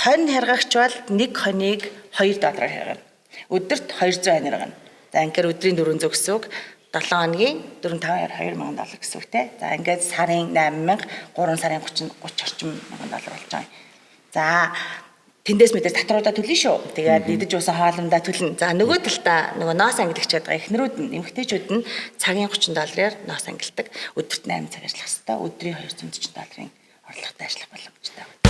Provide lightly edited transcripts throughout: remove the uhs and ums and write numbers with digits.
Хонь харгагч бол нэг хоныг 2 доллараар харгана. Өдөрт 200 хонь харгана. За ингээд өдрийн 400 гэсэн үг. 7 хоногийн 4 5 2000 доллар гэсэн үг те. За ингээд сарын 8000, 3 сарын 30 30 орчим мянган доллар болж байгаа юм. За тэндээс мэдээж татваруудаа төлнө шүү. Тэгээд идэж уусан хоолундаа төлнө. За нөгөө талдаа нөгөө ноос ангилагч байгаа эхнэрүүд нь эмэгтэйчүүд нь цагийн 30 доллараар ноос ангилдаг. Өдөрт 8 цаг ажиллах хэвээр өдрийн 240 долларын орлоготой ажиллах боломжтой.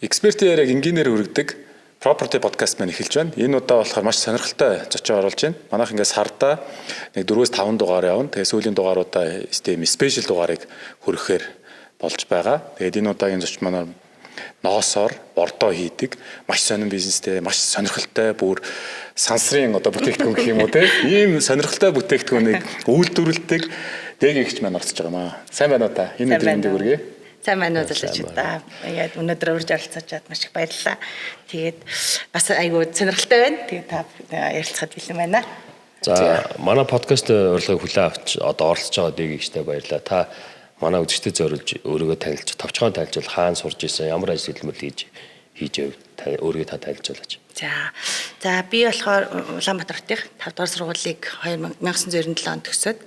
Экспертийн яриаг энгийнээр хүргэдэг Property podcast маань эхэлж байна. Энэ удаа болохоор маш сонирхолтой зочин оруулж байна. Манайх ингээд сардаа нэг 4-5 дугаар явна. Тэгээ сүүлийн дугааруудаа тийм special дугаарыг хүргэхээр болж байгаа. Тэгээд энэ удаагийн зочин манай ноосоор бордоо хийдэг маш сонин бизнестэй, маш сонирхолтой бүр сансрын одоо бүтээгдэхүүн гэх юм уу те. Ийм сонирхолтой бүтээгдэхүүнийг үйлдвэрлэдэг дээгэгч маань орцож байгаа маа. Сайн байна уу та? Энэ өдрийн мэндийг хүргэе. Сайн байна уу залуучуудаа. Ингээд өнөөдөр урьж оролцоочоод маш их баярлалаа. Тэгээд бас айгүй сонирхолтой байна. Тэгээд та ярилцахад бэлэн байна. За манай подкаст урилгыг хүлээн авч одоо оролцож байгаа дээгэгчтэй баярлалаа. Та манай үзэгчдэд зориулж өөрийгөө танилцж, товчхон танилцуул, хаана сурж исэн, ямар ажил хөдөлмөр хийж хийж яв, өөрийгөө та танилцуулаач. За би болохоор Улаанбаатар хотын 5 дугаар сургуулийг 1997 онд төгсөөд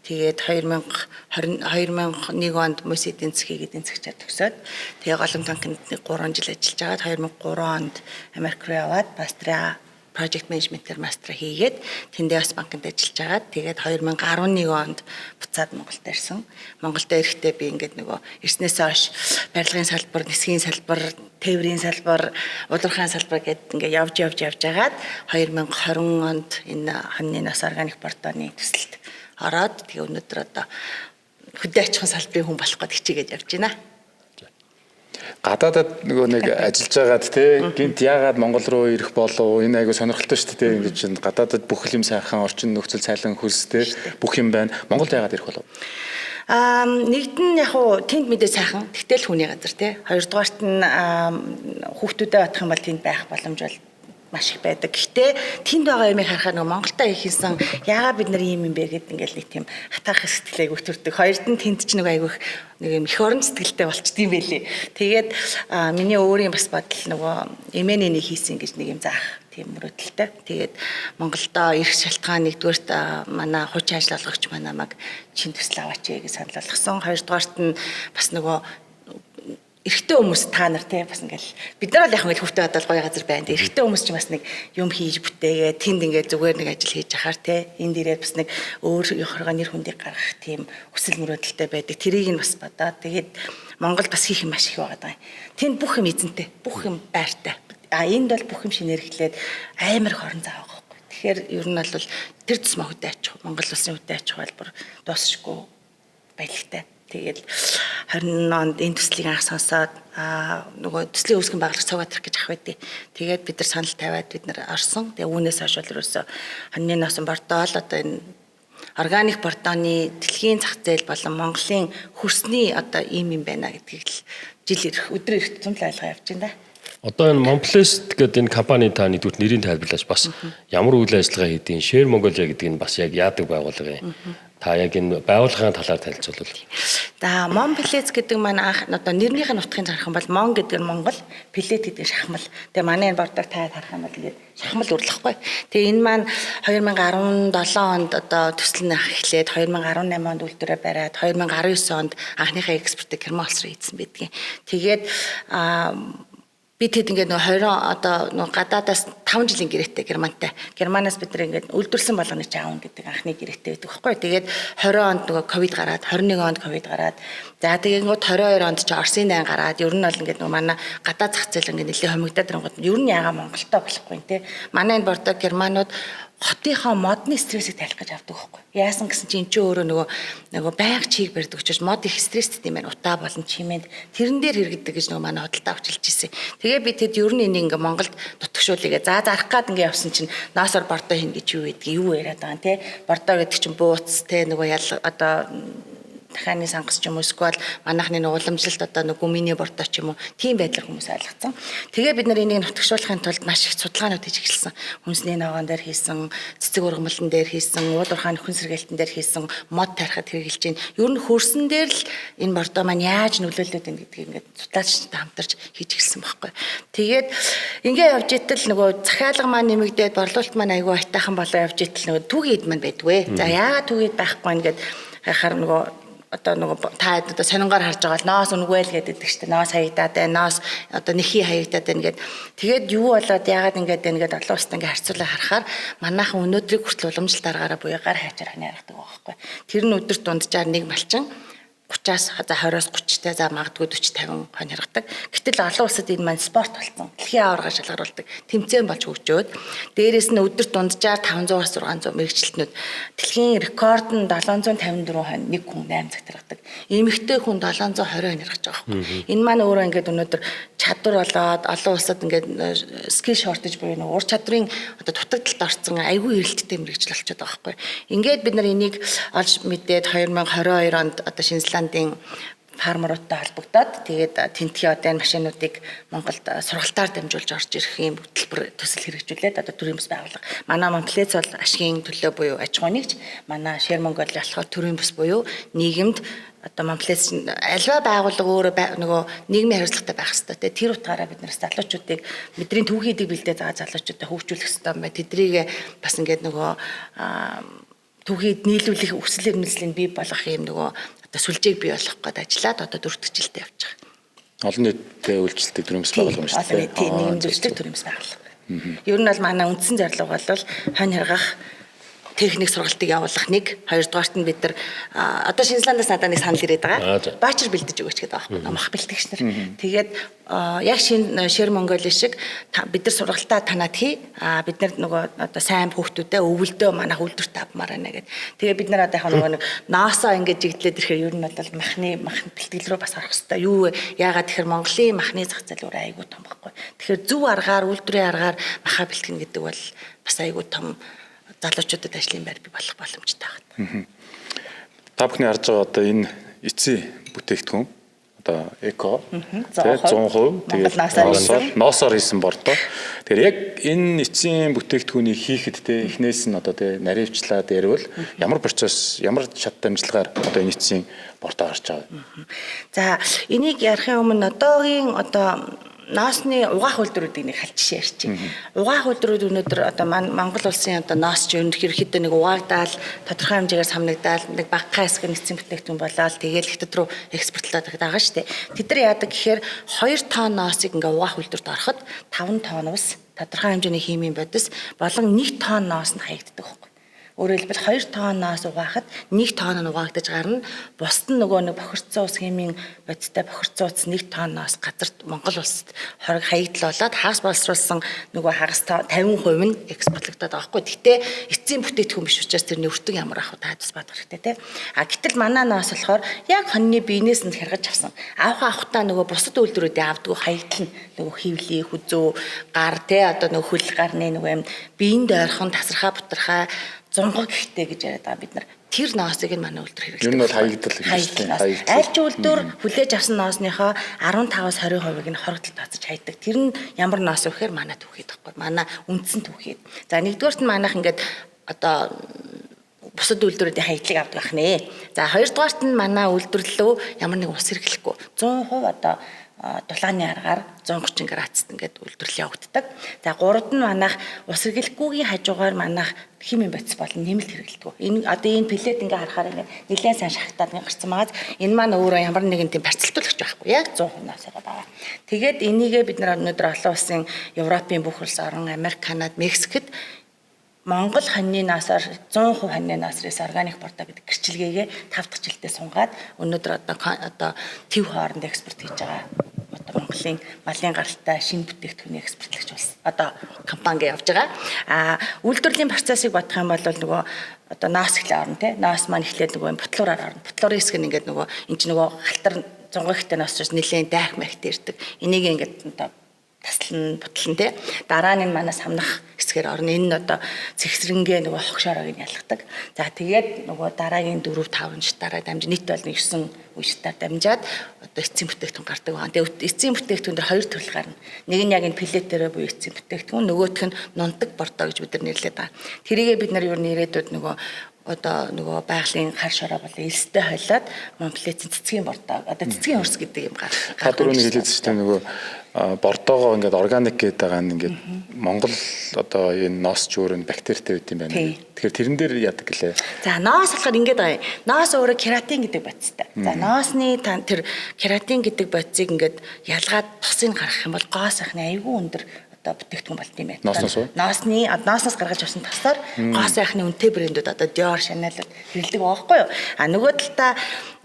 тэгээд 2020 2001 онд Мөс эдийн засгийн эдийн засгчаар төгсөөд тэгээ Голом банкнд 3 жил ажиллаж байгаад 2003 онд Америк руу яваад мастраа project management-ээр мастер хийгээд тэндээ бас банкнд ажиллаж байгаад тэгээд 2011 онд буцаад Монголд ирсэн. Монголд ирэхдээ би ингээд нөгөө ирснээс хойш барилгын салбар, нисгийн салбар, тээврийн салбар, удирдлагын салбар гээд ингээд явж явж явж байгаад 2020 онд энэ хоньны нас органик бордооны төсөлд ороод тэгээ өнөөдөр одоо хөдөө аж ахуйн салбарын хүн болох гээд хичээгээд явж байна. Гадаадад нөгөө нэг ажиллаж байгаад те гинт яагаад Монгол руу ирэх болов, энэ айгу сонирхолтой шүү дээ, ингэж чинь гадаадад бүх юм сайхан орчин нөхцөл цайлан хөлс те бүх юм байна. Монголд яагаад ирэх болов? Нэгд нь яг уу тэнд мэдээ сайхан, тэгтэл хүний газар те. Хоёрдугаарт нь хүүхдүүдэд батах юм бол тэнд байх боломж бол маш их байдаг. Гэхдээ тэнд байгаа юмыг харахаар нөгөө Монголтой их хийсэн яагаад бид нар ийм юм бэ гэд ингээл нэг тийм хатаах сэтгэл айгүйх төрдөг. Хоёрд нь тэнд ч нэг айгүйх нэг юм их орон сэтгэлтэй болчдсон юм байлээ. Тэгээд миний өөрийн бас бодол нөгөө эмээний нэг хийсэн гэж нэг юм заах тийм мөрөөдөлтэй. Тэгээд Монголдо ирэх шалтгаан нэгдүгээрт манай хуучин ажил олгогч манай намайг чин төсөл аваач гэж санал болгосон. Хоёрдугаарт нь бас нөгөө эрэгтэй хүмүүс та нар те бас ингээл бид нар бол яг ингээл хүүхдээ бодвол гоё газар байна. Эрэгтэй хүмүүс ч бас нэг юм хийж бүтээгээ тэнд ингээд зүгээр нэг ажил хийж ахаар те энд ирээд бас нэг өөр ёхоргоо нэр хүндийг гаргах тийм хүсэл мөрөөдөлтэй байдаг. Тэрийг нь бас бодоод тэгээд Монгол бас хийх юм маш их байгаа даа. Тэнд бүх юм эзэнтэй, бүх юм байртай. А энд бол бүх юм шинээр эхлээд амар их орон зай байгаа байхгүй. Тэгэхээр ер нь бол тэр тусмаа хөдөө аж ахуй, Монгол улсын хөдөө аж ахуй бол бүр дуусшгүй баялагтай. Тэгээд 20 онд энэ төслийг анх сонсоод нөгөө төслийн үүсгэн байгуулагч Цогоотр гэж ах байдیں۔ Тэгээд бид нар санал тавиад бид нар орсон. Тэгээд үүнээс хойш бол ерөөсөө хоньны носон бордоо л одоо энэ органик бордооны дэлхийн зах зээл болон Монголын хөрсний одоо ийм юм байна гэдгийг л жил ирэх өдөр ирэх тутам л ойлгоо явж байна да. Одоо энэ Monplest гэдэг энэ компани та нэгдүгээр нэрийг тайлбарлаач, бас ямар үйл ажиллагаа хийдэг, Share Mongolia гэдэг нь бас яг яадаг байгууллага юм. Та яг энэ байгууллагын талаар танилцуулбал. За Monplest гэдэг маань анх одоо нэрнийх нь утгыг харах юм бол Mon гэдэг нь Монгол, Plate гэдэг нь шахмал. Тэгээ манай энэ бордоор та харах юм бол ингээд шахмал үрлэхгүй. Тэгээ энэ маань 2017 онд одоо төсөл нь эхлээд 2018 онд үйлдвэрээ бариад 2019 онд анхныхаа экспортыг Герман улс руу хийсэн байдгийн. Тэгээд би тэд ингээд нөгөө 20 одоо нөгөө гадаадаас 5 жилийн гэрээтэй Германтай. Германаас бид нар ингээд үйлдвэрлэсэн болгоны чи аавна гэдэг анхны гэрээтэй байдаг байхгүй. Тэгээд 20 онд нөгөө ковид гараад 21 онд ковид гараад за тэгээд ингээд 22 онд чи Оросын дайн гараад ер нь бол ингээд нөгөө манай гадаад зах зээл ингээд нэлээд хомигдоод ирэнгүүт ер нь яага Монголтой болохгүй те. Манай энэ бордоо германууд хотынхоо модны стрессийг тайлах гэж авдаг байхгүй. Яасан гэсэн чинь эн чинь өөрөө нөгөө байнга чийг барьдаг учраас мод их стресстэй юм байна. Утаа болон чимээнд тэрэн дээр хэрэгддэг гэж нөгөө манай худалдаа авч хэлж ирсэн. Тэгээ би тэд ер нь энийг ингээ Монголд нутагшуулъя. За зарах гад ингээ явсан чинь ноосоор бордоо хийнэ гэж юу гэдгийг юу яриад байгаа юм те. Бордоо гэдэг чинь бууц те нөгөө ял одоо Дахианы сангас ч юм уу эсвэл манайхны нэг уламжлалт одоо нэг гүминий бордоо ч юм уу тийм байдлаар хүмүүс ойлгоцсон. Тэгээ бид нар энийг нутагшуулахын тулд маш их судалгаанууд хийж эхэлсэн. Хүнсний ногоон дээр хийсэн, цэцэг ургамлан дээр хийсэн, уул уурхайн нөхөн сэргээлтэн дээр хийсэн, мод тарихад хэрэгжилж байна. Ер нь хөрсөн дээр л энэ бордоо маань яаж нөлөөлөд байна гэдгийг ингээд судлаачтай хамтарч хийж эхэлсэн байхгүй. Тэгээд ингээ явж итэл нөгөө захиалга маань нэмэгдээд борлуулалт маань айгүй айтайхан болоо явж итэл нөгөө түүхий эд маань байдгүй. За яагаад түүхий эд байхгүй юм гээд хайхаар нөгөө одоо нөгөө та одоо сонингоор харж байгаа л ноос үнгүй л гэдэг чинь ноос хаягдаад байна, ноос одоо нэхий хаягдаад байна гэд. Тэгээд юу болоод яагаад ингэж байна гэд олон улсад ингээ харьцуулаа харахаар манайхан өнөөдрийг хүртэл уламжлалт аргаараа буюу гар хайчаар хань яргадаг байгаа байхгүй. Тэр нь өдөрт дунджаар нэг малчин 30-аас за 20-оос 30-тай за магадгүй 40 50 хон яргадаг. Гэтэл олон улсад энэ маань спорт болсон. Дэлхийн аварга шалгаруулдаг. Тэмцээн болж хөгжөөд дээрээс нь өдөрт дунджаар 500-аас 600 мэрэгчлэтнүүд дэлхийн рекорд нь 754 хон нэг хүн 8 цагт яргадаг. Эмэгтэй хүн 720 хон яргаж байгаа байхгүй. Энэ маань өөрөө ингээд өнөөдөр чадвар болоод олон улсад ингээд skill shortage буюу нэг ур чадрын одоо дутагдалд орсон айгүй эрэлттэй мэрэгжил болчиход байгаа байхгүй. Ингээд бид нар энийг олж мэдээд 2022 онд одоо Шинэ Зеландын фармеруудтай холбогдоод тэгээд тентхийн одоо энэ машинуудыг Монголд сургалтаар дамжуулж орж ирэх юм хөтөлбөр төсөл хэрэгжүүлээд одоо төрийн бус байгууллага. Манай Монголец бол ашигын төлөө буюу аж ахуй нэгж, манай Share Mongolia болохоор төрийн бус буюу нийгэмд одоо Монголец альва байгууллага өөрөө нөгөө нийгмийн хариуцлагатай байх хэрэгтэй те. Тэр утгаараа бид нар залуучуудыг бидний түүхийдийг бэлдээ байгаа залуучуудаа хөгжүүлэх хэрэгтэй юм байна. Тэдрийг бас ингээд нөгөө түүхийд нийлүүлэх өсөл эрмэлзлийг бий болгох юм нөгөө одоо сүлжээг бий болгох гээд ажиллаад одоо дөрөв дэх жилдээ явж байгаа. Олон нийтэд үйлчлдэг төрийн бас байгууллага юм шүү дээ. Олон нийтийн нийгэмд үйлчлдэг төрийн бас байгууллага. Ер нь бол манай үндсэн зорилго бол хонь харгах техник сургалтыг явуулах нэг, хоёрдугаарт нь бид нар одоо Шинэ Зеландаас надад нэг санал ирээд байгаа. Баачар бэлдэж өгөөч гэдэг байгаа байхгүй. Мах бэлтгэгч нар. Тэгээд яг шинэ Share Mongolia шиг бид нар сургалтаа танаад хий. Бид нар нөгөө одоо сайн хүүхдүүдээ өвөлдөө манайх үйлдвэрт авмаар байна гэд. Тэгээ бид нар одоо яг нөгөө нэг ноосоо ингэж жигдлээд ирэхээр ер нь бол махны мах бэлтгэл рүү бас орох хэвээр. Юу вэ? Яагаад тэгэхээр Монголын махны зах зээл өөр айгүй том байхгүй. Тэгэхээр зөв аргаар, үйлдвэрийн аргаар маха бэлтгэнэ гэдэг бол бас айгүй том залуучуудад ажлын байр бий болох боломжтой байна. Та бүхний харж байгаа одоо энэ эцсийн бүтээгдэхүүн одоо эко 100%, тэгээд ноосоор хийсэн бордоо. Тэгэхээр яг энэ эцсийн бүтээгдэхүүнийг хийхэд те эхнээс нь одоо те наривчлаад ярил ямар процесс, ямар шат дамжлагаар одоо энэ эцсийн бордоо гарч байгаа вэ? За энийг ярихын өмнө одоогийн одоо ноосны угаах үйлдвэрүүдийг нэг хальт жишээ ярьчих. Угаах үйлдвэрүүд өнөөдөр одоо Монгол улсын одоо ноос ч ерөнхийдөө нэг угаагдаал тодорхой хэмжээгээр самнагдаал нэг багахан хэсэг нэгдсэн бүтээгдэхүүн болоод тэгээл хятад руу экспортлоод байгаа шүү дээ. Тэд нар яадаг гэхээр 2 тонн ноосыг ингээ угаах үйлдвэрт ороход 5 тонн ус тодорхой хэмжээний химийн бодис болон 1 тонн ноос нь хаягддаг байхгүй. Өөрөөр хэлбэл 2 тонноос угаахад 1 тонн нь угаагдаж гарна. Бусд нь нөгөө нэг бохирдсон ус химийн бодистой бохирдсон ус 1 тонноос газарт Монгол улсад хориг хаягдал болоод хагас боловсруулсан нөгөө хагас 50% нь экспортлогдоод байгаа байхгүй. Гэхдээ эцсийн бүтээгдэхүүн биш учраас тэрний өртөг ямар ах вэ та бас бодох хэрэгтэй те. А гэтэл манай ноос болохоор яг хоньны биенээс нь хэргаж авсан. Авах авахтаа нөгөө бусад үйлдвэрүүдээ авдаггүй хаягдал нь нөгөө хивлий, хүзүү, гар те одоо нөгөө хөл гарны нөгөө юм биеинд ойрхон тасархаа бутархаа зунгаг гэхдээ гэж яриад байгаа бид нар. Тэр ноосыг нь манай үйлдвэр хэрэглэдэг. Ер нь бол хаягдал гэж байна. Аль ч үйлдвэр хүлээж авсан ноосныхоо 15-аас 20%-ыг нь хорогдол тооцож хайдаг. Тэр нь ямар ноос вэ гэхээр манай түүхийд байхгүй. Манай үндсэн түүхийд. За нэгдүгээрт нь манайх ингээд одоо бусад үйлдвэрүүдийн хаягдлыг авдаг байх нэ. За хоёрдугаарт нь манай үйлдвэрлэл ямар нэг ус хэрэглэхгүй. 100% одоо дулааны аргаар 130 градусд ингээд үйлдвэрлэл явагддаг. За гуравд нь манайх ус хэрэглэхгүйгийн хажуугаар манайх химийн бодис болон нэмэлт хэрэглэдэг. Энэ одоо энэ пеллет ингээ харахаар ингээ нэлээд сайн шахтаад ингээ гарсан байгаа. Энэ маань өөрөө ямар нэгэн тийм барьцалтуулагч байхгүй. Яг 100% насаараа байгаа. Тэгээд энийгээ бид нар өнөөдөр олон улсын Европын бүх улс орон, Америк, Канад, Мексикэд Монгол хоньны наасаар 100% хоньны наасраас органик бордоо гэдэг гэрчилгээгээ 5 дахь жилдээ сунгаад өнөөдөр одоо төв хооронд экспорт хийж байгаа. Одоо Монголын малын гаралтай шинэ бүтээгдэхүүний экспортлогч улс одоо компани явж байгаа. А үйлдвэрлэлийн процессыг бодох юм бол нөгөө одоо ноос эхлээ орно те. Ноос маань эхлээд нөгөө бутлуураар орно. Бутлуурын хэсэг нь ингээд нөгөө эн чинь нөгөө халтар зунгагтай ноос ч нэлээд дайх махт ирдэг. Энийг ингээд одоо таслан бутлан те. Дараа нь энэ манай самнах хэсгээр орно. Энэ нь одоо цэгцрэнгээ нөгөө хогшоорог нь ялгадаг. За тэгээд нөгөө дараагийн 4 5 шатаараа дамж нийт бол 9 үе шатаар дамжаад одоо эцсийн бүтээгдэхүүн гардаг байгаа. Тэгээд эцсийн бүтээгдэхүүн дээр хоёр төрөл гарна. Нэг нь яг энэ пеллетээрээ буюу эцсийн бүтээгдэхүүн, нөгөөх нь нунтаг бордоо гэж бид нар нэрлэдэг байгаа. Тэрийгээ бид нар юу нэрээдүүд нөгөө одоо нөгөө байгалийн хар шороо болон элстэй хойлоод Монпелецийн цэцгийн бордоо одоо цэцгийн хөрс гэдэг юм гар. Та дөрөвний хэлээд шүү дээ нөгөө бордоогоо ингээд органик гэдэг байгаа нь ингээд Монгол одоо энэ ноос ч өөр нь бактеритай байт юм байна. Тэгэхээр тэрэн дээр яадаг гэлээ. За ноос болохоор ингээд байгаа юм. Ноос өөрөө кератин гэдэг бодистой. За ноосны тэр кератин гэдэг бодисыг ингээд ялгаад тосыг гаргах юм бол гоо сайхны айгүй өндөр одоо бүтээгдэхүүн болт юм байна. Ноосноос уу? Ноосноос гаргаж авсан тосоор гоо сайхны үнэтэй брэндүүд одоо Dior, Chanel хэрэглэдэг байгаа байхгүй юу? А нөгөө талдаа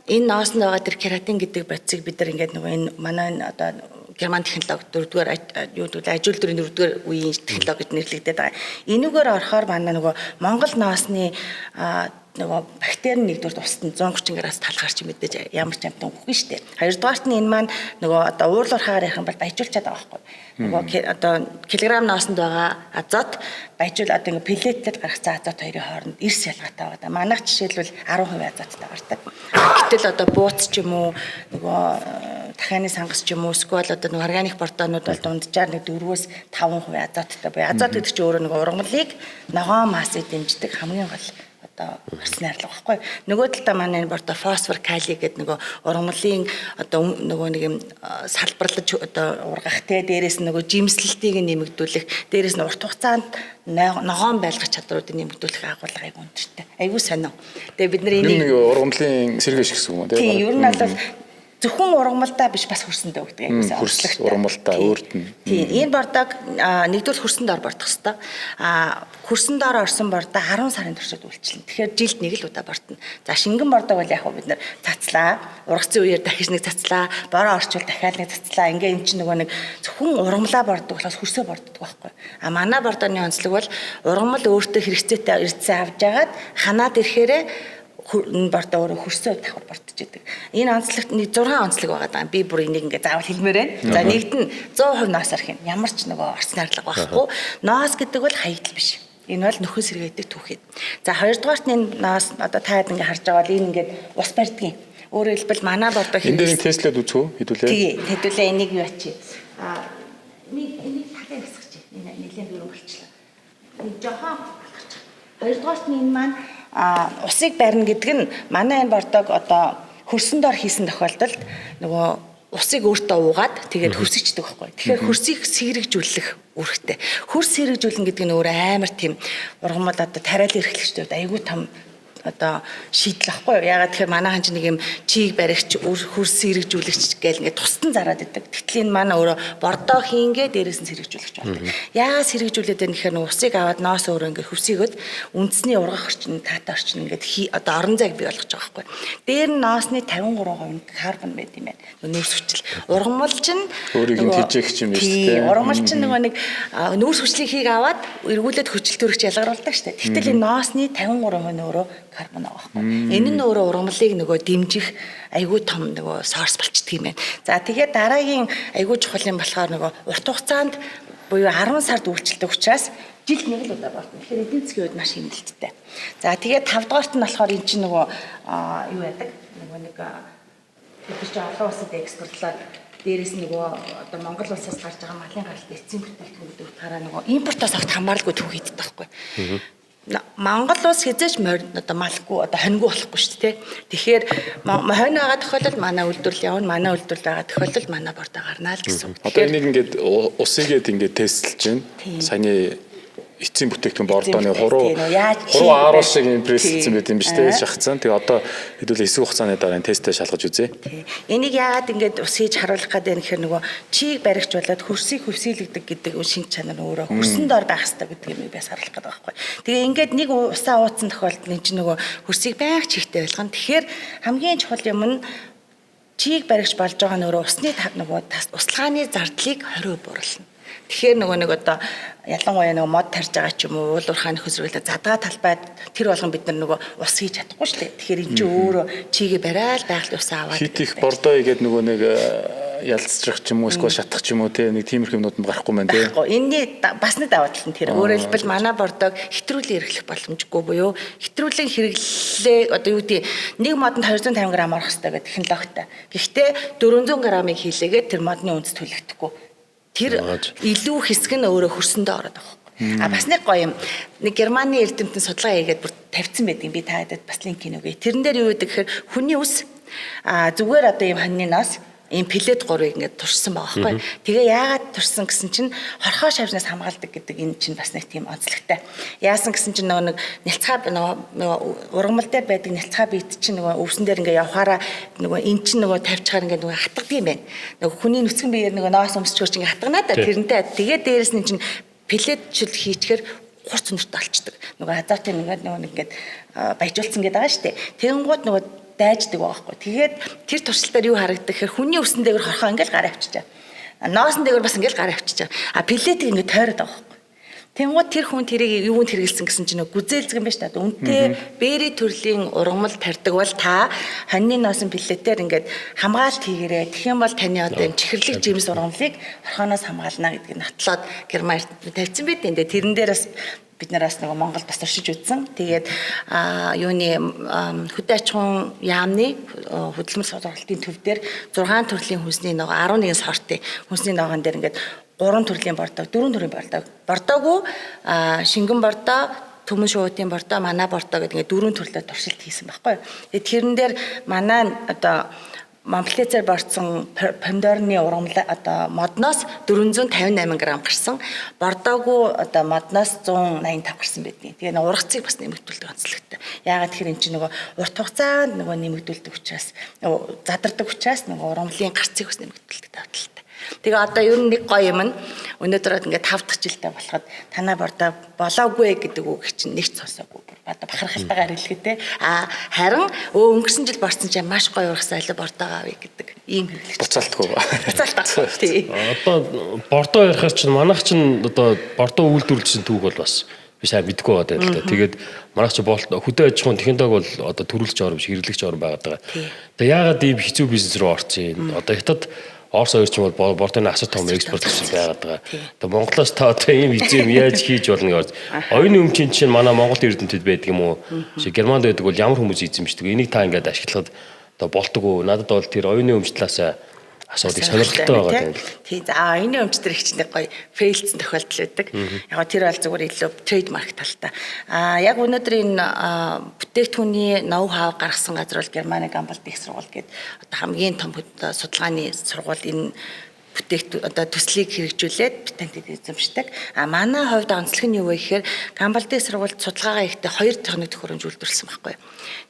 энэ нооснд байгаа тэр кератин гэдэг бодисыг бид нар ингээд нөгөө энэ манай энэ одоо герман технологи дөрөвдүгээр юу гэдэг ажил үйлдвэрийн дөрөвдүгээр үеийн технологи гэж нэрлэгдээд байгаа. Энүүгээр орохоор манай нөгөө Монгол ноосны нөгөө бактери нэгдүгээр устна 130 градус талхаар чи мэдээж ямар ч амтан үхгүй шүү дээ. Хоёрдугаарт нь энэ маань нөгөө одоо уурлуурхаагаар ярих юм бол баяжуулчаад байгаа байхгүй. Нөгөө одоо килограмм ноосонд байгаа азот баяжуул одоо ингээ пеллетээр гаргацсан азот хоёрын хооронд эрс ялгаатай байгаа. Манайх жишээлбэл 10% азоттой гардаг. Гэтэл одоо бууц ч юм уу нөгөө дахианы сангас ч юм уу эсвэл одоо нөгөө органик бордоонууд бол дунджаар нэг 4-5% азоттой буюу азот гэдэг чинь өөрөө нөгөө ургамлыг ногоон массыг дэмждэг хамгийн гол одоо гарсан найрлага байхгүй. Нөгөө талдаа манай энэ бордо фосфор, кали гэдэг нөгөө ургамлын одоо нөгөө нэг юм салбарлаж одоо ургах те дээрээс нь нөгөө жимслэлтийг нэмэгдүүлэх, дээрээс нь урт хугацаанд ногоон байлгах чадруудыг нэмэгдүүлэх агуулга айгүй өндөртэй. Айгүй сонин. Тэгээ бид нар энийг нэг ургамлын сэргээш гэсэн юм уу те? Тийм, ер нь бол зөвхөн ургамалдаа биш бас хөрсөндөө өгдөг айгуу сайн. Хөрс ургамалдаа өөрт нь. Тийм, энэ бордог нэгдүгээр хөрсөн дор бордох хэвээр. Хөрсөн дор орсон бордоо 10 сарын туршид үйлчилнэ. Тэгэхээр жилд нэг л удаа бордно. За шингэн бордог бол яг хөө бид нар цацлаа. Ургацын үеэр дахиж нэг цацлаа. Бороо орчвол дахиад нэг цацлаа. Ингээ эн чинь нөгөө нэг зөвхөн ургамлаа бордог болохоос хөрсөө борддог байхгүй. А манай бордооны онцлог бол ургамал өөртөө хэрэгцээтэй эрдэсээ авч жагаад ханаад ирэхээрээ бордоо өөрөө хөрсөө давхар бордож идэг. Энэ онцлогт нэг 6 онцлог байгаа даа. Би бүр энийг ингээ заавал хэлмээр байна. За нэгд нь 100% ноос арах юм. Ямар ч нөгөө орц найрлага байхгүй. Ноос гэдэг бол хаягдал биш. Энэ бол нөхөн сэргээдэг түүхэд. За хоёрдугаарт нь энэ ноос одоо та хэд ингээ харж байгаа бол энэ ингээд ус барьдгийн. Өөрөөр хэлбэл манай бордоо энэ дээр нэг тестлээд үзэх үү? Хэдүүлээ. Тэгээ хэдүүлээ энийг юу ачи. Нэг энийг талын хэсэг чи. Энэ нэлээд дөрөв болчлаа. Нэг жохон алхаж. Хоёрдугаарт нь энэ маань усыг барина гэдэг нь манай энэ бордог одоо хөрсөн дор хийсэн тохиолдолд нөгөө усыг өөртөө уугаад тэгээд хөрсөждөг байхгүй. Тэгэхээр хөрсийг сэрэгжүүлэх үүрэгтэй. Хөрс сэрэгжүүлнэ гэдэг нь өөрөө амар тийм ургамал одоо тариалан эрхлэгчдүүд айгүй том одоо шийдэл ахгүй юу? Ягаад тэгэхээр манайхан ч нэг юм чийг баригч, хөрс сэрэгжүүлэгч гээл ингээд тусдан зараад идэг. Тэгтэл энэ манай өөрөө бордоо хийнгээ дээрээс нь сэрэгжүүлэгч болдог. Яагаад сэрэгжүүлээд байна гэхээр нөө усыг аваад ноос өөрөө ингээд хөвсийгöd үндэсний ургах орчин, таатай орчин ингээд одоо орон зайг бий болгож байгаа байхгүй. Дээр нь ноосны 53% нь карбон байд юм байна. Нүүрс хүчил. Ургамал чинь өөрийг нь тэжээх юм байна шүү дээ. Ургамал чинь нөгөө нэг нүүрс хүчлийг хийг аваад эргүүлээд хүчил төрөгч ялгаруулдаг шүү дээ. Тэгтэл энэ ноосны 53% нь өөрөө карбон байгаа байхгүй. Энэ нь өөрөө ургамлыг нөгөө дэмжих айгүй том нөгөө сорс болчдөг юм байна. За тэгээд дараагийн айгүй чухал юм болохоор нөгөө урт хугацаанд буюу 10 сард үйлчлдэг учраас жилд нэг л удаа бордно. Тэгэхээр эдийн засгийн хувьд маш хэмнэлттэй. За тэгээд 5 дугаарт нь болохоор эн чинь нөгөө юу яадаг? Нөгөө нэг бид нар чинь олон улсад экспортлоод дээрээс нөгөө одоо Монгол улсаас гарч байгаа малын гаралт эцсийн бүтээгдэхүүн гэдэг утгаараа нөгөө импортоос огт хамааралгүй түүх хийдэг байхгүй. Монгол улс хэзээч морь одоо малгүй одоо хоньгүй болохгүй шүү дээ. Тэгэхээр хонь байгаа тохиолдолд манай үйлдвэрлэл явна, манай үйлдвэрлэл байгаа тохиолдолд манай бордоо гарна л гэсэн үг. Одоо энийг ингээд усыгээд ингээд тестлж байна. Саяны эцсийн бүтээгдэхүүн бордооны хуруу ааруу шиг импресссэн байт юм биш үү шахацсан. Тэгээ одоо хэдүүлээ хэсэг хугацааны дараа энэ тестээ шалгаж үзье. Энийг яагаад ингээд ус хийж харуулах гэдэг юм гэхээр нөгөө чийг баригч болоод хөрсийг хөвсийлэгдэг гэдэг шинж чанар нь өөрөө хөрсөн дор байх хэрэгтэй гэдэг юмыг бас харуулах гэдэг байхгүй. Тэгээ ингээд нэг усаа ууцсан тохиолдолд энэ чинь нөгөө хөрсийг байнга чигтэй байлгана. Тэгэхээр хамгийн чухал юм нь чийг баригч болж байгаа нь өөрөө усны нөгөө услгааны зардлыг 20% бууруулна. Тэгэхээр нөгөө нэг одоо ялангуяа нөгөө мод тарж байгаа ч юм уу уулуурхаа нөхөсрүүлээ задгаа талбайд тэр болгон бид нар нөгөө ус хийж чадахгүй шүү дээ. Тэгэхээр эн чинь өөрөө чигээ барайл байгаль усаа аваад хит их бордоо игээд нөгөө нэг Ялцчих ч юм уу, эсвэл шатах ч юм уу те, нэг тиймэрхүү юмнууд нь гарахгүй маань те. Байхгүй. Энийний бас нэг даваа тал нь тэр. Өөрөөр хэлбэл манай бордог хэтрүүлэн хэрэглэх боломжгүй буюу хэтрүүлэн хэрэглээ одоо юу гэдэг, нэг модонд 250 г орох хэрэгтэй гэдэг технологитой. Гэхдээ 400 г-ыг хийлээгээд тэр модны үндэс төлөгдөхгүй. Тэр илүү хэсэг нь өөрөө хөрсөндөө ороод байгаа байхгүй. А бас нэг гоё юм. Нэг Германы эрдэмтэн судалгаа хийгээд бүр тавьсан байдаг юм. Би та хэдэд бас линк өгье. Тэрэн дээр юу гэдэг гэхээр хүний үс зүгээр одоо ийм хоньны ноос ийм пеллет гурвыг ингээд туршсан байгаа байхгүй. Тэгээ яагаад туршсан гэсэн чинь хорхоо шавжнаас хамгаалдаг гэдэг энэ чинь бас нэг тийм онцлогтой. Яасан гэсэн чинь нөгөө нэг нялцгаа, нөгөө ургамал дээр байдаг нялцгаа бит чинь нөгөө өвсөн дээр ингээд явхаараа нөгөө эн чинь нөгөө тавьчихаар ингээд нөгөө хатгадаг юм байна. Нөгөө хүний нүцгэн биеэр нөгөө ноос өмсчгөр чинь ингээд хатганаа да тэрнтэй. Тэгээ дээрэс нь чинь пеллетчил хийчихээр хурц өнөрт олчдөг. Нөгөө азотын нөгөө нэг ингээд баяжуулсан гэдэг байгаа шүү дээ. Тэгэнгუут нөгөө дайждаг байгаа хгүй. Тэгээд тэр туршилтаар юу харагдах гэхээр хүний үсэн дээр хорхоо ингээл гараа авчиж байгаа. Ноосон дээр бас ингээл гараа авчиж байгаа. А пеллетийг ингээд тойроод байгаа хгүй. Тэнгууд тэр хүн тэрийг юунд хэрэгэлсэн гэсэн чинь гүзээлзгэн байж та. Үнтэй бэри төрлийн ургамал тарьдаг бол та хоньны ноосон пеллетээр ингээд хамгаалт хийгээрэй. Тэгэх юм бол таны одоо юм чихэрлэг жимс ургамлыг хорхооноос хамгаална гэдгийг нотлоод Герман тавьсан байт. Тэгээ тэрэн дээр бас бид нараас нөгөө Монгол бас туршиж үзсэн. Тэгээд юуны хөдөө аж ахуйн яамны хөдөлмөр сургалтын төв дээр 6 төрлийн хүнсний ногоо, 11 сортын хүнсний ногоон дээр ингээд 3 төрлийн бордоо, 4 төрлийн бордоо. Бордоогүй шингэн бордоо, түмэн шуутын бордоо, манай бордоо гэдэг ингээд 4 төрлөөр туршилт хийсэн байхгүй юу. Тэгээд тэрэн дээр манай одоо Монплецээр борцсон помидорны ургамал одоо модноос 458 г гарсан. Бордоогүй одоо модноос 185 гарсан байдгийн. Тэгээ нэг ургацыг бас нэмэгдүүлдэг онцлогтой. Яагаад тэгэхээр эн чинь нөгөө урт хугацаанд нөгөө нэмэгдүүлдэг учраас, нөгөө задардаг учраас нөгөө ургамлын гарцыг бас нэмэгдүүлдэг давуу талтай. Тэгээ одоо ер нь нэг гоё юм нь өнөөдөр ингээд 5 дахь жилдээ болоход танаа бордоо болоогүй гэдэг үг чинь нэг ч сонсоогүй. Одоо бахархалтайгаар хэлэхдээ харин өнгөрсөн жил борцсон чинь маш гоё ургасан, аль бордоогоо авъя гэдэг ийм хэрэглэгч. Буцаалтгүй. Буцаалтгүй. Тий. Одоо бордоо ярихаар чинь манайх чинь одоо бордоо үйлдвэрлэсэн түүх бол бас би сайн мэдэхгүй байгаа юм л да. Тэгээд манайх чи болт хөдөө аж ахуйн технологи бол одоо төрүүлж орон биш, хэрэглэгч орон байгаад байгаа. Тэгээ яагаад ийм хэцүү бизнес рүү орсон юм? Одоо хятад, Орос хоёр ч юм бол бордооны асар том экспортлогч байгаад байгаа. Тэгээ Монголоос та одоо ийм хэцүү юм яаж хийж болно гэж. Оюуны өмчийн чинь манай Монгол эрдэмтэд байдаг юм уу? Жишээ Германд байдаг бол ямар хүмүүс эзэмшдэг? Энийг та ингээд ашиглахад одоо болдог уу? Надад бол тэр оюуны өмч талаас асуудыг сонирхолтой байгаа юм л. Тий. За, оюуны өмч төр их чинь нэг гоё фейлдсэн тохиолдол байдаг. Яг тэр бол зүгээр илүү trademark талтай. Яг өнөөдөр энэ бүтээгдэхүүний ноу хав гаргасан газар бол Германы Гамбалд их сургууль гэдэг одоо хамгийн том судалгааны сургууль энэ бүтээгдэхүүн одоо төслийг хэрэгжүүлээд патентыг эзэмшдэг. А манай хувьд онцлог нь юу вэ гэхээр Гамбалдын сургуульд судалгаагаа хийхдээ хоёр техник төхөөрөмж үйлдвэрлэсэн байхгүй юу.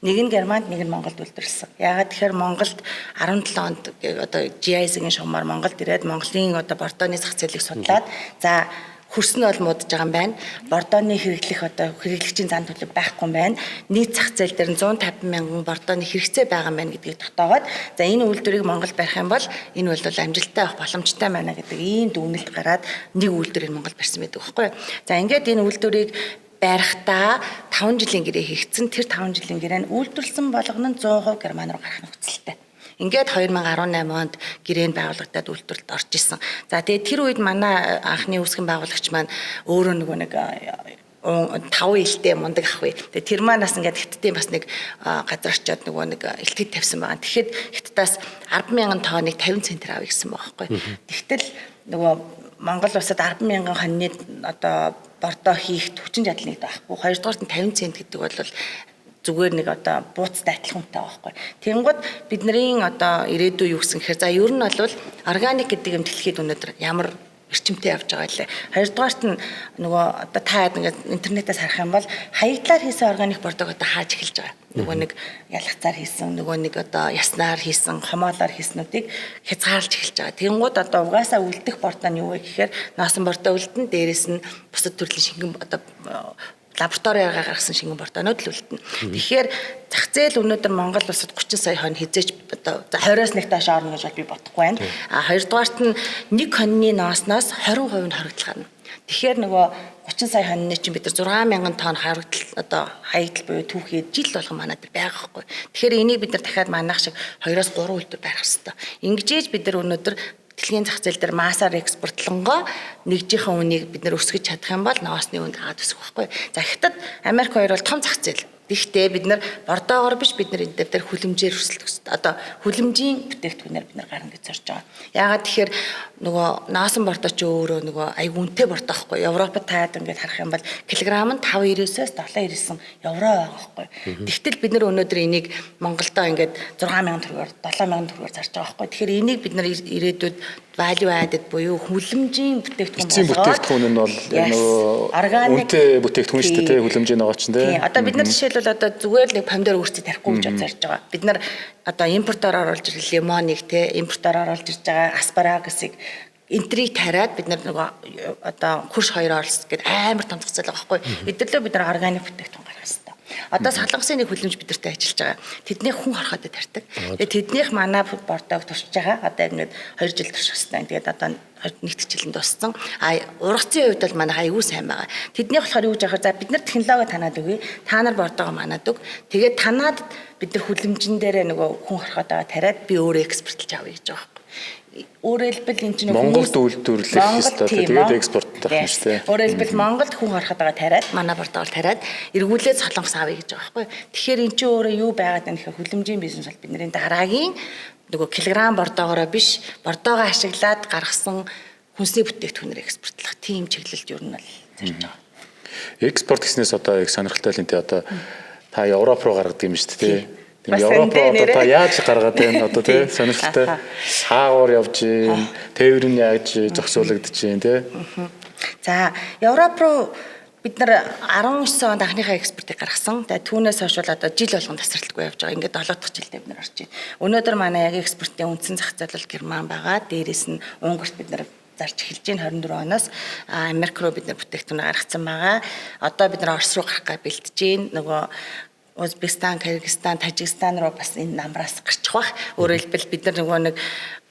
Нэг нь Германд, нэг нь Монголд үйлдвэрлэсэн. Яагаад тэгэхээр Монголд 17 онд одоо GIZ-ийн шугамар Монголд ирээд Монголын одоо бордооны зах зээлийг судлаад, за, хөрс нь бол муудаж байгаа юм байна. Бордооны хэрэглэх одоо хэрэглэгчийн зан төлөв байхгүй юм байна. Нийт зах зээл дээр нь 150 мянган бордооны хэрэгцээ байгаа юм байна гэдгийг тогтоогоод, за, энэ үйлдвэрийг Монголд барих юм бол энэ бол амжилттай авах боломжтой байна гэдэг ийм дүгнэлт гараад нэг үйлдвэрийг Монголд барьсан байдаг байхгүй юу. За, ингээд энэ үйлдвэрийг барихтаа 5 жилийн гэрээ хийгдсэн. Тэр 5 жилийн гэрээ нь үйлдвэрлэсэн болгоно нь 100% Герман руу гарах нөхцөлтэй. Ингээд 2018 онд гэрээнд байгуулагдаад үйлдвэрлэлд орж исэн. За, тэгээд тэр үед манай анхны үүсгэн байгуулагч маань өөрөө нөгөө нэг таван илтэй мундаг ах вэ. Тэгээд тэр маань бас ингээд хятадын бас нэг газар очиод нөгөө нэг илтгэж тавьсан байгаа. Тэгэхэд хятадаас 10,000 тонныг 50 центр авъя гэсэн байгаа байхгүй. Тэгтэл нөгөө Монгол улсад 10,000 хоньны одоо бордоо хийх хүчин чадал нэг байхгүй. Хоёрдугаарт нь 50 цент гэдэг бол зүгээр нэг одоо бууцтай адилхан хүнтэй байгаа байхгүй. Тэнгууд бидний одоо ирээдүй юу гэсэн гэхээр, за, ер нь бол органик гэдэг юм дэлхийд өнөөдөр ямар эрчимтэй явж байгаа лээ. Хоёрдугаарт нь нөгөө одоо та ингээд интернетээс харах юм бол хаягдлаар хийсэн органик бордог одоо хааж эхэлж байгаа. Нөгөө нэг ялгацаар хийсэн, нөгөө нэг одоо яснаар хийсэн, хомоолоор хийснүүдийг хязгаарлаж эхэлж байгаа. Тэнгууд одоо угаасаа үлдэх бордоо нь юу вэ гэхээр ноосон бордоо үлдэн, дээрэс нь бусад төрлийн шингэн одоо лабораториар гаргасан шингэн бордоонууд л үлдэнэ. Тэгэхээр зах зээл өнөөдөр Монгол улсад 30 сая хон хизээж одоо 20-оос нэг доош орно гэж бол би бодохгүй байна. А хоёрдугаарт нь нэг хоньны ноосноос 20% нь хоригдол гарна. Тэгэхээр нөгөө 30 сая хоньны чинь бид нар 6000 тонн харагдал одоо хаягдал буюу түүхий жил болгон манай дээр байгаа байхгүй. Тэгэхээр энийг бид нар дахиад манайх шиг 2-оос 3 үйлдвэр барих хэрэгтэй. Ингэжээж бид нар өнөөдөр дэлхийн зах зээл дээр массаар экспортлонгоо нэгжийнхээ үнийг бид нар өсгөж чадах юм бол ноосны үн дагаад өсөх байхгүй. За Хятад, Америк хоёр бол том зах зээл. Гэхдээ бид нар бордоогоор биш, бид нар энэ дээр хүлэмжээр өрсөлдөх хэрэгтэй. Одоо хүлэмжийн бүтээгдэхүүнээр бид нар гарна гэж зорж байгаа. Яагаад тэгэхээр нөгөө ноосон бордоо ч өөрөө нөгөө аюу үнэтэй бордоо байхгүй. Европод таад ингээд харах юм бол килограмм нь 5.99-өөс 7.99 евро байгаа байхгүй. Тэгтэл бид нар өнөөдөр энийг Монголдо ингээд 6000 төгрөгөөр, 7000 төгрөгөөр зарж байгаа байхгүй. Тэгэхээр энийг бид нар ирээдүйд value added буюу хүлэмжийн бүтээгдэхүүн Эцсийн бүтээгдэхүүн нь бол нөгөө үнэтэй бүтээгдэхүүн шүү дээ, хүлэмжийн ногоо чинь тий. Одоо бид нар жишээлбэл одоо зүгээр л нэг помидор өөрсдөө тарихгүй гэж зарж байгаа. Бид нар одоо импортоор оруулж ирэх лимоныг тий, импортоор оруулж ирж байгаа аспарагусыг энтрийг тариад бид нар нөгөө одоо хөрш хоёр оролцсон гэдэг амар том зах зээл байгаа байхгүй. Эдэрлөө бид нар органик бүтээгдэхүүн гаргах хэрэгтэй. Одоо Солонгосын нэг хүлэмж бидэртэй ажиллаж байгаа. Тэднийх хүн хорхоод тарьдаг. Тэгээд тэднийх манай бордоог туршиж байгаа. Одоо ингээд 2 жил турших хэрэгтэй. Тэгээд одоо нэгдэх жилд дууссан. А ургацын хувьд бол манай аюу сайн байгаа. Тэднийх болохоор юу гэж яхаар, за бид нар технологи танаад өгье. Та нар бордоогоо манад өг. Тэгээд танаад бид нар хүлэмжин дээрээ нөгөө хүн хорхоод байгаа тариад би өөрөө экспортлж авъя гэж байгаа байхгүй. Өөрөөр хэлбэл энэ чинь Монголд үйлдвэрлэх ёстой. Тэгээд экспортлох юм шүү дээ. Өөрөөр хэлбэл Монголд хүн хорхоод байгаа тариад манай бордоогоор тариад эргүүлээд Солонгос авъя гэж байгаа байхгүй. Тэгэхээр эн чинь өөрөө юу байгаад байна гэхээр хүлэмжийн бизнес бол бидний дараагийн нөгөө килограмм бордоогоороо биш, бордоогоо ашиглаад гаргасан хүнсний бүтээгдэхүүнээр экспортлох тийм чиглэлд ер нь бол зорж байгаа. Экспорт гэснээс одоо их сонирхолтой л энэ тий, одоо та Европ руу гаргадаг юм шүү дээ тий. Тийм, Европ руу одоо та яаж гаргаад байна одоо тий, сонирхолтой. Хаагуур явж гин, тээвэр нь яаж зохицуулагдаж гин тий. За, Европ руу бид нар 19 онд анхныхаа экспортыг гаргасан. Тэгээ түүнээс хойш бол одоо жил болгон тасралтгүй явж байгаа. Ингээд 7 дахь жилдээ бид нар орж байна. Өнөөдөр манай яг экспортын үндсэн зах зээл бол Герман байгаа. Дээрээс нь Унгарт бид нар зарж эхэлж байна 24 оноос. Америк руу бид нар бүтээгдэхүүн гаргацсан байгаа. Одоо бид нар Орос руу гарах гэж бэлтэж байна. Нөгөө Узбекистан, Кыргызстан, Тажикстан руу бас энэ намраас гарчих бах. Өөрөөр хэлбэл бид нар нөгөө нэг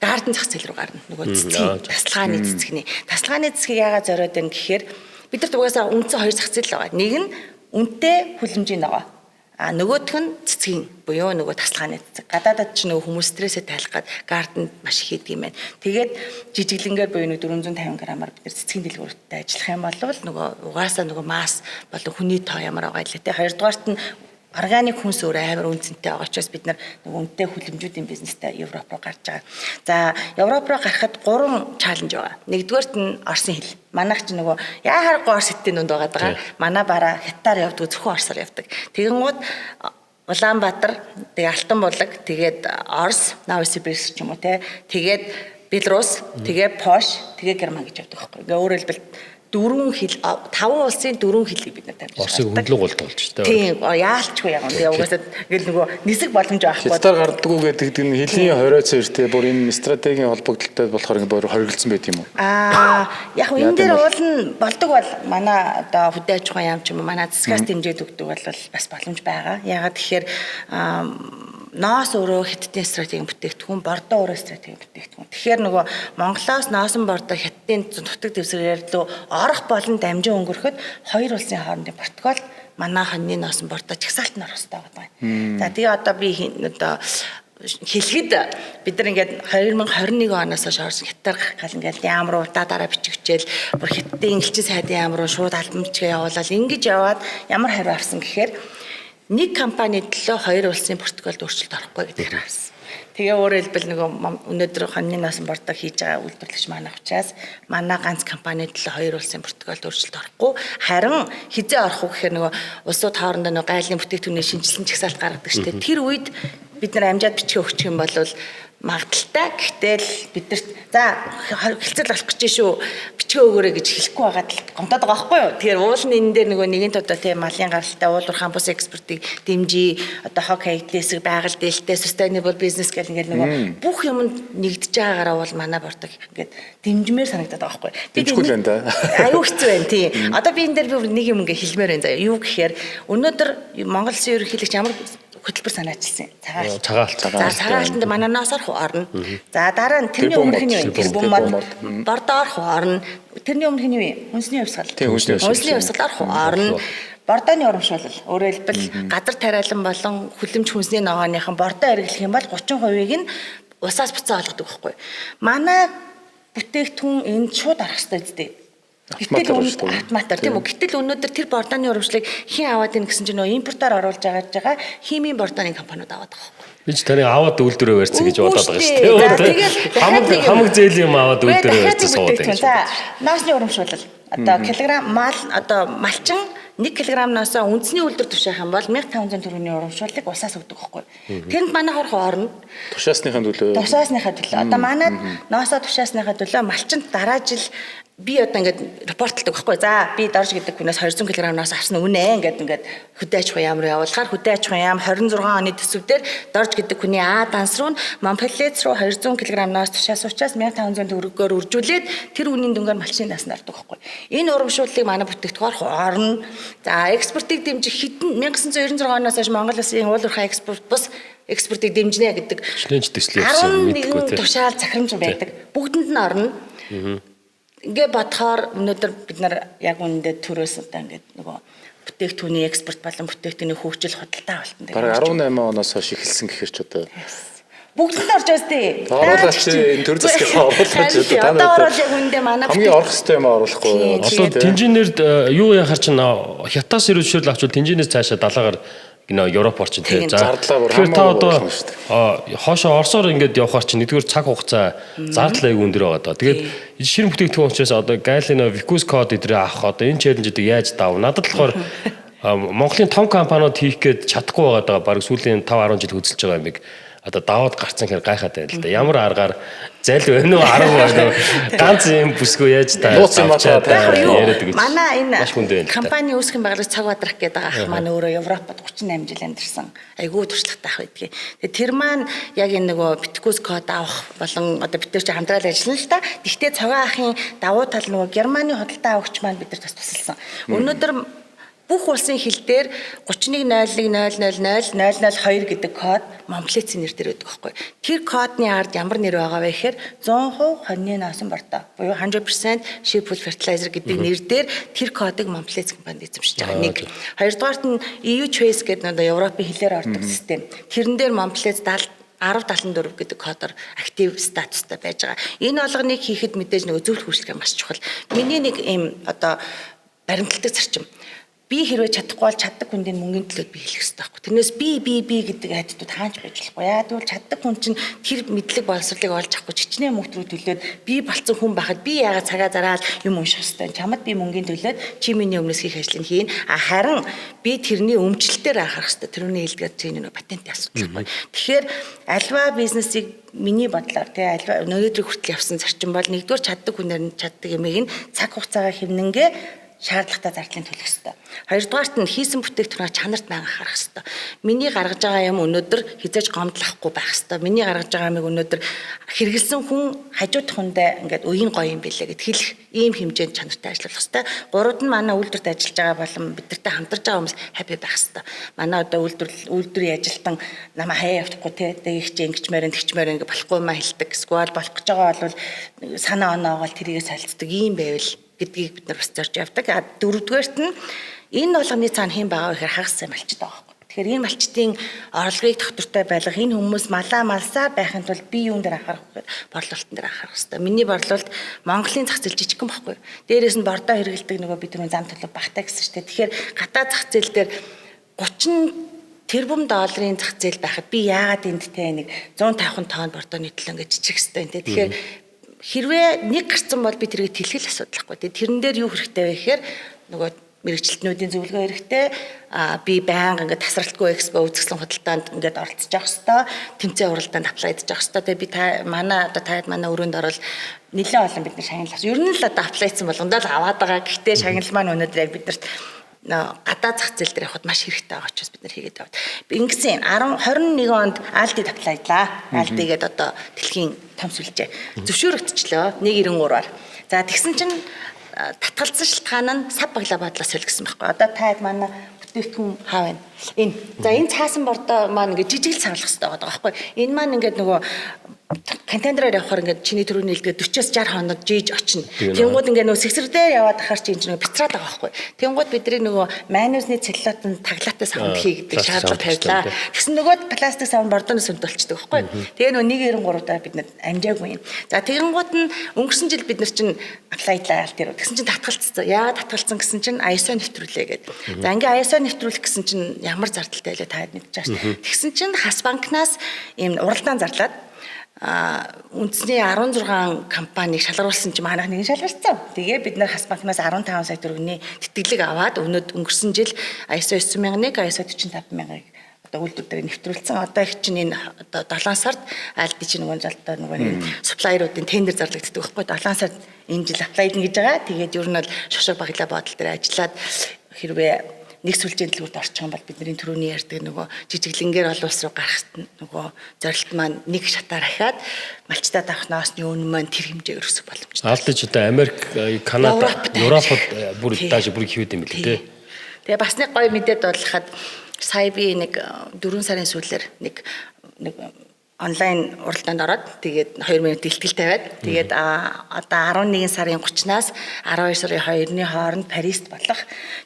гарден зах зээл рүү гарна. Нөгөө цэцгийн, тасалгааны цэцгний. Тасалгааны цэцгийг яагаад зориод байна гэхээр бид нарт угаасаа үндсэн хоёр зах зээл байгаа. Нэг нь үнэтэй хүлэмжийн ногоо. А нөгөөх нь цэцгийн буюу нөгөө тасалгааны цэцэг. Гадаадад ч нөгөө хүмүүс стрессээ тайлах гад гарденд маш их хийдэг юм байна. Тэгээд жижиглэнгээр буюу нэг 450 грамаар бид нар цэцгийн дэлгүүртээ ажиллах юм бол нөгөө угаасаа нөгөө масс болон хүний тоо ямар байгаа илээ те. Хоёрдугаарт нь органик хүнс өөр амар үнцэнтэй байгаа учраас бид нар нөгөө үнэтэй хүлэмжүүдийн бизнестэй Европ руу гарч байгаа. За, Европ руу гарахад 3 challenge байгаа. Нэгдүгээрт нь Оросын хэл. Манайх ч нөгөө яа харахгүй Орос хэлтийн дунд байгаа даа. Манай бараа хятадаар явдаг, зөвхөн Оросоор явдаг. Тэгэнгүүт Улаанбаатар, тэгээ Алтан булаг, тэгээд Орос, Новосибирск ч юм уу те. Тэгээд Белорус, тэгээ Польш, тэгээ Герман гэж явдаг байхгүй. Ингээ өөрөөр хэлбэл дөрвөн хэл, таван улсын дөрвөн хэлийг бид нар дамжиж Оросыг хөндлөн гол болж тээ. Тийм, яалчгүй яг. Тэгээ угаасаа ингээл нөгөө нисэх боломж байхгүй. Хятадаар гардаггүй гэдэг нь хэлийн хорио цэртэй бүр энэ стратегийн холбогдлолтой болохоор ингэ бүр хоригдсан байт юм уу? Аа, яг энэ дээр уул нь болдог бол манай одоо хөдөө аж ахуйн яам ч юм уу манай засгаас дэмжиж өгдөг бол бас боломж байгаа. Яагаад тэгэхээр ноос өөрөө Хятадын стратегийн бүтээгдэхүүн, бордоо өөрөө стратегийн бүтээгдэхүүн. Тэгэхээр нөгөө Монголоос ноосон бордоо Хятадын дутаг дэвсгэрээр лөө орох болон дамжин өнгөрөхөд хоёр улсын хоорондын протокол манай хоньны ноосон бордоо чагсаалт нь орох хэрэгтэй байгаа юм. За, тэгээ одоо би одоо хэлэхэд бид нар ингээд 2021 оноос хойш Орос хятадаар гарах гал ингээд яам руу удаа дараа бичигчээл бүр Хятадын элчин сайдын яам руу шууд албан бичгээ явуулаад ингэж яваад ямар хариу авсан гэхээр нэг компани төлөө хоёр улсын протоколд өөрчлөлт орохгүй гэдэг хариу авсан. Тэгээ өөрөөр хэлбэл нөгөө өнөөдөр хоньны ноосон бордоо хийж байгаа үйлдвэрлэгч манай учраас манай ганц компани төлөө хоёр улсын протоколд өөрчлөлт орохгүй. Харин хизээ орох уу гэхээр нөгөө улсууд хоорондоо нөгөө гайлын бүтээгдэхүүний шинжилсэн чагсаалт гаргадаг шүү дээ. Тэр үед бид нар амжаад бичгээ өгчих юм бол магадлалтай. Гэхдээ л биднэрт за хэлцэл болох гэж шүү, бичгээ өгөөрэй гэж хэлэхгүй байгаад л гомдоод байгаа байхгүй юу. Тэгэхээр уул нь энэ дээр нөгөө нэгэн одоо тийм малын гаралтай уулуурхаан бус экспортыг дэмжиж, одоо хог хаягдлын байгаль дээлтэй sustainable business гэх ингээд нөгөө бүх юмд нэгдэж байгаагаараа бол манай бордог ингээд дэмжмээр санагдаад байгаа байхгүй. Би байна да. Аюу хэцүү байна тийм. Одоо би энэ дээр би нэг юм ингээд хэлмээр байна заяа. Юу гэхээр өнөөдөр Монгол Улсын ерөнхийлөгч ямар Хөтөлбөр санаачилсан. Цагаан. Цагаалт. За, цагаалтанд манай ноос орох орно. За, дараа нь тэрний өмнөх нь юу? Тэрбум мод. Бордоо орох орно. Тэрний өмнөх нь юу юм? Хүнсний хувьсгал. Тийм, хүнсний хувьсгал. Хүнсний хувьсгал орох орно. Бордооны урамшуулал. Өөрөөр хэлбэл газар тариалан болон хүлэмж хүнсний ногооныхан бордоо хэрэглэх юм бол 30%-ийг нь усаас буцаа олгодог байхгүй. Манай бүтээгдэхүүн энд шууд орох ёстой үстэй. Гэтэл автоматар, тийм үү? Гэтэл өнөөдөр тэр бордооны урамшлыг хэн аваад ийн гэсэн чинь нөө импортоор оруулж байгаа химийн бордооны компаниуд аваад байгаа байхгүй. Би ч таны аваад үйлдвэрээ барьсан гэж бодоод байгаа шүү дээ. Хамаг хамаг зээл юм аваад үйлдвэрээ барьсан суугаад байна. За, ноосны урамшуулал. Одоо килограмм мал, одоо малчин 1 кг ноосоо үндэсний үйлдвэр тушаах юм бол 1500 төгрөгийн урамшууллыг улсаас өгдөг байхгүй. Тэнд манай хорх орно. Тушаасныхаа төлөө. Тушаасныхаа төлөө. Одоо манад ноосоо тушаасныхаа төлөө малчинд дараа жил би одоо ингээд репортлдог байхгүй. За, би Дорж гэдэг хүнээс 200 кг ноос авсан үнэ ингээд хөдөө аж ахуйн яам руу явуулахаар хөдөө аж ахуйн яам 26 оны төсөв дээр Дорж гэдэг хүний А данс руу Монпеллец руу 200 кг ноос тушаас учраас 1500 төгрөгөөр үржүүлээд тэр үнийн дүнгээр малчны даснаа ордог байхгүй. Энэ урамшууллыг манай бүтээгдэхүүн орно. За, экспортыг дэмжих хэдэн 1996 оноос хойш Монгол улсын уул уурхай экспорт бус экспортыг дэмжинэ гэдэг Чиний төсөл явсан мэдгүй тийм. Тушаал захирамж байдаг. Бүгдэнд нь орно. Ингээ бодохоор өнөөдөр бид нар яг үнэндээ төрөөс одоо ингээд нөгөө бүтээгдэхүүний экспорт болон бүтээгдэхүүний хөгжил худалдаа авалтан дээр. Бараг 18 оноос хойш эхэлсэн гэхэр ч одоо бүгдэнд орж байгаа сте. Оруулаач, энэ төр засгийн оруулаач одоо та нар одоо яг үнэндээ манай хамгийн орох ёстой юм оруулахгүй. Одоо тэнжинээр юу яхаар чинь хятаас ирүү зөвшөөрөл авчвал тэнжинээс цаашаа далаагаар гинэ Европ орчин тий. За, тэгэхээр та одоо хоошоо Оросоор ингээд явхаар чинь нэгдүгээр цаг хугацаа зардал аяг өндөр байгаа даа. Тэгээд ширэн бүтээгдэхүүн учраас одоо Галино, Vicus код эдрээ авах одоо энэ челленжүүдийг яаж давна? Надад болохоор Монголын том компаниуд хийх гээд чадахгүй байгаа даа. Бараг сүүлийн 5 10 жил хөдөлж байгаа юмыг одоо даваад гарцсан хэрэг гайхаад байна л да. Ямар аргаар зал байна уу, арга байна уу? Ганц юм бүсгүй яаж та яриад өгч. Манай энэ компани үүсгэн байгуулагч Цаг Бадрах гэдэг ах маань өөрөө Европод 38 жил амьдарсан. Айгүй туршлагатай ах байдгийг. Тэгээ тэр маань яг энэ нөгөө Bitcoin код авах болон одоо бид нар чи хамтрал ажиллана л та. Тэгтээ Цагаан ахын давуу тал нөгөө Германы худалдаа авагч маань бид нар бас тусалсан. Өнөөдөр бүх улсын хил дээр 3101 000 002 гэдэг код Монплецийн нэр дээр байдаг байхгүй. Тэр кодны ард ямар нэр байгаа вэ гэхээр 100% хоньны носон бордоо буюу 100% sheep wool fertilizer гэдэг нэр дээр тэр кодыг Монплец компанид эзэмшиж байгаа. Нэг. Хоёрдугаарт нь EU Choice гэдэг нь Европын хилээр ордог систем. Тэрэн дээр Монплец 1074 гэдэг кодоор актив статустай байж байгаа. Энэ болгоныг хийхэд мэдээж нөгөө зөвлөх үйлчлэг маш чухал. Миний нэг ийм одоо баримталдаг зарчим. Би хэрвээ чадахгүй бол чаддаг хүндээ мөнгөний төлөөд би хэлэх хэрэгтэй байхгүй. Тэрнээс би би би гэдэг attitude хаач байж болохгүй. Яа тэгвэл чаддаг хүн чинь тэр мэдлэг боловсролыг олж авахгүй чичнээн мөнгө рүү төлөөд би болцсон хүн байхад би яагаад цагаа зараал юм унших хэрэгтэй. Чамд би мөнгөний төлөөд чи миний өмнөөс хийх ажлыг хийн. А харин би тэрний өмчлөлтөөр анхаарах хэрэгтэй. Тэрний хэлдгээр чинь нэг патентын асуудал байхгүй. Тэгэхээр альва бизнесийг миний бодлоор тий альва өнөөдрийг хүртэл явсан зарчим бол нэгдүгээр чаддаг хүнээр нь чаддаг юмыг нь цаг хугацаагаа хэмнэнгээ шаардлагатай зардлыг төлөх ёстой. Хоёрдугаарт нь хийсэн бүтээгдэхүүнээ чанарт байнга анхаарах ёстой. Миний гаргаж байгаа юм өнөөдөр хизээж гомдлохгүй байх ёстой. Миний гаргаж байгаа юмыг өнөөдөр хэрэгэлсэн хүн хажуудах хүндээ ингээд уян гоё юм билээ гэд хэлэх ийм хэмжээнд чанартай ажиллах ёстой. Гуравд нь манай үйлдвэрт ажиллаж байгаа болон бидэртэй хамтарч байгаа хүмүүс happy байх ёстой. Манай одоо үйлдвэрийн ажилтан намаа хаяа явахгүй те дэгч ингэчмээр тэгчмээр ингээ болохгүй маа хэлдэг. Эсвэл болох гэж байгаа бол санаа оноогоол тэрийгэ солилцдог ийм байвал гэдгийг бид нар бас зорж явдаг. А дөрөвдүгээрт нь энэ болгоны цаана хэн байгаа вэ гэхээр хагас сайн малчид байгаа байхгүй. Тэгэхээр энэ малчдын орлогыг тогтвортой байлгах, энэ хүмүүс малаа малсаар байхын тулд би юун дээр анхаарах вэ гэхээр борлуулалтын дээр анхаарах хэрэгтэй. Миний борлуулалт Монголын зах зээл жижигхэн байхгүй. Дээрээс нь бордоо хэрэгэлдэг нөгөө бид түрүүн зам төлөв багтаа гэсэн чинь. Тэгэхээр гадаад зах зээл дээр 30 тэрбум долларын зах зээл байхад би яагаад энд те нэг 150 тонн бордооны төлөө ингэж жижиг хэвтэй те. Тэгэхээр хэрвээ нэг гарцсан бол би тэрийг тэлхэл асуудал байхгүй. Тэгээ тэрэн дээр юу хэрэгтэй вэ гэхээр нөгөө мэрэгчлэтнүүдийн зөвлөгөө хэрэгтэй. А би байнга ингээд тасралтгүй экспо үзэсгэлэн худалдаанд ингээд оролцож явах хэвээр, тэмцээн уралдаанд apply-дж явах хэвээр. Тэгээ би та манай одоо таад манай өрөөнд орвол нэлээд олон бид нар шагнал авсан. Ер нь л одоо apply-дсан болгондоо л аваад байгаа. Гэхдээ шагнал маань өнөөдөр яг биднэрт гадаад зах зээл дээр явхад маш хэрэгтэй байгаа учраас бид нар хийгээд яваад. Ингэсэн 10 21 онд Aldi apply-длаа. Aldi гээд одоо дэлхийн том сүлжээ. Зөвшөөрөгдчихлөө 193-аар. За, тэгсэн чинь Татгалзсан шалтгаан нь сав баглаа бодлоо соль гэсэн байхгүй. Одоо та хэд манай бүтээгдэхүүн хаа байна? Энэ. За, энэ цаасан бордоо маань ингээд жижиг л савлах хэрэгтэй байгаа байхгүй. Энэ маань ингээд нөгөө контейнераар явахаар ингээд чиний түрүүний хэлдгээ 40-с 60 хоног жийж очино. Тэнгууд ингээд нөгөө сэгсэр дээр яваад ахаар чи энэ чинь бяцраад байгаа байхгүй. Тэнгууд бидний нөгөө майонезны целлулотын таглаатай савнд хий гэдэг шаардлага тавилаа. Тэгсэн нөгөө пластик савн бордооны сүмд болчдөг байхгүй. Тэгээ нөгөө 1.93 удаа бид нар амжаагүй юм. За, тэгэнгუут нь өнгөрсөн жил бид нар чинь apply лаа тэр. Тэгсэн чинь татгалцсан. Яагаад татгалцсан гэсэн чинь ISO нэвтрүүлээ гэдэг. За, ингээ ISO нэвтрүүлэх гэсэн чинь ямар зардалтай байлаа та мэдчихэж байгаа. Тэгсэн чинь Хас банкнаас ийм уралдаан зарлаад үндэсний 16 компаниг шалгаруулсан чинь манайх нэгэн шалгарсан. Тэгээ бид нар Хас банкнаас 15 сая төгрөгийн тэтгэлэг аваад өнөөд өнгөрсөн жил ISO 9001, ISO 45000-ыг одоо үйлдвэр дээр нэвтрүүлсэн. Одоо их чинь энэ одоо 7 сард аль би чинь нөгөө залтаа нөгөө нэг supplier уудын тендер зарлагддаг байхгүй. 7 сард энэ жил apply дна гэж байгаа. Тэгээд ер нь бол шошго баглаа бодол дээр ажиллаад хэрвээ нэг сүлжээний дэлгүүрт орчих юм бол бидний түрүүний ярьдаг нөгөө жижиглэнгээр олон улс руу гарах нөгөө зорилт маань нэг шатаар ахиад малчтад авах ноосны үнэ маань тэр хэмжээгээр өсөх боломжтой. Алдаж одоо Америк, Канада, Европод бүр дааш бүр хөвд юм билээ те. Тэгээ бас нэг гоё мэдээд болоход сая би нэг 4 сарын сүүлээр нэг нэг онлайн уралдаанд ороод, тэгээд 2 минут илтгэл тавиад, тэгээд одоо 11 сарын 30-наас 12 сарын 2-ны хооронд Парист болох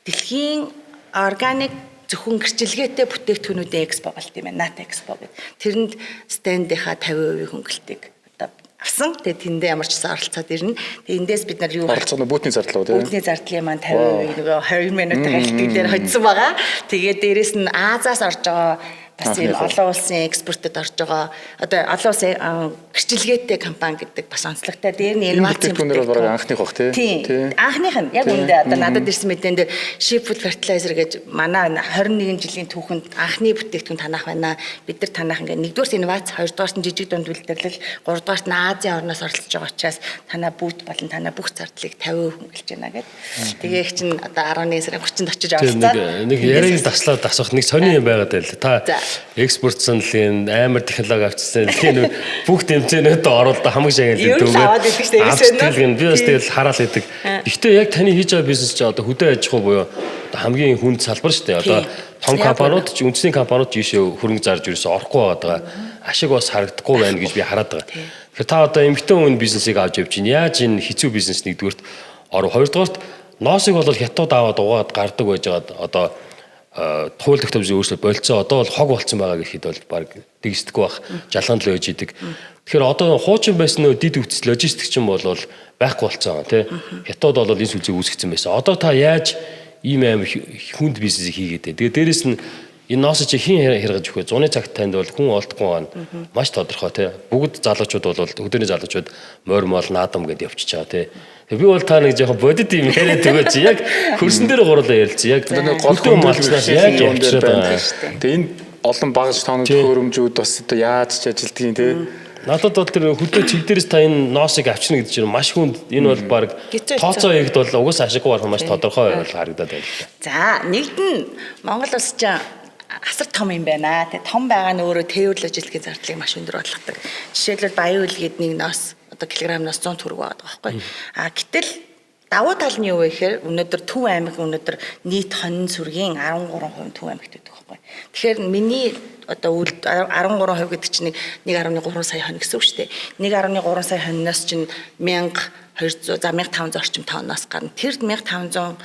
дэлхийн органик зөвхөн гэрчилгээтэй бүтээгдэхүүнүүдийн экспо болт юм байна. НАТО экспо гэдэг. Тэрэнд стендийнхаа 50% хөнгөлтийг одоо авсан. Тэгээ тэндээ ямар ч гэсэн оролцоод ирнэ. Тэгээ эндээс бид нар юу оролцоо нь booth ний зардал уу тийм. Booth ний зардлын маань 50% нөгөө 20 минутын илтгэлээр хоцсон байгаа. Тэгээд дээрэс нь Азиас орж байгаа бас ийм олон улсын экспортод орж байгаа одоо олон улсын гэрчилгээтэй компани гэдэг бас онцлогтой. Дээр нь инновацийн бүтээгдэхүүнээр бол бараг анхных бах тий. Анхных нь яг үндэ одоо надад ирсэн мэдээн дээр Sheep Food Fertilizer гэж манай 21 жилийн түүхэнд анхны бүтээгдэхүүн танах байна. Бид нар танах ингээд нэгдүгээрт инновац, хоёрдугаарт нь жижиг дунд үйлдвэрлэл, гуравдугаарт нь Азийн орноос оролцож байгаа учраас танаа booth болон танаа бүх зардлыг 50% хөнгөлж байна гэд. Тэгээ их чинь одоо 11 сарын 30-нд очиж оролцоод нэг яриаг таслаад асуух нэг сони юм байгаад байл. Та экспорт саналын амар технологи авчирсан. Тэгэхээр бүх тэмцээнүүд оролдоо хамаг шагналыг дүүгээд. Би бас тэгэл хараал идэг. Гэхдээ яг таны хийж байгаа бизнес чи одоо хөдөө аж ахуй буюу хамгийн хүнд салбар шүү дээ. Одоо том компаниуд ч, үндэсний компаниуд ч ийшээ хөрөнгө зарж ерөөсөө орохгүй байгаа. Ашиг бас харагдахгүй байна гэж би хараад байгаа. Тэгэхээр та одоо эмэгтэй хүн бизнесийг авч явж байна. Яаж энэ хэцүү бизнес нэгдүгээрт оров? Хоёрдугаарт ноосыг бол хятад аваад угаад гардаг байжгаад одоо хууль тогтоомжийг өөрчлөлт болцоо одоо бол хог болцсон байгаа гэхэд бол баг дэгсдэхгүй бах, жалган л байж идэг. Тэгэхээр одоо хуучин байсан нөө дид үтс логистик чинь бол байхгүй болцсон тий. Хятад бол энэ сүлжээг үүсгэсэн байсан. Одоо та яаж ийм аим хүнд бизнесийг хийгээд байна. Тэгээ дээрэс нь энэ ноос чи хэн хэргэж өгөх вэ? Зуны цагт танд бол хүн олдохгүй байна. Маш тодорхой тий. Бүгд залуучууд бол өдөрний залуучууд морь мол наадам гэдээ явчихж байгаа тий. Би бол та нэг жоохон бодит юм яриад өгөөч. Яг хөрсөн дээр гурлаа ярилцсан. Яг гол гол малчнаас яаж явчихраад байгаа. Тэгээ энэ олон багаж тооног төхөөрөмжүүд бас одоо яаж ч ажилтгийн тий. Надад бол тэр хөдөө чиг дээрээс та энэ ноосыг авчирна гэдэг чинь маш хүнд, энэ бол баг тооцоо хийгд бол угсаа ашиггүй барах маш тодорхой бол харагдаад байна л да. За, нэгд нь Монгол улс чинь асар том юм байна. Тэгээ том байгаа нь өөрөө тээвэр логистикийн зардлыг маш өндөр болгодог. Жишээлбэл Баян үлгээд нэг ноос одоо килограммнаас 100 төгрөг байгаа байхгүй. А гэтэл давуу тал нь юу вэ гэхээр өнөөдөр Төв аймаг өнөөдөр нийт хонин сүргийн 13% Төв аймагт байдаг байхгүй. Тэгэхээр миний одоо үйл 13% гэдэг чинь 1.3 сая хонь гэсэн үг шүү дээ. 1.3 сая хоньноос чинь 1200, за 1500 орчим тонноос гарна. Тэр 1500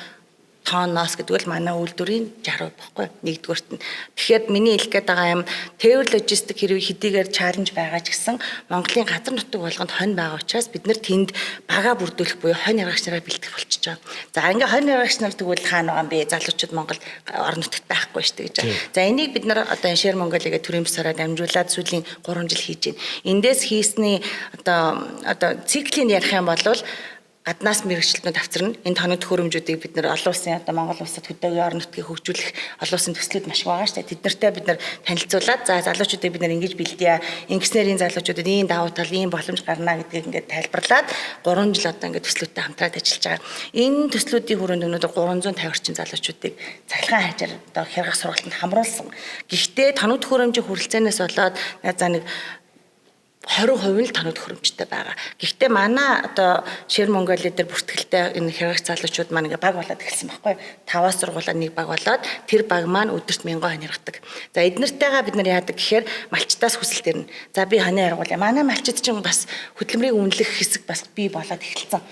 тонноос гэдэг бол манай үйлдвэрийн 60% баггүй нэгдүгээрт нь. Тэгэхээр миний хэлэх гээд байгаа юм тээвэр логистик хэрэг хэдийгээр challenge байгаа ч гэсэн Монголын газар нутаг болгонд хонь байгаа учраас бид нар тэнд бага бүрдүүлэх буюу хонь яргагч нараа бэлтгэх болчихж байгаа. За, ингээ хонь яргагч нар тэгвэл хаана байгаа юм бэ? Залуучууд Монгол орон нутагт байхгүй шүү дээ гэж. За, энийг бид нар одоо Share Mongolia гэх төрийн бусаараа дамжуулаад сүүлийн 3 жил хийж байна. Эндээс хийсний одоо циклийн ярих юм бол гаднаас мэрэгчлэнүүд авчирна. Энэ тоног төхөөрөмжүүдийг бид нэр олон улсын одоо Монгол улсад хөдөөгийн орон нутгийг хөгжүүлэх олон улсын төслүүд маш их байгаа шүү дээ. Тэд нартай бид нар танилцуулаад, за залуучуудыг бид нар ингэж бэлдъя. Ингэснээр энэ залуучуудад ийм давуу тал, ийм боломж гарна гэдгийг ингээд тайлбарлаад 3 жил одоо ингээд төслүүдтэй хамтраад ажиллаж байгаа. Энэ төслүүдийн хүрээнд өнөөдөр 350 орчим залуучуудыг цахилгаан хажаар одоо хяргах сургалтанд хамруулсан. Гэхдээ тоног төхөөрөмжийн хүрэлцээнээс болоод за нэг 20% нь л тоног төхөөрөмжтэй байгаа. Гэхдээ манай одоо Share Mongolia дээр бүртгэлтэй энэ хяргагч залуучууд маань ингээ баг болоод эхэлсэн байхгүй юу? 5-аас 6-уулаа нэг баг болоод тэр баг маань өдөрт 1000 хонь хяргадаг. За эднэртэйгээ бид нар яадаг гэхээр малчтаас хүсэлт ирнэ. За би хонио яргуулъя. Манай малчид чинь бас хөдөлмөрийг үнэлэх хэсэг бас бий болоод эхэлсэн.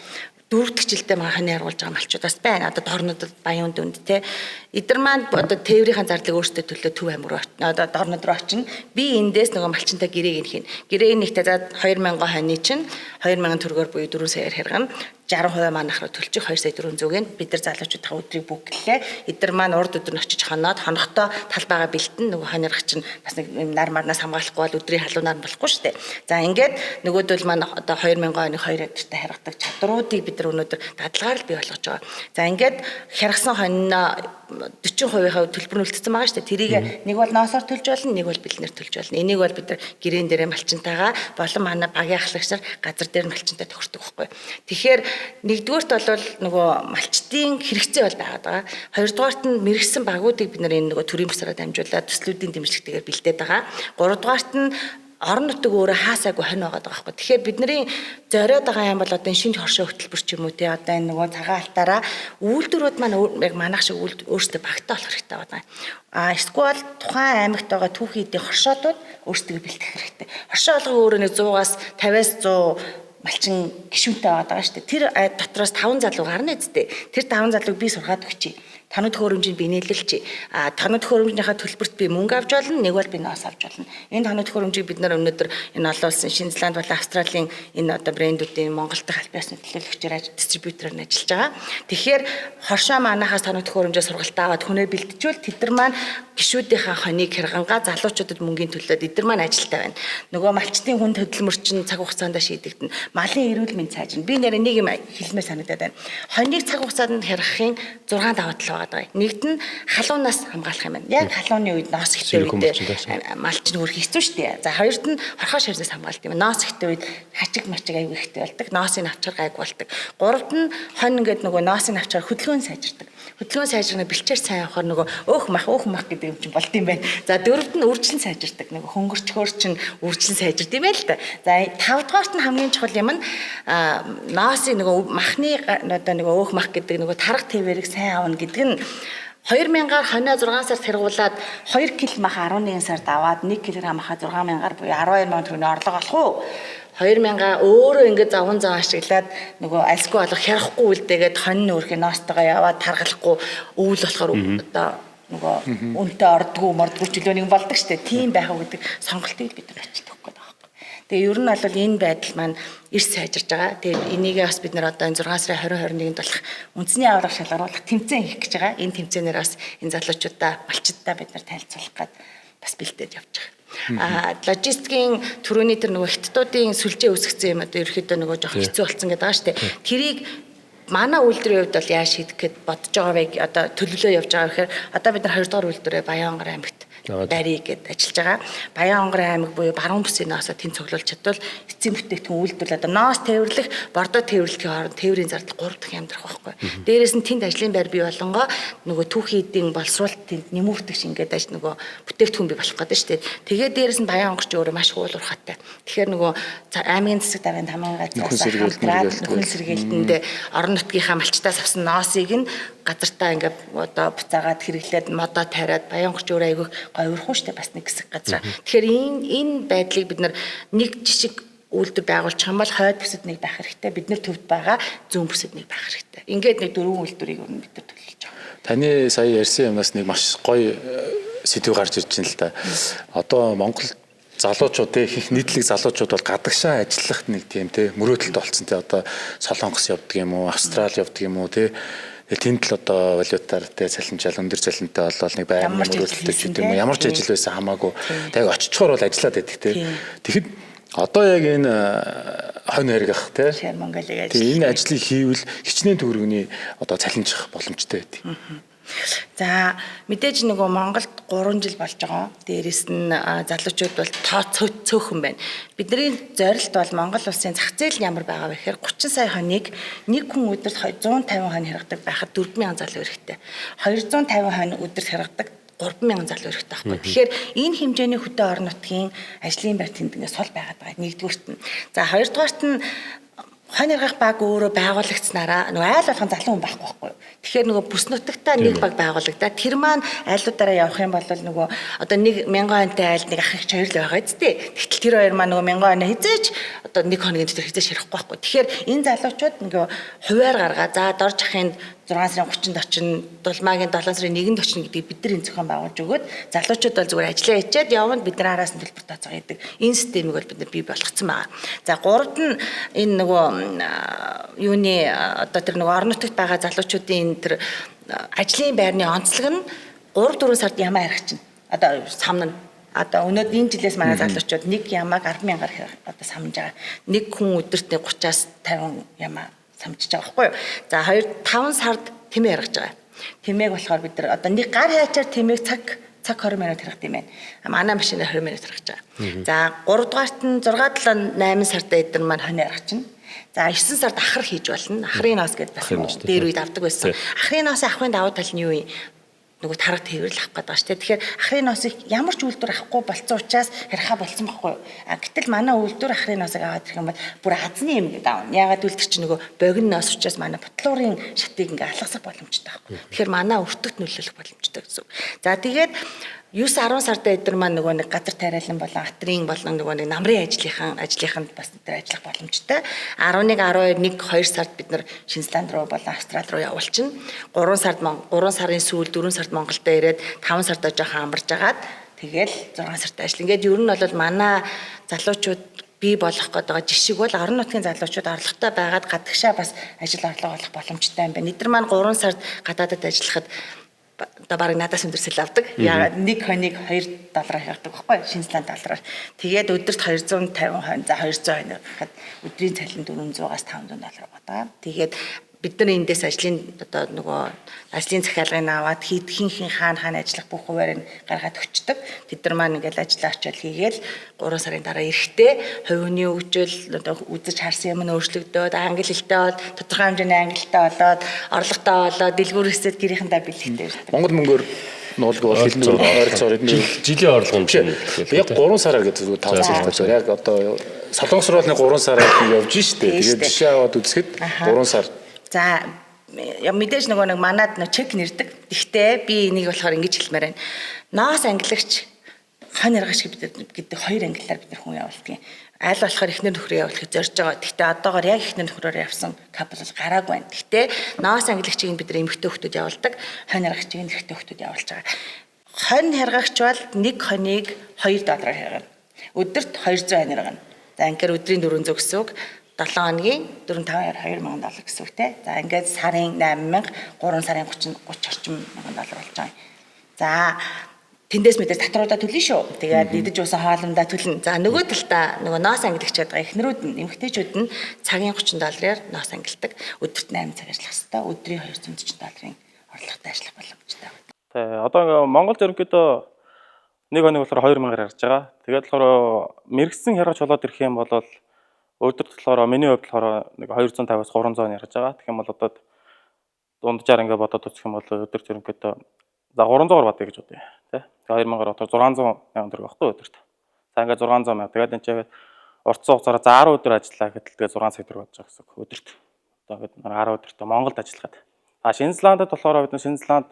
4 дахь жилдээ манай хонь яргуулж байгаа малчууд бас байна. Одоо дорнодод баян дүнд те. Эдгээр маань одоо тээврийн зардлыг өөрсдөө төлөө Төв аймаг руу одоо дорнод руу очино. Би эндээс нөгөө малчинтай гэрээг нэх. Гэрээг нэгтээ за 2000 хоньны чинь 2000 төгрөгөөр буюу 4 саяар хэргэн 60% манайх руу төлчих 2 сая 400-ийг бид нар залуучуудынхаа өдрийг бүглээ. Эдгээр маань урд өдөр нь очиж хоноод хонохдоо талбайгаа бэлтэн нөгөө хоньрох чинь бас нэг нар марнаас хамгаалахгүй бол өдрийн халуунаар болохгүй шүү дээ. За ингээд нөгөөдөл маань одоо 2000 оны 2 өдөртөө харгадаг чадруудыг бид нар өнөөдөр дадлагаар л бий болгож байгаа. За ингээд хяргасан хоньно 40%-ийнхаа төлбөр нь үлдсэн байгаа шүү дээ. Тэрийг нэг бол ноосоор төлж болно, нэг бол бэлнээр төлж болно. Энийг бол бид нар гэрээн дээрээ малчинтайгаа болон манай багийн ахлагч нар газар дээр малчинтай тохирдог байхгүй. Тэгэхээр нэгдүгээрт бол нөгөө малчдын хэрэгцээ бол байгаад байгаа. Хоёрдугаарт нь мэрэгсэн багуудыг бид нар энэ нөгөө төрийн бусаараа дамжуулаад төслүүдийн дэмжлэгтэйгээр бэлдээд байгаа. Гуравдугаарт нь орон нутаг өөрөө хаасаагүй хонь байгаа байхгүй. Тэгэхээр бидний зориод байгаа юм бол одоо энэ шинэ хоршоо хөтөлбөр ч юм уу те одоо энэ нөгөө цагаан алтаараа үйлдвэрүүд маань яг манайх шиг өөрсдөө багтаа болох хэрэгтэй байгаа. А эсвэл тухайн аймагт байгаа түүхий эдийн хоршоодууд өөрсдөө бэлтгэх хэрэгтэй. Хоршоо болгоо өөрөө нэг 100-аас 50-аас 100 малчин гишүүнтэй байгаа шүү дээ. Тэр дотроос 5 залуу гарна үсттэй. Тэр 5 залууг би сургаад өгчий. Тоног төхөөрөмжийг би нийлүүлчихье. А тоног төхөөрөмжийнхаа төлбөрт би мөнгө авч болно, нэг бол би ноос авч болно. Энэ тоног төхөөрөмжийг бид нар өнөөдөр энэ олон улсын Шинэ Зеланд болон Австралийн энэ одоо брэндүүдийн Монгол дахь аль биесны төлөөлөгчөөр дистрибьютороор нь ажиллаж байгаа. Тэгэхээр хоршоо манахаас тоног төхөөрөмжөө сургалтаа аваад хүнээ бэлтжүүл тэд нар маань гишүүдийнхаа хоныг хэргангаа залуучуудад мөнгөний төлөөд эдгээр маань ажилтаа байна. Нөгөө малчдын хүн хөдөлмөр чинь цаг хугацаанд шийдэгдэнэ. Малын эрүүл мэнд сайжирна. Би нэрээ нэг юм хэлмээр санагдаад байна. Хоныг цаг хугацаанд хэргахын 6 даваа тал байгаа. Нэгд нь халуунаас хамгаалах юм байна. Яг халууны үед ноос ихтэй үед малч нь хөрөх хэцүү шүү дээ. За хоёрт нь хорхоо шавнаас хамгаалт юм. Ноос ихтэй үед хачиг мачиг аюу ихтэй болдог. Ноосыг авчаар гайг болдог. Гуравт нь хонь ингээд нөгөө ноосыг авчаар хөдөлгөөн сайжирдаг. Хөдөлгөөн сайжирна бэлчээр сайн явахаар нөгөө өөх мах өөх мах гэдэг юм чинь болд юм байна. За дөрөвд нь үржил сайжирдаг. Нөгөө хөнгөрчхөөр чинь үржил сайжирд юм байна л да. За тавдугаарт нь хамгийн чухал юм нь ноосыг нөгөө махны одоо нөгөө өөх мах гэдэг нөгөө тарга тэвэрийг сайн авна гэдэг нь 2000-аар хонио 6 сард хэргуулад 2 кг мах 11 сард аваад 1 кг маха 6000-аар буюу 12000 төгрөгийн орлого олох уу? 2000-а өөрөө ингээд заван зав ашиглаад нөгөө альсгүй болох хярахгүй үлдээгээд хонь нөөрхөө ноостойгоо яваад таргалахгүй өвөл болохоор одоо нөгөө үнтэй ордгоо мордгоо ч илүү нэг болдог штэ. Тийм байх уу гэдэг сонголтыг бид нар очилдог гэдэг байхгүй. Тэгээ ер нь бол энэ байдал маань эрс сайжирж байгаа. Тэгээд энийгээ бас бид нар одоо энэ 6 сарын 2021-нд болох үндэсний аварга шалгаруулах тэмцээн хийх гэж байгаа. Энэ тэмцээнээр бас энэ залуучуудаа, малчдаа бид нар танилцуулах гээд бас бэлдээд явж байгаа. Логистикийн түрүүний тэр нөгөө хятадуудын сүлжээ үүсгэсэн юм одоо ерөөхдөө нөгөө жоох хэцүү болсон гэдэг байгаа шүү дээ. Тэрийг манай үйлдвэрийн хувьд бол яаж шийдэх гээд бодож байгаа вэ? Одоо төлөвлөө явж байгаа гэхээр одоо бид нар 2 дугаар үйлдвэрээ Баян-Онгор аймагт барья гэд ажиллаж байгаа. Баян-Онгор аймаг буюу баруун бүсийн ноосоо тэнд цуглуулж чадвал эцсийн бүтээгдэхүүн үйлдвэрлэл одоо ноос тээвэрлэх, бордоо тээвэрлэхийн хооронд тээврийн зардал 3 дахин амьдрах байхгүй. Дээрээс нь тэнд ажлын байр бий болонгоо нөгөө түүхийн эдийн боловсруулалт тэнд нэмүүрдэг ш ингээд аж нөгөө бүтээгдэхүүн бий болох гэдэг шүү дээ. Тэгээд дээрээс нь Баян-Онгор ч өөрөө маш их уулуурхатай. Тэгэхээр нөгөө аймгийн засаг даргын тамган газраас хамтраад нөхөн сэргийлтэнд орон нутгийнхаа малчтаас авсан ноосыг нь газартаа ингээд одоо буцаагаад хэрэглээд модоо тариад Баян-Онгор ч өөрөө айгүй говьрхуу штэ бас нэг хэсэг газраа. Тэгэхээр энэ байдлыг бид нар нэг жишг үйлдвэр байгуулчих юм бол хойд бүсэд нэг байх хэрэгтэй. Бид нар төвд байгаа зүүн бүсэд нэг байх хэрэгтэй. Ингээд нэг дөрвөн үйлдвэрийг өөр нь бид нар төлөвлөж байгаа. Таны сая ярьсан юмнаас нэг маш гоё сэдв гарч ирж байна л да. Одоо Монгол залуучууд те их нийтлэг залуучууд бол гадагшаа ажиллах нэг тийм те мөрөөдөлт болсон те одоо Солонгос явдаг юм уу, Австрали явдаг юм уу те. Тэнд л одоо валютаар те цалинжаал өндөр цалинтай болол нэг байрны мөрөөдөлтэй ч гэдэг юм уу ямар ч ажил байсан хамаагүй тэг очичхоор бол ажиллаад байдаг те. Тэгэхэд одоо яг энэ хонь хэргэх те энэ ажлыг хийвэл хичнээн төгрөгний одоо цалинжих боломжтой байдаг. За мэдээж нөгөө Монголд 3 жил болж байгаа. Дээрээс нь залуучууд бол тоо цөөхөн байна. Бидний зорилт бол Монгол улсын зах зээл ямар байгаа вэ гэхээр 30 сая хоног нэг хүн өдөрт 150 хонь хэргадаг байхад 4000 залуу хэрэгтэй. 250 хонь өдөрт хэргадаг 3000 залуу хэрэгтэй байхгүй. Тэгэхээр энэ хэмжээний хөдөө орон нутгийн ажлын байр тэнд ингээд сул байгаад байгаа. Нэгдүгüрт нь. За хоёрдугаарт нь хонь яргах баг өөрөө байгуулагдсанараа нөгөө айл болгон залуу хүн байхгүй байхгүй юу. Тэгэхээр нөгөө бүс нутагтаа нэг баг байгуулагдаад тэр маань айлуудаараа явах юм бол нөгөө одоо нэг 1000 хоньтой айл нэг ах эгч хоёр л байгаа зү. Тэгтэл тэр хоёр маань нөгөө 1000 хоньоо хизээч одоо нэг хоногийн дотор хизээч ширхгүй байхгүй. Тэгэхээр энэ залуучууд нөгөө хувиар гаргаа за дор жахын 6 сарын 30-нд очино, дулмаагийн 7 сарын 1-нд очино гэдгийг бид нар энэ зохион байгуулж өгөөд залуучууд бол зүгээр ажиллаа хийчихэд яванд бид нар араас нь төлбөр тооцоо хийдэг. Энэ системийг бол бид нар бий болгоцсон байгаа. За гуравд нь энэ нөгөө юуны одоо тэр нөгөө орон нутагт байгаа залуучуудын энэ тэр ажлын байрны онцлог нь 3-4 сард ямаа ярих чинь. Одоо самна нь. Одоо өнөөдөр энэ жилээс манай залуучууд нэг ямааг 10,000-аар одоо самж байгаа. Нэг хүн өдөрт 30-аас 50 ямаа самжиж байгаа байхгүй юу. За 2 5 сард тэмээ яргаж байгаа. Тэмээг болохоор бид нар одоо нэг гар хайчаар тэмээг цаг 20 минут хэрэг юм байна. Манай машинаар 20 минут хэрэг байгаа. За 3 дугаарт нь 6 7 8 сард эдгээр маань хонио яргаж чинь. За 9 сард ахар хийж болно. Ахрын ноос гэдээ бас дээр үед авдаг байсан. Ахрын ноос авахын давуу тал нь юу юм? Нөгөө тарга тээвэрлэх авах гэдэг шүү дээ. Тэгэхээр ахрын ноосыг ямар ч үйлдвэр авахгүй болцсон учраас хэрхаа болцсон байхгүй юу? А гэтэл манай үйлдвэр ахрын ноосыг аваад ирэх юм бол бүр азны юм гэдэг аавна. Яагаад гэвэл тэр чинь нөгөө богино ноос учраас манай бутлуурын шатыг ингээ алгасах боломжтой байхгүй. Тэгэхээр манай өртөгт нөлөөлөх боломжтой гэсэн үг. За тэгээд 9-10 сард эдгээр маань нөгөө нэг газар тариалан болон атрын болон нөгөө нэг намрын ажлынханд бас эдгээр ажиллах боломжтой. 11, 12, 1, 2 сард бид нар Шинэ Зеланд руу болон Австрали руу явуулчихна. 3 сард 3 сарын сүүл 4 сард Монголд ирээд 5 сард жоохон амарж агаад тэгэл 6 сард ажил. Ингээд ер нь бол манай залуучууд бий болох гээд байгаа жишг бол орон нутгийн залуучууд орлоготой байгаад гадагшаа бас ажил орлого олох боломжтой юм байна. Эдгээр маань 3 сард гадаадад ажиллахад одоо бараг надаас өндөрсөл авдаг. Яагаад нэг хоног $2 хягадаг байхгүй Шинэ Зеланд доллараар. Тэгээд өдөрт 250 хон, за 200 хоног гэхэд өдрийн цалин 400-аас 500 доллар байгаа. Тэгээд бид нар эндээс ажлын одоо нөгөө ажлын захиалгыг аваад хин хаана ажиллах бүх хуваарийг гаргаад өчтдөг. Тэд нар маань ингээл ажиллаа очиод хийгээл 3 сарын дараа эрэхтэй хувийн хөгжил одоо үзэж харсан юм нь өөрчлөгдөөд англи хэлтэй бол тодорхой хэмжээний англитай болоод орлоготой болоод дэлгүүр хэсэд гэрийнхэндээ бэлэгтэй ирдэг. Монгол мөнгөөр нуулгүй бол хэлнэ ойролцоогоор жилийн орлого юм чинь яг 3 сараар гэдэг зүгээр тооцоолох зүгээр яг одоо Солонгос руу нэг 3 сараар явж штэ. Тэгээд жишээ аваад үзэхэд 3 сар. За мэдээж нөгөө нэг манад нөө чек нэрдэг. Гэхдээ би энийг болохоор ингэж хэлмээр байна. Ноос ангилагч хонь яргаач гэдэг хоёр ангиллаар бид нар хүн явуулдаг юм. Аль болохоор эхнэр нөхрөө явуулахыг зорж байгаа. Гэхдээ одоогоор яг эхнэр нөхрөөр явсан couple бол гараагүй байна. Гэхдээ ноос ангилагчийг бид нар эмэгтэй хүмүүс явуулдаг, хонь яргагчийг нь эрэгтэй хүмүүс явуулж байгаа. Хонь яргагч бол нэг хоныг $2 хэргэнэ. Өдөрт 200 хонь яргана. За ингээд өдрийн 400 гэсэн үг. 7 хоногийн 4-5 $2,000 гэсэн үг те. За ингээд сарын 8,000, 3 сарын 30 орчим мянган доллар болж байгаа юм. За тэндээс мэдээ татваруудаа төлнө шүү. Тэгээд идэж уусан хоолундаа төлнө. За нөгөө талдаа нөгөө ноос ангилагч байгаа эхнэрүүд нь эмэгтэйчүүд нь цагийн $30-аар ноос ангилдаг. Өдөрт 8 цаг ажиллах хэвээр өдрийн $240-ын орлоготой ажиллах боломжтой. Тэ одоо ингээ Монгол ерөнхийдөө нэг хоног болохоор 2,000-аар харж байгаа. Тэгээд болохоор мэрэгсэн хяргач болоод ирэх юм бол өдөрт болохоор миний хувьд болохоор нэг 250-аас 300 ярж байгаа. Тэгэх юм бол одоо дунджаар ингээ бодоод үзэх юм бол өдөрт ерөнхийдөө за 300-аар бодъё гэж бодъё тий. Тэгээ 2000-аар бодохоор 600 сая төгрөг байхгүй өдөрт. За ингээ 600 мянга. Тэгээд энэ чинь уртсан хугацаараа за 10 өдөр ажиллаа гэтэл тэгээ 6 сая төгрөг бодож байгаа гэсэн үг өдөрт. Одоо ингээд 10 өдөрт Монголд ажиллахад. А Шинэ Зеландд болохоор бид Шинэ Зеланд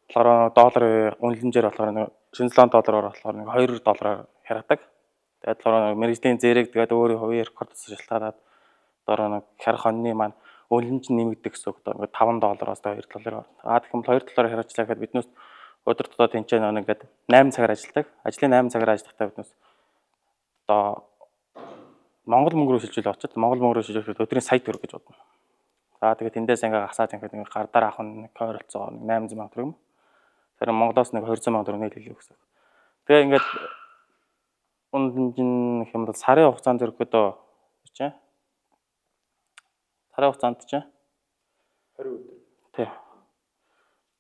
болохоор долларын үнэлэмжээр болохоор нэг Шинэ Зеланд доллараар болохоор нэг 2 доллараар хяргадаг. Тэгээд болохоор мэргэжлийн зэрэг тэгээд өөрийн хувийн рекордоос шалтгаалаад одоо нэг хярх хоньны маань үнэлэмж нэмэгдэх гэсэн үг. Одоо ингээд 5 доллароос 2 доллар. Аа тэгэх юм бол 2 доллараар хяргачлаа гэхэд биднээс өдөрт одоо тэнцээ нэг ингээд 8 цагаар ажилладаг. Ажлын 8 цагаар ажиллахдаа биднээс одоо Монгол мөнгө рүү шилжүүл очоод Монгол мөнгө рүү шилжүүлэхэд өдрийн сая төгрөг гэж бодно. За тэгээд тэндээс ингээд гасаад ингээд нэг гар дээр авах нь ойролцоогоор 800 сая төгрөг юм. Тэгэхээр Монголоос нэг 200 сая төгрөг нийлүүлэх гэсэн. Тэгээ ингээд үнэлэмж нь гэх юм бол сарын хугацаанд ерөнхийдөө чинь сарын хугацаанд чинь 20 өдөр. Тий.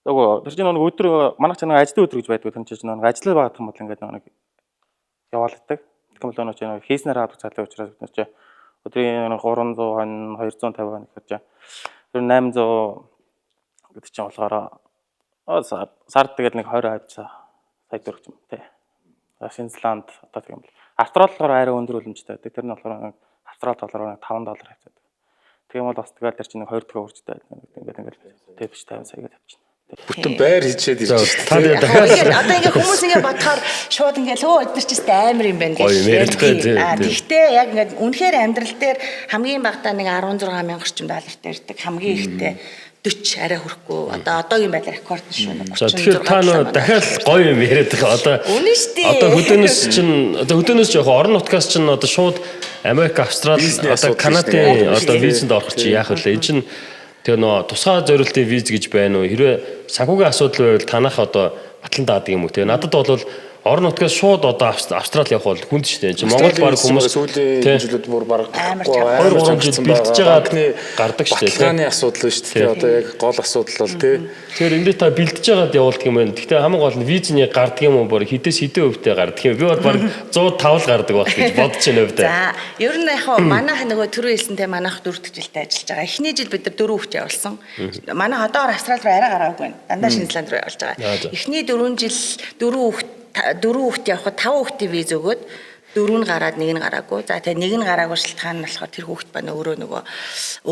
Нөгөө тэр чинь нэг өдөр манайх чинь нэг ажлын өдөр гэж байдаг. Тэр чинь нэг ажиллаа багтах юм бол ингээд нэг яваалдаг. Тэгэх юм бол нөгөө чинь хийснээр авах цалин учраас бид нар чинь өдрийн 300 хон 250 хон гэхээр чинь тэр 800 гэдэг чинь болохоор Сард тэгэл нэг 20 сая төгрөг юм тий. За Шинзланд одоо тийм бол. Австрали болохоор арай өндөр үлэмжтэй байдаг. Тэр нь болохоор Австралид болохоор 5 доллар хавцаадаг. Тийм бол бас тэгэл тэр чинь нэг 2 дахин үржтэй байдаг. Ингээд ингээд 40 50 сая гэж авчихна. Бүтэн байр хийчээд ирж шүү Та дээ. дахиад Одоо ингээ хүмүүс ингээ бодохоор шууд ингээ лөө эдгээр ч гэсэн амар юм байна гэж. Гэхдээ яг ингээ үнэхээр амьдрал дээр хамгийн багадаа нэг 16 мянга орчим доллартай ирдэг. Хамгийн ихтэй 40 арай хүрэхгүй. Одоо одоогийн байдлаар рекорд нь шүү. За тэгэхээр та нөө дахиад гоё юм яриад байгаа. Одоо Үнэн шүү дээ. Одоо хөдөөнөөс чинь одоо хөдөөнөөс жоох орон нутгаас чинь одоо шууд Америк, Австрали, одоо Канадын одоо визэнд орох чи яах вэ? Энэ чинь тэгээ нөө тусгай зориултын виз гэж байна уу? Хэрвээ санхүүгийн асуудал байвал танах одоо батлан даадаг юм уу те? Надад бол орон нутгаас шууд одоо Австрали явах бол хүнд шүү дээ. Чи Монгол баг хүмүүс сүүлийн жилүүд бүр баг 2 3 жил бэлтэж байгаа гардаг шүү дээ. Баталгааны асуудал шүү дээ. Одоо яг гол асуудал бол тий. Тэгэхээр эндээ та бэлтэж байгаад явуулдаг юм байна. Гэхдээ хамгийн гол нь визний гардаг юм уу бүр хідээс хэдэн өвтэй гардаг юм. Би бол баг 105 л гардаг байх гэж бодож байна өвдөө. За, ер нь яг хаа манайх нөгөө түрүү хэлсэнтэй манайх дөрөв дэх жилдээ ажиллаж байгаа. Эхний жил бид нар дөрөв хүүхд явуулсан. Манай одоогор Австрали руу арай гараагүй байна. Дандаа Шинэ Зеланд руу явуулж байгаа. Эхний 4 жил дөрөв хүүхд явахад 5 хүүхдийн виз өгөөд дөрөв нь гараад нэг нь гараагүй. За тэгээ нэг нь гараагүй шалтгаан нь болохоор тэр хүүхд маань өөрөө нөгөө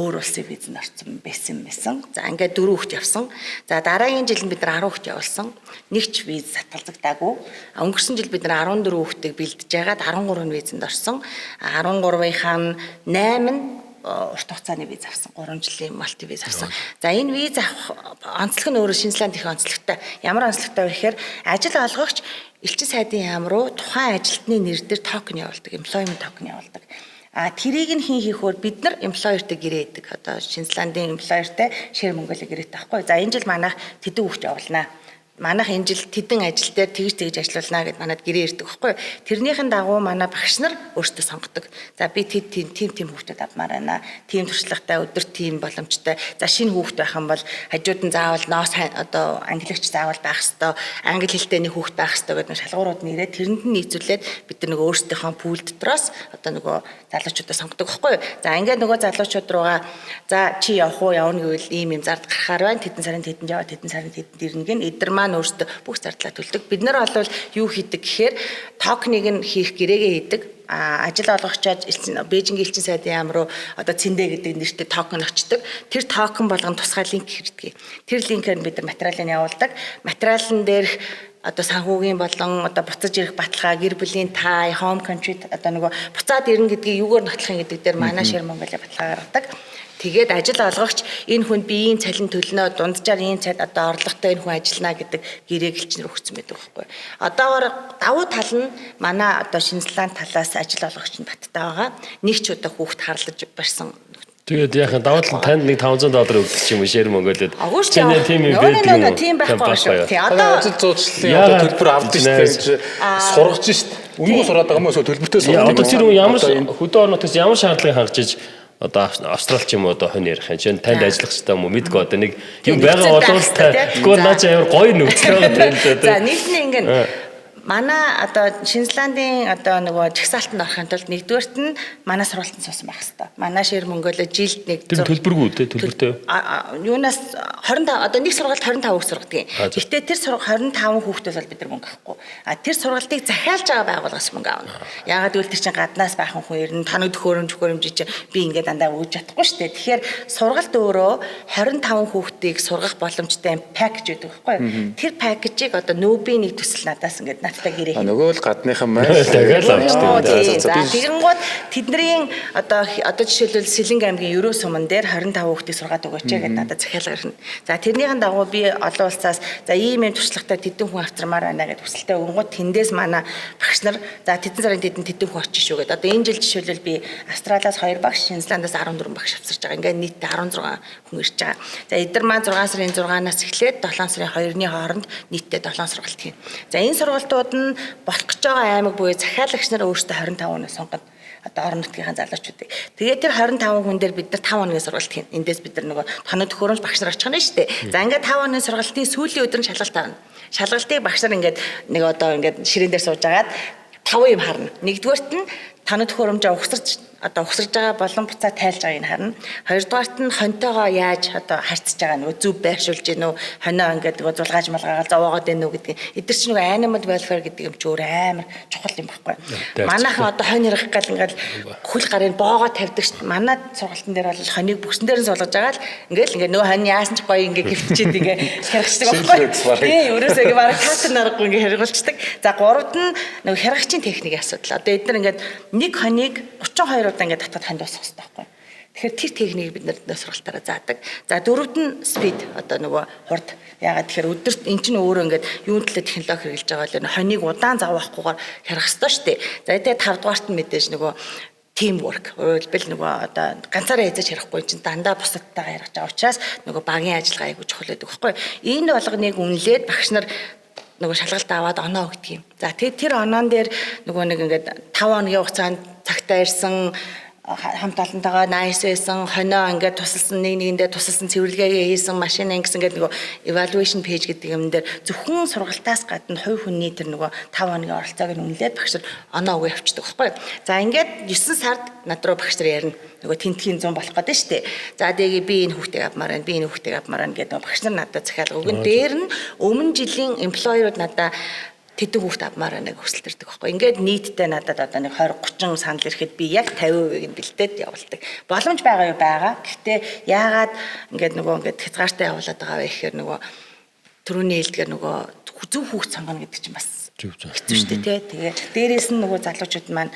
өөр улсын визэнд орсон байсан. За ингээд дөрөв хүүхд явсан. За дараагийн жил нь бид нар 10 хүүхд явуулсан. Нэг ч виз татгалзагдаагүй. Өнгөрсөн жил бид нар 14 хүүхдийг бэлдэж байгаад 13 нь визэнд орсон. 13-ийнхаа нь 8 нь урт хугацааны виз авсан. 3 жилийн multi виз авсан. За энэ виз авах онцлог нь өөрөө Шинэ Зеланд их онцлогтой. Ямар онцлогтой вэ гэхээр ажил олгогч элчин сайдын яам руу тухайн ажилтны нэр дээр токен явуулдаг, employment token явуулдаг. А тэрийг нь хэн хийх вэ? Бид нар employer-тэй гэрээ хийдэг. Одоо Шинэ Зеландын employer-тэй Share Mongolia гэрээтэй байхгүй. За энэ жил манайх тэдэн хүүхд явуулнаа. Манайх энэ жил тэдэн ажил дээр тэгж тэгж ажиллуулнаа гэд манад гэрээ ирдэг байхгүй юу. Тэрнийхэн дагуу манай багш нар өөрсдөө сонгодог. За би тэд тийм тийм тийм хүүхдүүд авмаар байна. Тийм туршлагатай, өдөр тийм боломжтой. За шинэ хүүхд байх юм бол хажууд нь заавал ноос одоо ангилагч заавал байх хэвээр, англи хэлтэй нэг хүүхд байх хэвээр гэдэг шалгуурууд нь ирээд тэрэнд нь нийцүүлээд бид нар нөгөө өөрсдийнхөө pool дотроос одоо нөгөө залуучуудаа сонгодог байхгүй юу. За ингээд нөгөө залуучууд руугаа за чи явах уу явна гэвэл ийм юм зард гарахаар байна. Тэдэн сарын тэдэнд яваа, тэдэн сарын тэдэнд ирнэ гэн эдэр маань өөрсдөө бүх зардлаа төлдөг. Бид нар бол юу хийдэг гэхээр токеныг нь хийх гэрээгээ хийдэг. А ажил олгогчоод Бээжингийн элчин сайдын яам руу одоо Цэндэ гэдэг нэртэй токен очдог. Тэр токен болгон тусгай link хэрэгдэг. Тэр линкээр бид нар материалыг явуулдаг. Материалн дээрх одоо санхүүгийн болон одоо буцаж ирэх баталгаа, гэр бүлийн tie, home country одоо нөгөө буцаад ирнэ гэдгийг юугаар нотлох юм гэдэг дээр манай Share Mongolia баталгаа гаргадаг. Тэгээд ажил олгогч энэ хүнд би ийм цалин төлнө, дунджаар ийм цал одоо орлоготой энэ хүн ажиллана гэдэг гэрээг элчнэр өгсөн байдаг байхгүй. Одоогор давуу тал нь манай одоо Шинэ Зеланд талаас ажил олгогч нь баттай байгаа. Нэг ч удаа хүүхд харлаж барьсан. Тэгээд яахан давуу тал нь танд нэг 500 доллар өгдөг ч юм уу Share Mongolia-д. Агуу шүү дээ. Тийм юм байдаг юм уу? Тийм байхгүй шүү. Тий одоо ажил зуучлалын одоо төлбөр авдаг шүү дээ гэж сургаж шүү дээ. Үнэгүй сураад байгаа юм уу? Төлбөртэй сураад. Одоо тэр хүн ямар хөдөө орон нутгаас ямар шаардлагыг хангаж иж одоо Австрал ч юм уу одоо хонь ярих юм. Чинь танд ажиллах хэрэгтэй юм уу? Мэдгүй одоо нэг юм байгаа болвол тэгвэл наа чи амар гоё нөхцөл байгаа танд. За нэг нь ингэн манай одоо Шинэ Зеландын одоо нөгөө жагсаалтанд орохын тулд нэгдүгээрт нь манай сургуультанд суусан байх хэрэгтэй. Манай Share Mongolia жилд нэг тэр төлбөргүй те төлбөртэй. Юунаас 25 одоо нэг сургалт 25 хүүхд сургадаг. Гэхдээ тэр сурга 25 хүүхдээс бол бид нар мөнгө авахгүй. А тэр сургалтыг захиалж байгаа байгууллагаас мөнгө авна. Яагаад гэвэл тэр чинь гаднаас баахан хүн ирнэ, тоног төхөөрөмж чинь би ингээд дандаа өгж чадахгүй шүү дээ. Тэгэхээр сургалт өөрөө 25 хүүхдийг сургах боломжтой package гэдэг байхгүй юу? Тэр package-ийг одоо нүүбийн нэг төсөл надаас ингээд надтай гэрээ. Нөгөө л гадныхан маань тэгэл авчдаг. За тэгэнгүүт тэдний одоо жишээлбэл Сэлэнг аймгийн Ерөө суман дээр 25 хүүхдийг сургаад өгөөч гэдэг надад захиалга ирнэ. За тэрнийхэн дагуу би олон улсаас за ийм юм туршлагатай тэдэн хүн авчирмаар байна гэдээ хүсэлтээ өгөнгүүт тэндээс манай багш нар за тэдэн сарын тэдэн тэдэн хүн очиж шүү гэдэг. Одоо энэ жил жишээлбэл би Австралиас 2 багш, Шинэ Зеландаас 14 багш авчирч байгаа. Ингээд нийтдээ 16 хүн ирж байгаа. За эдгээр маань 6 сарын 6-наас эхлээд 7 сарын 2-ны хооронд нийтдээ 7 сургалт хийнэ. За энэ сургалтууд нь болох гэж байгаа аймаг буюу захиалагч нар өөрсдөө 25 хүнээ сонгоно. Одоо орон нутгийнхаа залуучуудыг. Тэгээд тэр 25 хүн дээр бид нар 5 хоногийн сургалт хийнэ. Эндээс бид нар нөгөө тоног төхөөрөмж багш нар очих нь шүү дээ. За ингээд 5 хоногийн сургалтын сүүлийн өдөр нь шалгалт авна. Шалгалтыг багш нар ингээд нэг одоо ингээд ширээн дээр сууж агаад 5 юм харна. Нэгдүгээрт нь тоног төхөөрөмжөө угсарч Одоо ухсарж байгаа болон буцаа тайлж байгааг нь харна. Хоёрдугаарт нь хонтойгоо яаж одоо харьцаж байгаа, нөгөө зөв байршуулж гэнэ үү, хонио ингээд нөгөө зулгааж малгаагаал зовоогоод байна уу гэдгийг. Эдгээр чинь нөгөө animal welfare гэдэг юм чи өөр амар чухал юм баггүй. Манайхан одоо хонь ярих гал ингээд хөл гарын боогоо тавьдаг шүү дээ. Манай сургалтын дээр бол хонийг бүксэн дээр нь суулгаж байгаа л ингээд ингээд нөгөө хонь яасан ч гоё ингээд гівтчихэд ингээд хэрэгчдэг байхгүй. Тийм, ерөөсөө ингээд бараг театр наргагүй ингээд хэргүүлцдэг. За, гуравд нь нөгөө хяргачийн техникийн асуудал. Одоо эдгээр ингээд нэг хонийг 32 удаа ингээд татаад ханд дуусгах хэрэгтэй байхгүй. Тэгэхээр тэр техникийг бид нар сургалтаараа заадаг. За, дөрөвд нь speed, одоо нөгөө хурд. Яагаад тэгэхээр өдөрт эн чинь өөрөө ингээд юун төлөө технологи хэрэглэж байгаа бол хонийг удаан заваахгүйгээр хярах ёстой шүү дээ. За, тэгээ тавдугаарт нь мэдээж нөгөө team work. Өөрөөр хэлбэл нөгөө одоо ганцаараа хийж ярихгүй чинь дандаа бусадтайгаа ярих байгаа учраас нөгөө багийн ажиллагаа айгүй чухал байдаг байхгүй. Энэ болгоныг үнэлээд багш нар нөгөө шалгалт аваад оноо өгдөг юм. За, тэгээд тэр оноон дээр нөгөө нэг ингээд 5 хоногийн хугацаанд цагтаа ирсэн, хамт олонтойгоо nice байсан, хонио ингээд тусалсан, нэг нэгэндээ тусалсан, цэвэрлэгээ хийсэн, машин ингэсэн гэдэг нөгөө evaluation page гэдэг юм дээр зөвхөн сургалтаас гадна хувь хүний тэр нөгөө 5 хоногийн оролцоог нь үнэлээд багш нар оноо өгөө явчихдаг байхгүй. За, ингээд 9 сард над руу багш нар ярина. Нөгөө тентхийн 100 болох гэдэг шүү дээ. За, тэгээ би энэ хүүхдийг авмаар байна, би энэ хүүхдийг авмаар байна гэдэг багш нар надад захиалга өгөн. Дээр нь өмнө жилийн employer-ууд надад тэдэн хүүхд авмаар байна гэж хүсэлт ирдэг байхгүй. Ингээд нийтдээ надад одоо нэг 20 30 санал ирэхэд би яг 50% нь бэлдээд явуулдаг. Боломж байгаа юу, байгаа. Гэхдээ яагаад ингээд нөгөө ингээд хязгаартай явуулаад байгаа вэ гэхээр нөгөө түрүүний хэлдгээр нөгөө зөв хүүхд сонгоно гэдэг чинь бас зөв зөв хэцүү шүү дээ, тий. Тэгээ дээрээс нь нөгөө залуучууд маань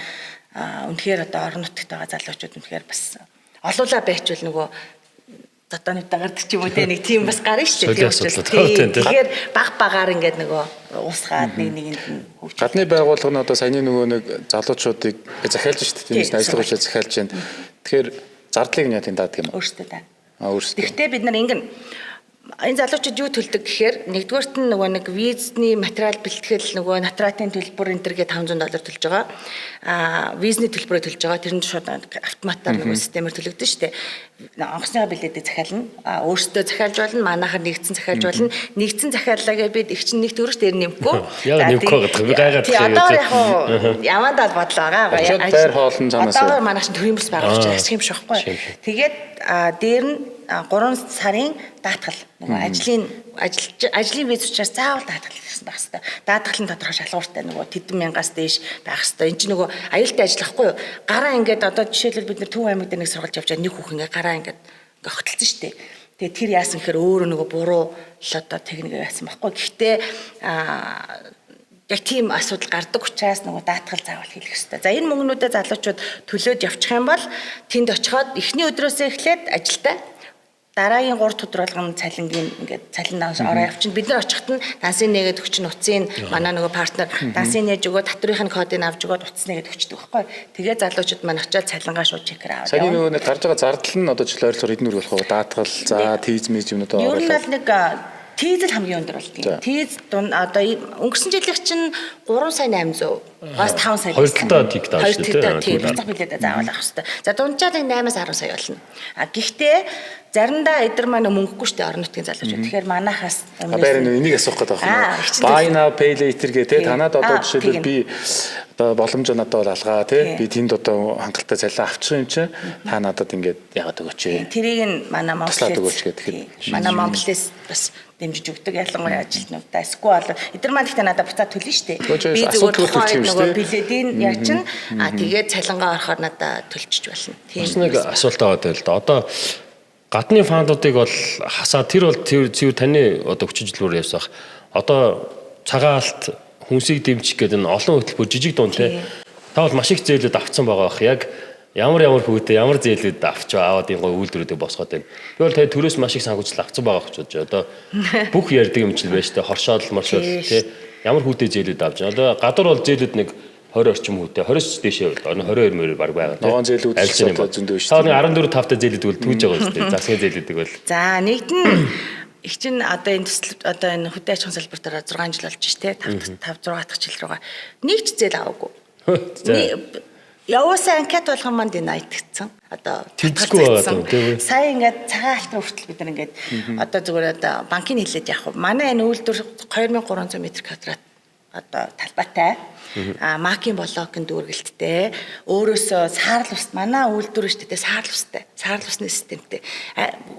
үнэхээр одоо орон нутагт байгаа залуучууд үнэхээр бас олуула байчвал нөгөө зодооны дагардаг ч юм уу, те, нэг тийм бас гарна шүү дээ. Тийм. Тэгэхээр баг багаар ингээд нөгөө уусгаад нэг нэгэнд нь хөгжиж. Гадны байгууллага нь одоо саяны нөгөө нэг залуучуудыг захиалж шүү дээ. Тийм, ажиллах учраас захиалж байна. Тэгэхээр зардлыг нь яа тийм даадаг юм уу? Өөрсдөө даа. А, өөрсдөө. Гэхдээ бид нар ингэн энэ залуучууд юу төлдөг гэхээр нэгдүгээрт нь нөгөө нэг визний материал бэлтгэл, нөгөө нотариатын төлбөр энэ төргээ 500 доллар төлж байгаа. Аа, визний төлбөрөө төлж байгаа. Тэр нь шууд автоматар нөгөө системээр төлөгдөн шүү дээ. Онгоцны билетийг захиална. А, өөрсдөө захиалж болно. Манайхаар нэгдсэн захиалж болно. Нэгдсэн захиаллаа гэж бид их чинь нэг төгрөг дээр нэмэхгүй. Яг нэмэхгүй гэдэг. Би гайгаад. Тий, одоо яг уу явандаа бодлоо байгаа. Байр хоолн цаанаас. Одоо манайх чинь төрийн бүс байгаа учраас ашиг юм шиг байхгүй. Тэгээд дээр нь 3 сарын даатгал, нөгөө ажлын ажил ажлын виз учраас заавал даатгал гэсэн байх хэрэгтэй. Даатгал нь тодорхой шалгууртай, нөгөө тэдэн мянгаас дээш байх хэрэгтэй. Энд чинь нөгөө аюултай ажиллахгүй юу? Гараа ингээд одоо жишээлбэл бид нар Төв аймаг дээр нэг сургалж явж байгаа, нэг хүүхэн ингээд гараа ингээд ингээд хөтөлсөн шүү дээ. Тэгээ тэр яасан гэхээр өөрөө нөгөө буруу л одоо техник яасан байхгүй. Гэхдээ яг тийм асуудал гардаг учраас нөгөө даатгал заавал хийх хэрэгтэй. За, энэ мөнгнүүдээ залуучууд төлөөд явчих юм бол тэнд очиход эхний өдрөөсөө эхлээд ажилдаа, дараагийн 3 өдөр болгоно цалингийн ингээд цалин данс ороо явчихна. Бид нар очиход нь дансыг нээгээд өгч нь утсын, манай нөгөө партнер дансыг нээж өгөө, татврын кодыг авч өгөөд, утас нээгээд өгчдөг байхгүй. Тэгээ залуучууд маань очиад цалингаа шууд чекээр аваад. Саяны нөгөө нэг гарч байгаа зардал нь одоо жишээл ойролцоогоор хэдэн төгрөг болох вэ? Даатгал, за, тийз мийз юмнуудаа оруулаад. Ер нь бол нэг тийзэл хамгийн өндөр болдгийг. Тийз одоо өнгөрсөн жилийнх чинь 3 сая 800 бас 5 сая. Хоёр талдаа тик тааш шүү дээ. Тийм, буцах билетээ заавал авах хэрэгтэй. За, дунджаар нэг 8-аас 10 сая болно. А, гэхдээ заримдаа эдгээр маань мөнгөгүй шүү дээ, орон нутгийн залуучууд. Тэгэхээр манахаас Байр энийг асуух гэдэг байна. Buy now pay later гэх те, танад одоо жишээлбэл би одоо боломжоо надад бол алгаа те, би тэнд одоо хангалттай цалин авчих юм чинь та надад ингээд яагаад өгөөч ээ. Тэрийг нь манай Монголээс өгөөч гэхэд манай Монголээс бас дэмжиж өгдөг, ялангуяа ажилтнуудаа. Эсвэл эдгээр маань гэхдээ надад буцаад төлнө шүү дээ. Би зүгээр тухайн нөгөө билетийн яа чин, а, тэгээд цалингаа орохоор надад төлчиж болно. Тийм. Бас нэг асуулт аваад байл л да. Одоо гадны fund уудыг бол хасаа, тэр бол цэвэр таны одоо хүчин төлбөр явсах. Одоо цагаан алт, хүнсийг дэмжих гэдэг энэ олон хөтөлбөр жижиг дунд те. Та бол маш их зээлүүд авцсан байгаа бах. Яг ямар ямар хүүтэй ямар зээлүүд авч аваад энэ гой үйлдвэрүүдийг босгоод байна. Би бол тэгээ төрөөс маш их санхүүжил авцсан байгаа гэж бодож. Одоо бүх ярьдаг юм чинь байж тээ, хоршоол маршоол те, ямар хүүтэй зээлүүд авч байна. Одоо гадуур бол зээлүүд нэг 20 орчим хүүтэй, 20-с дээшээ 22 мөр баг байгаа тийм. Ногоон зээлүүд зөндөө шүү дээ. Та нэг 14 тавтай зээлүүд бол түүж байгаа шүү дээ. Засгийн зээлүүдийг бол. За, нэгд нь их чинь одоо энэ төсөл, одоо энэ хөдөө аж ахуйн салбар дээр 6 жил болж ш, тэ, 5 5 6 дахь жил руугаа нэг ч зээл аваагүй. Явуулсан анкет болгон маань deny дагдсан. Одоо тэнцэхгүй байгаа тийм. Сая ингээд цагаан алтан хүртэл бид нар ингээд одоо зүгээр одоо банкны хэлээд явах. Манай энэ үйлдвэр 2300 м квадрат одоо талбайтай. Макийн блокын дүүргэлттэй. Өөрөөсөө саарл ус манай үйлдвэр шүү дээ, саарл устай. Саарл усны системтэй.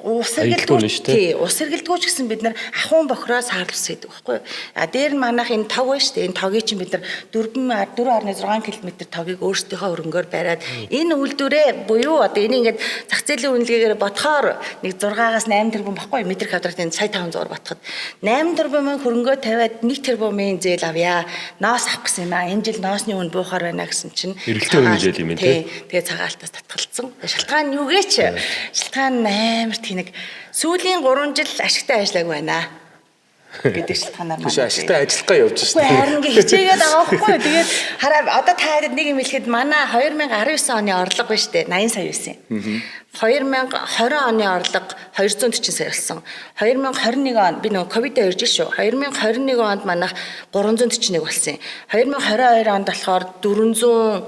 Ус Аюулгүй нь шүү дээ. Тий, ус эргэлдгүү ч гэсэн бид нар ахуйн бохроо саарл ус хийдэг байхгүй юу? А дээр нь манайх энэ тог байна шүү дээ. Энэ тогийг чинь бид нар 4.6 км тогийг өөрсдийнхөө хөрөнгөөр бариад энэ үйлдвэрээ буюу одоо энийг ингээд зах зээлийн үнэлгээгээр бодохоор нэг 6-аас 8 тэрбум баггүй юу? Метр квадратын сая 500 ботход 8 тэрбумын хөрөнгөө тавиад 1 тэрбумын зээл авъя. Ноос авах гэсэн юм аа. Энэ жил ноосны үн буухаар байна гэсэн чинь Эргэлтээ хөрөнгө зээл юм тий. Тэгээ цагаалтаас татгалцсан. Шалтгаан нь юу гээч? Шалтгаан нь амар тэнэг. Сүүлийн 3 жил ашигтай ажиллаагүй байна гэдэг шалтгаанаар Биш ашигтай ажиллах га явж Үгүй шээ. харин ингээ хичээгээд байгаа байхгүй юу? Тэгээд хараа одоо та хэд нэг юм хэлэхэд манай 2019 оны орлого байна шүү дээ 80 сая байсан юм. 2020 оны орлого 240 сая болсон. 2021 он би нөгөө ковид 2 жил шүү. 2021 онд манайх 341 болсон юм. 2022 онд болохоор 400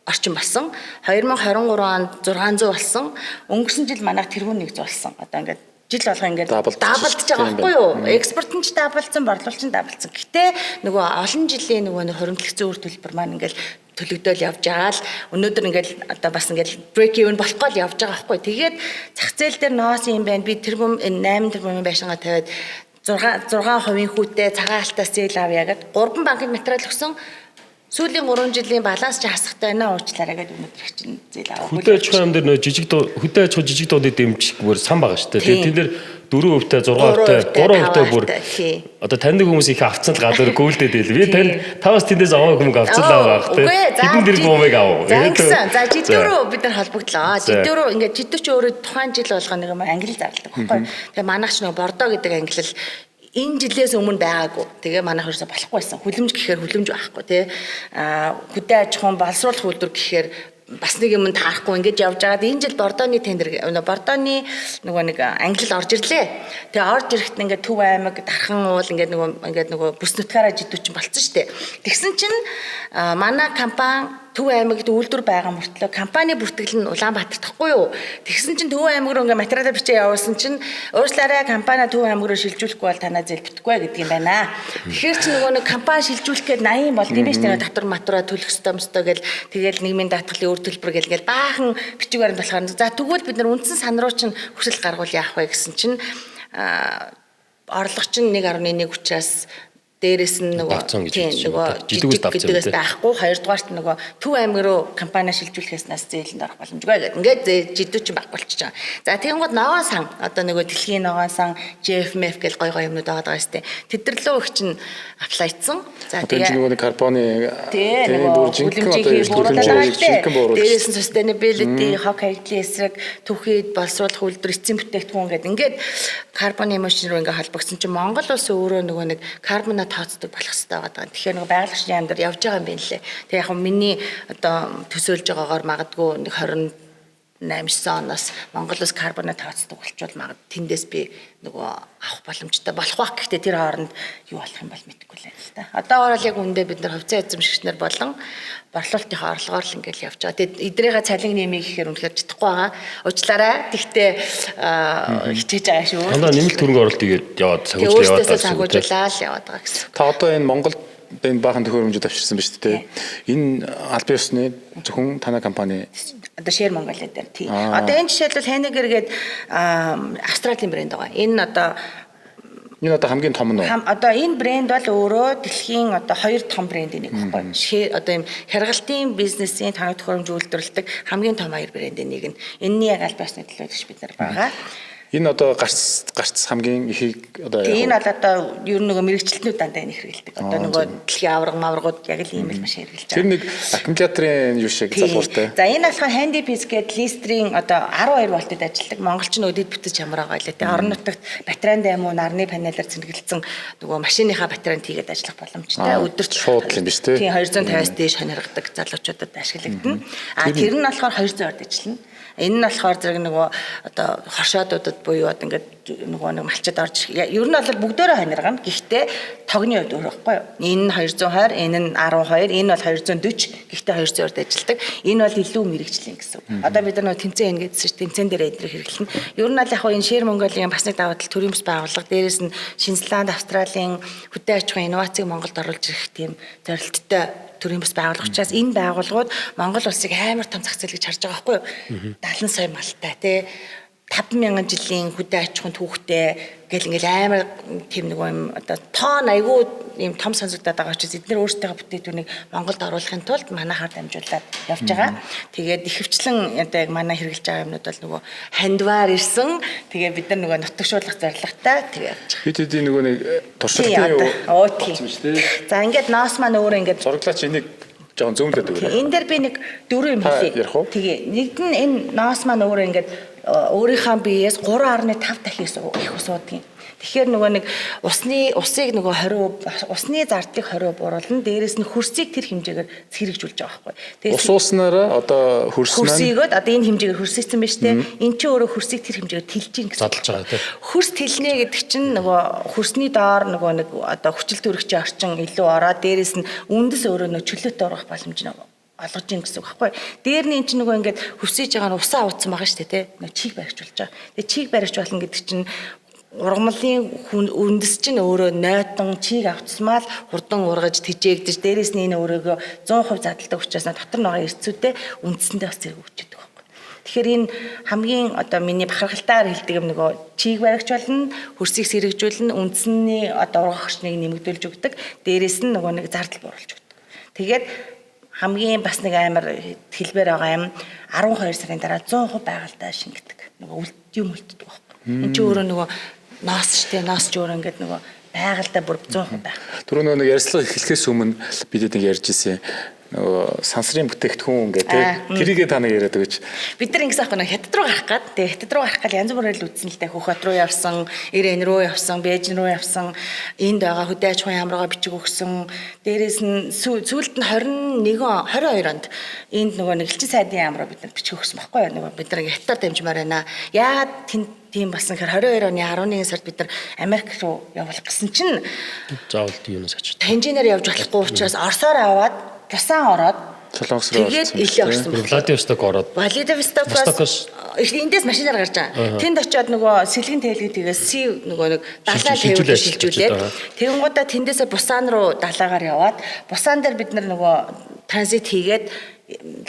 орчим болсон. 2023 онд 600 болсон. Өнгөрсөн жил манайх тэрбум 100 болсон. Одоо ингээд жил болго ингээд Даблдж даблдж байгаа тийм байхгүй юу? Экспорт нь ч даблдсан, борлуулалт нь даблдсан. Гэтэ нөгөө олон жилийн нөгөө нэг хоримтлогцсон үр төлбөр маань ингээл төлөгдөөл явж байгаа л өнөөдөр ингээл одоо бас ингээл break even болохгүй л явж байгаа байхгүй. Тэгээд зах зээл дээр ноос юм байна. Би тэрбум энэ 8 тэрбумын байшингаа тавиад 6 6% хүүтэй цагаан алтаас зээл авъя гэд 3 банкнд материал өгсөн. Сүүлийн 3 жилийн баланс чи хасахтай байна уучлаарай гэдээ өнөөдөр чинь зээл аваагүй. Хөдөө аж ахуйн дээр нөө жижиг хөдөө аж ахуй жижиг дуудыг дэмжихгүйгээр сан байгаа шүү дээ. Тэгээд тэн дээр 4%-тай, 6%-тай, 3%-тай бүр одоо таньдаг хүмүүс их авцсан л гадар гүйлдээд байл. Би тань таваас тэндээс аваагүй хүмүүс авцсан л байгаа бах тий. Хэдэн тэрбумыг авав. За ингэсэн. За жидүү рүү бид нар холбогдлоо. Жидүү рүү ингээд жидүү чи өөрөө тухайн жил болгоо нэг юм ангилал зарладаг байхгүй. Тэгээ манайх ч нөгөө Бордо гэдэг ангилал энэ жилээс өмнө байгаагүй. Тэгээ манайх ерөөсө болохгүй байсан. Хүлэмж гэхээр хүлэмж байхгүй тий. Аа хөдөө аж ахуйн боловсруулах үйлдвэр гэхээр бас нэг юм таарахгүй ингэж явж байгаад энэ жил Бордоны тендер Бордоны нөгөө нэг ангилал орж ирлээ. Тэгээ орж ирэхэд ингээд Төв аймаг, Дархан уул ингээд нөгөө бүс нутгаараа жидүүчин болцсон шүү дээ. Тэгсэн чинь манай компани Төв аймагт үйлдвэр байгаа мөртлөө компани бүртгэл нь Улаанбаатарт тахгүй юу. Тэгсэн чинь Төв аймаг руу ингээ материалаа бичээ явуулсан чинь уучлаарай компани Төв аймаг руу шилжүүлэхгүй бол танаа зээл бүтэхгүй гэдэг юм байна. Тэгэхээр чи нөгөө нэг компани шилжүүлэх гээд 80 болд юм биш үү татвар матураа төлөх ёстой мөстой гэл тэгэл нийгмийн даатгалын үр төлбөр гэл ингээл баахан бичиг баримт болохоор за тэгвэл бид нар үндсэн сан руу чинь хүсэл гаргуул яах вэ гэсэн чинь орлого чинь 1.1 учраас дээрэс нь нөгөө нөгөө жижиг гэдгээс байхгүй хоёрдугаарт нөгөө Төв аймаг руу компани шилжүүлэхээс нас зээлэнд орох боломжгүй гэдэг. Ингээд жидүү чинь байхгүй болчихж байгаа. За тэгэнгүүт ногоон сан одоо нөгөө дэлхийн ногоон сан JFMF гэл гой гой юмнууд байгаа даа шүү дээ. Тэд рүү их чинь apply-цсан. За тэгээ нөгөө нэг карбоны тийм бүр жинхэнэ одоо жинхэнэ бууруулж. Дээрээс нь sustainability, хог хаягдлын эсрэг, түүхийд боловсруулах үйлдвэр, эцсийн бүтээгдэхүүн гэдэг ингээд carbon emission руу ингээд холбогдсон чинь Монгол улс өөрөө нөгөө нэг карбоноо тооцдог болох хэрэгтэй байгаа. Тэгэхээр нөгөө байгаль орчны яам дээр явж байгаа юм байна лээ. Тэгээ яг миний одоо төсөөлж байгаагаар магадгүй нэг 28 оноос Монгол улс карбоноо тооцдог болчвол магад тэндээс би нөгөө авах боломжтой болох байх. Гэхдээ тэр хооронд юу болох юм бол мэдэхгүй л байна л да. Одоогоор л яг үндэ бид нар хувьцаа эзэмшигч нар болон борлуулалтынхаа орлогоор л ингээл явж байгаа. Тэгээд эдрийгээ цалин нэмээ гэхээр үнэхээр чадахгүй байгаа. Уучлаарай. Тэгтээ хичээж байгаа шүү. Дандаа нэмэлт хөрөнгө оруулалт хийгээд яваад санхүүжлээ яваад байгаа. Санхүүжүүлээ л яваад байгаа гэсэн. Та одоо энэ Монголд энэ баахан төхөөрөмжүүд авчирсан ба шүү дээ. Энэ албан ёсны зөвхөн танай компани одоо Share Mongolia дээр тий. Одоо энэ жишээлбэл Heiniger гээд Австралийн брэнд байгаа. Энэ одоо Энэ одоо хамгийн том нь уу? Одоо энэ брэнд бол өөрөө дэлхийн одоо хоёр том брендийн нэг байхгүй. Share одоо ийм хяргалтын бизнесийн тоног төхөөрөмж үйлдвэрлэдэг хамгийн том хоёр брендийн нэг нь. Энэний яг аль биесны төлөөлөгч бид нар байгаа. Энэ одоо гарц гарц хамгийн ихийг одоо яг энэ бол одоо ер нь нөгөө мэрэгчлэтнүүд дандаа энэ хэрэгэлдэг. Одоо нөгөө дэлхийн аварга маваргууд яг л ийм л маш хэрэглэж байгаа. Тэр нэг аккумуляторын юу шиг залгууртай. За энэ болохоор Handy Piece гэдэг Листрийн одоо 12 вольтод ажилладаг. Монголч нь өдөд бүтэж чамраа байгаа лээ. Тэгээ орон нутагт батарейн дайм уу нарны панелаар цэнгэлдсэн нөгөө машиныхаа батарейнд хийгээд ажиллах боломжтой. Өдөрт шууд юм биш үү? Тийм 250-аас дээш хониргадаг залуучуудад ашиглагдана. А тэр нь болохоор 200 ажиллана. Энэ нь болохоор зэрэг нөгөө одоо хоршоодуудад буюу одоо ингээд нөгөө нэг малчид орж ер нь бол бүгдөөрөө хониргана. Гэхдээ Тогны хувьд өөр байхгүй юу? Энэ нь 220, энэ нь 12, энэ бол 240, гэхдээ 220-д ажилладаг. Энэ бол илүү мэрэгжлийн гэсэн. Одоо бид нар нөгөө тэмцээн ийн гэдсэн чинь тэмцээн дээр эдрийг хэрэглэнэ. Ер нь аль яг энэ Share Mongolia-ийн бас нэг давуу тал төрийн бас байгууллага, дээрээс нь Шинэ Зеланд, Австралийн хөдөө аж ахуйн инновацийг Монголд оруулж ирэх тийм зорилттой төрийн бас байгууллага учраас энэ байгууллагууд Монгол улсыг амар том зах зээл гэж харж байгаа байхгүй юу? 70 сая малтай тий 5000 жилийн хөдөө аж ахуйн түүхтэй гэл ингээл амар тийм нэг юм одоо тоон айгүй юм том сонсогдоод байгаа учраас эдгээр өөрсдийнхөө бүтээгдэхүүнийг Монголд оруулахын тулд манайхаар дамжуулаад явж байгаа. Тэгээд ихэвчлэн одоо яг манай хэрэглэж байгаа юмнууд бол нөгөө хандвар ирсэн. Тэгээ бид нар нөгөө нутагшуулах зорилготой тэгээ явж байгаа. Бид хэдийн нөгөө нэг туршилтын юу болсон шүү дээ. За ингээд ноос маань өөрөө ингээд зураглаач энийг жоохон зөмлөд өгөөрэй. Энэ дээр би нэг дөрөв юм хэлье. Тэгээ нэгд нь энэ ноос маань өөрөө ингээд өөрийнхөө биеэс 3.5 дахин их ус уудаг юм. Тэгэхээр нөгөө нэг усны усыг нөгөө 20% усны зардлыг 20% бууруулна. Дээрээс нь хөрсийг тэр хэмжээгээр сэргийжүүлж байгаа байхгүй. Тэгээд ус ууснараа одоо хөрс маань хөрсийгөөд одоо энэ хэмжээгээр хөрсийцэн байна шүү дээ. Эн чинь өөрөө хөрсийг тэр хэмжээгээр тэлж гин гэсэн. Задлж байгаа тийм. Хөрс тэлнэ гэдэг чинь нөгөө хөрсний доор нөгөө нэг одоо хүчил төрөгчийн орчин илүү ороод дээрээс нь үндэс өөрөө нөгөө чөлөөтэй ургах боломж нь олгож ийн гэсэн үг байхгүй. Дээр нь эн чинь нөгөө ингээд хөрсөж байгаа нь усаа ууцсан байгаа шүү дээ тий. Нөгөө чиг баригч болж байгаа. Тэгээ чиг баригч болно гэдэг чинь ургамлын үндэс чинь өөрөө нойтон чиг авцсмаал хурдан ургаж тэжээгдэж дээрээс нь энэ өөрөөгөө 100% задалдаг учраас дотор нь байгаа эрдэсүүдээ үндсэндээ бас зэрэг өгчдөг байхгүй. Тэгэхээр энэ хамгийн одоо миний бахархалтайгаар хэлдэг юм нөгөө чиг баригч болно, хөрсийг сэрэгжүүлнэ, үндсэний одоо ургах орчныг нэмэгдүүлж өгдөг, дээрээс нь нөгөө нэг зардал бууруулж өгдөг. Тэгээд хамгийн бас нэг амар хэлбэр байгаа юм 12 сарын дараа 100% байгальтай шингэдэг. Нөгөө юм үлддэг байхгүй. Энд чинь өөрөө нөгөө ноос штэ, ноос ч өөрөө ингээд нөгөө байгальтай бүр 100% байх. Түрүү нөгөө нэг ярьцлага эхлэхээс өмнө бид нэг ярьж ирсэн нөгөө сансрын бүтээгдэхүүн гэх тээ тэрийгээ та нэг яриад өгөөч. Бид нар ингэсэн аахгүй хятад руу гарах гад. Тэгээ хятад руу гарах гал янз бүрээр л үзсэн л дээ. Хөхөт руу явсан, Ирэн рүү явсан, Бээжин рүү явсан, энд байгаа хөдөө аж ахуйн яам руугаа бичиг өгсөн. Дээрээс нь сүүлд нь 21 он 22 онд энд нөгөө нэг элчин сайдын яам руу бид нар бичиг өгсөн баггүй юу? Нөгөө бид нар ингээ хятадаар дамжмаар байна. Яагаад тийм болсон гэхээр 22 оны 11 сард бид нар Америк руу явуулах гэсэн чинь заавал юунаас очиж. Танжинаар явж болохгүй учраас Оросоор аваад Пусан ороод Солонгос руу тэгээд илүү орсон. Владивосток ороод Владивостокоос эндээс машинаар гарч байгаа. Тэнд очиод нөгөө сэлгэн тээлгээ тэгээс си нөгөө нэг далаа тавиулж шилжүүлээд тэгэнгүүтээ тэндээсээ Бусан руу далаагаар яваад Бусан дээр бид нар нөгөө транзит хийгээд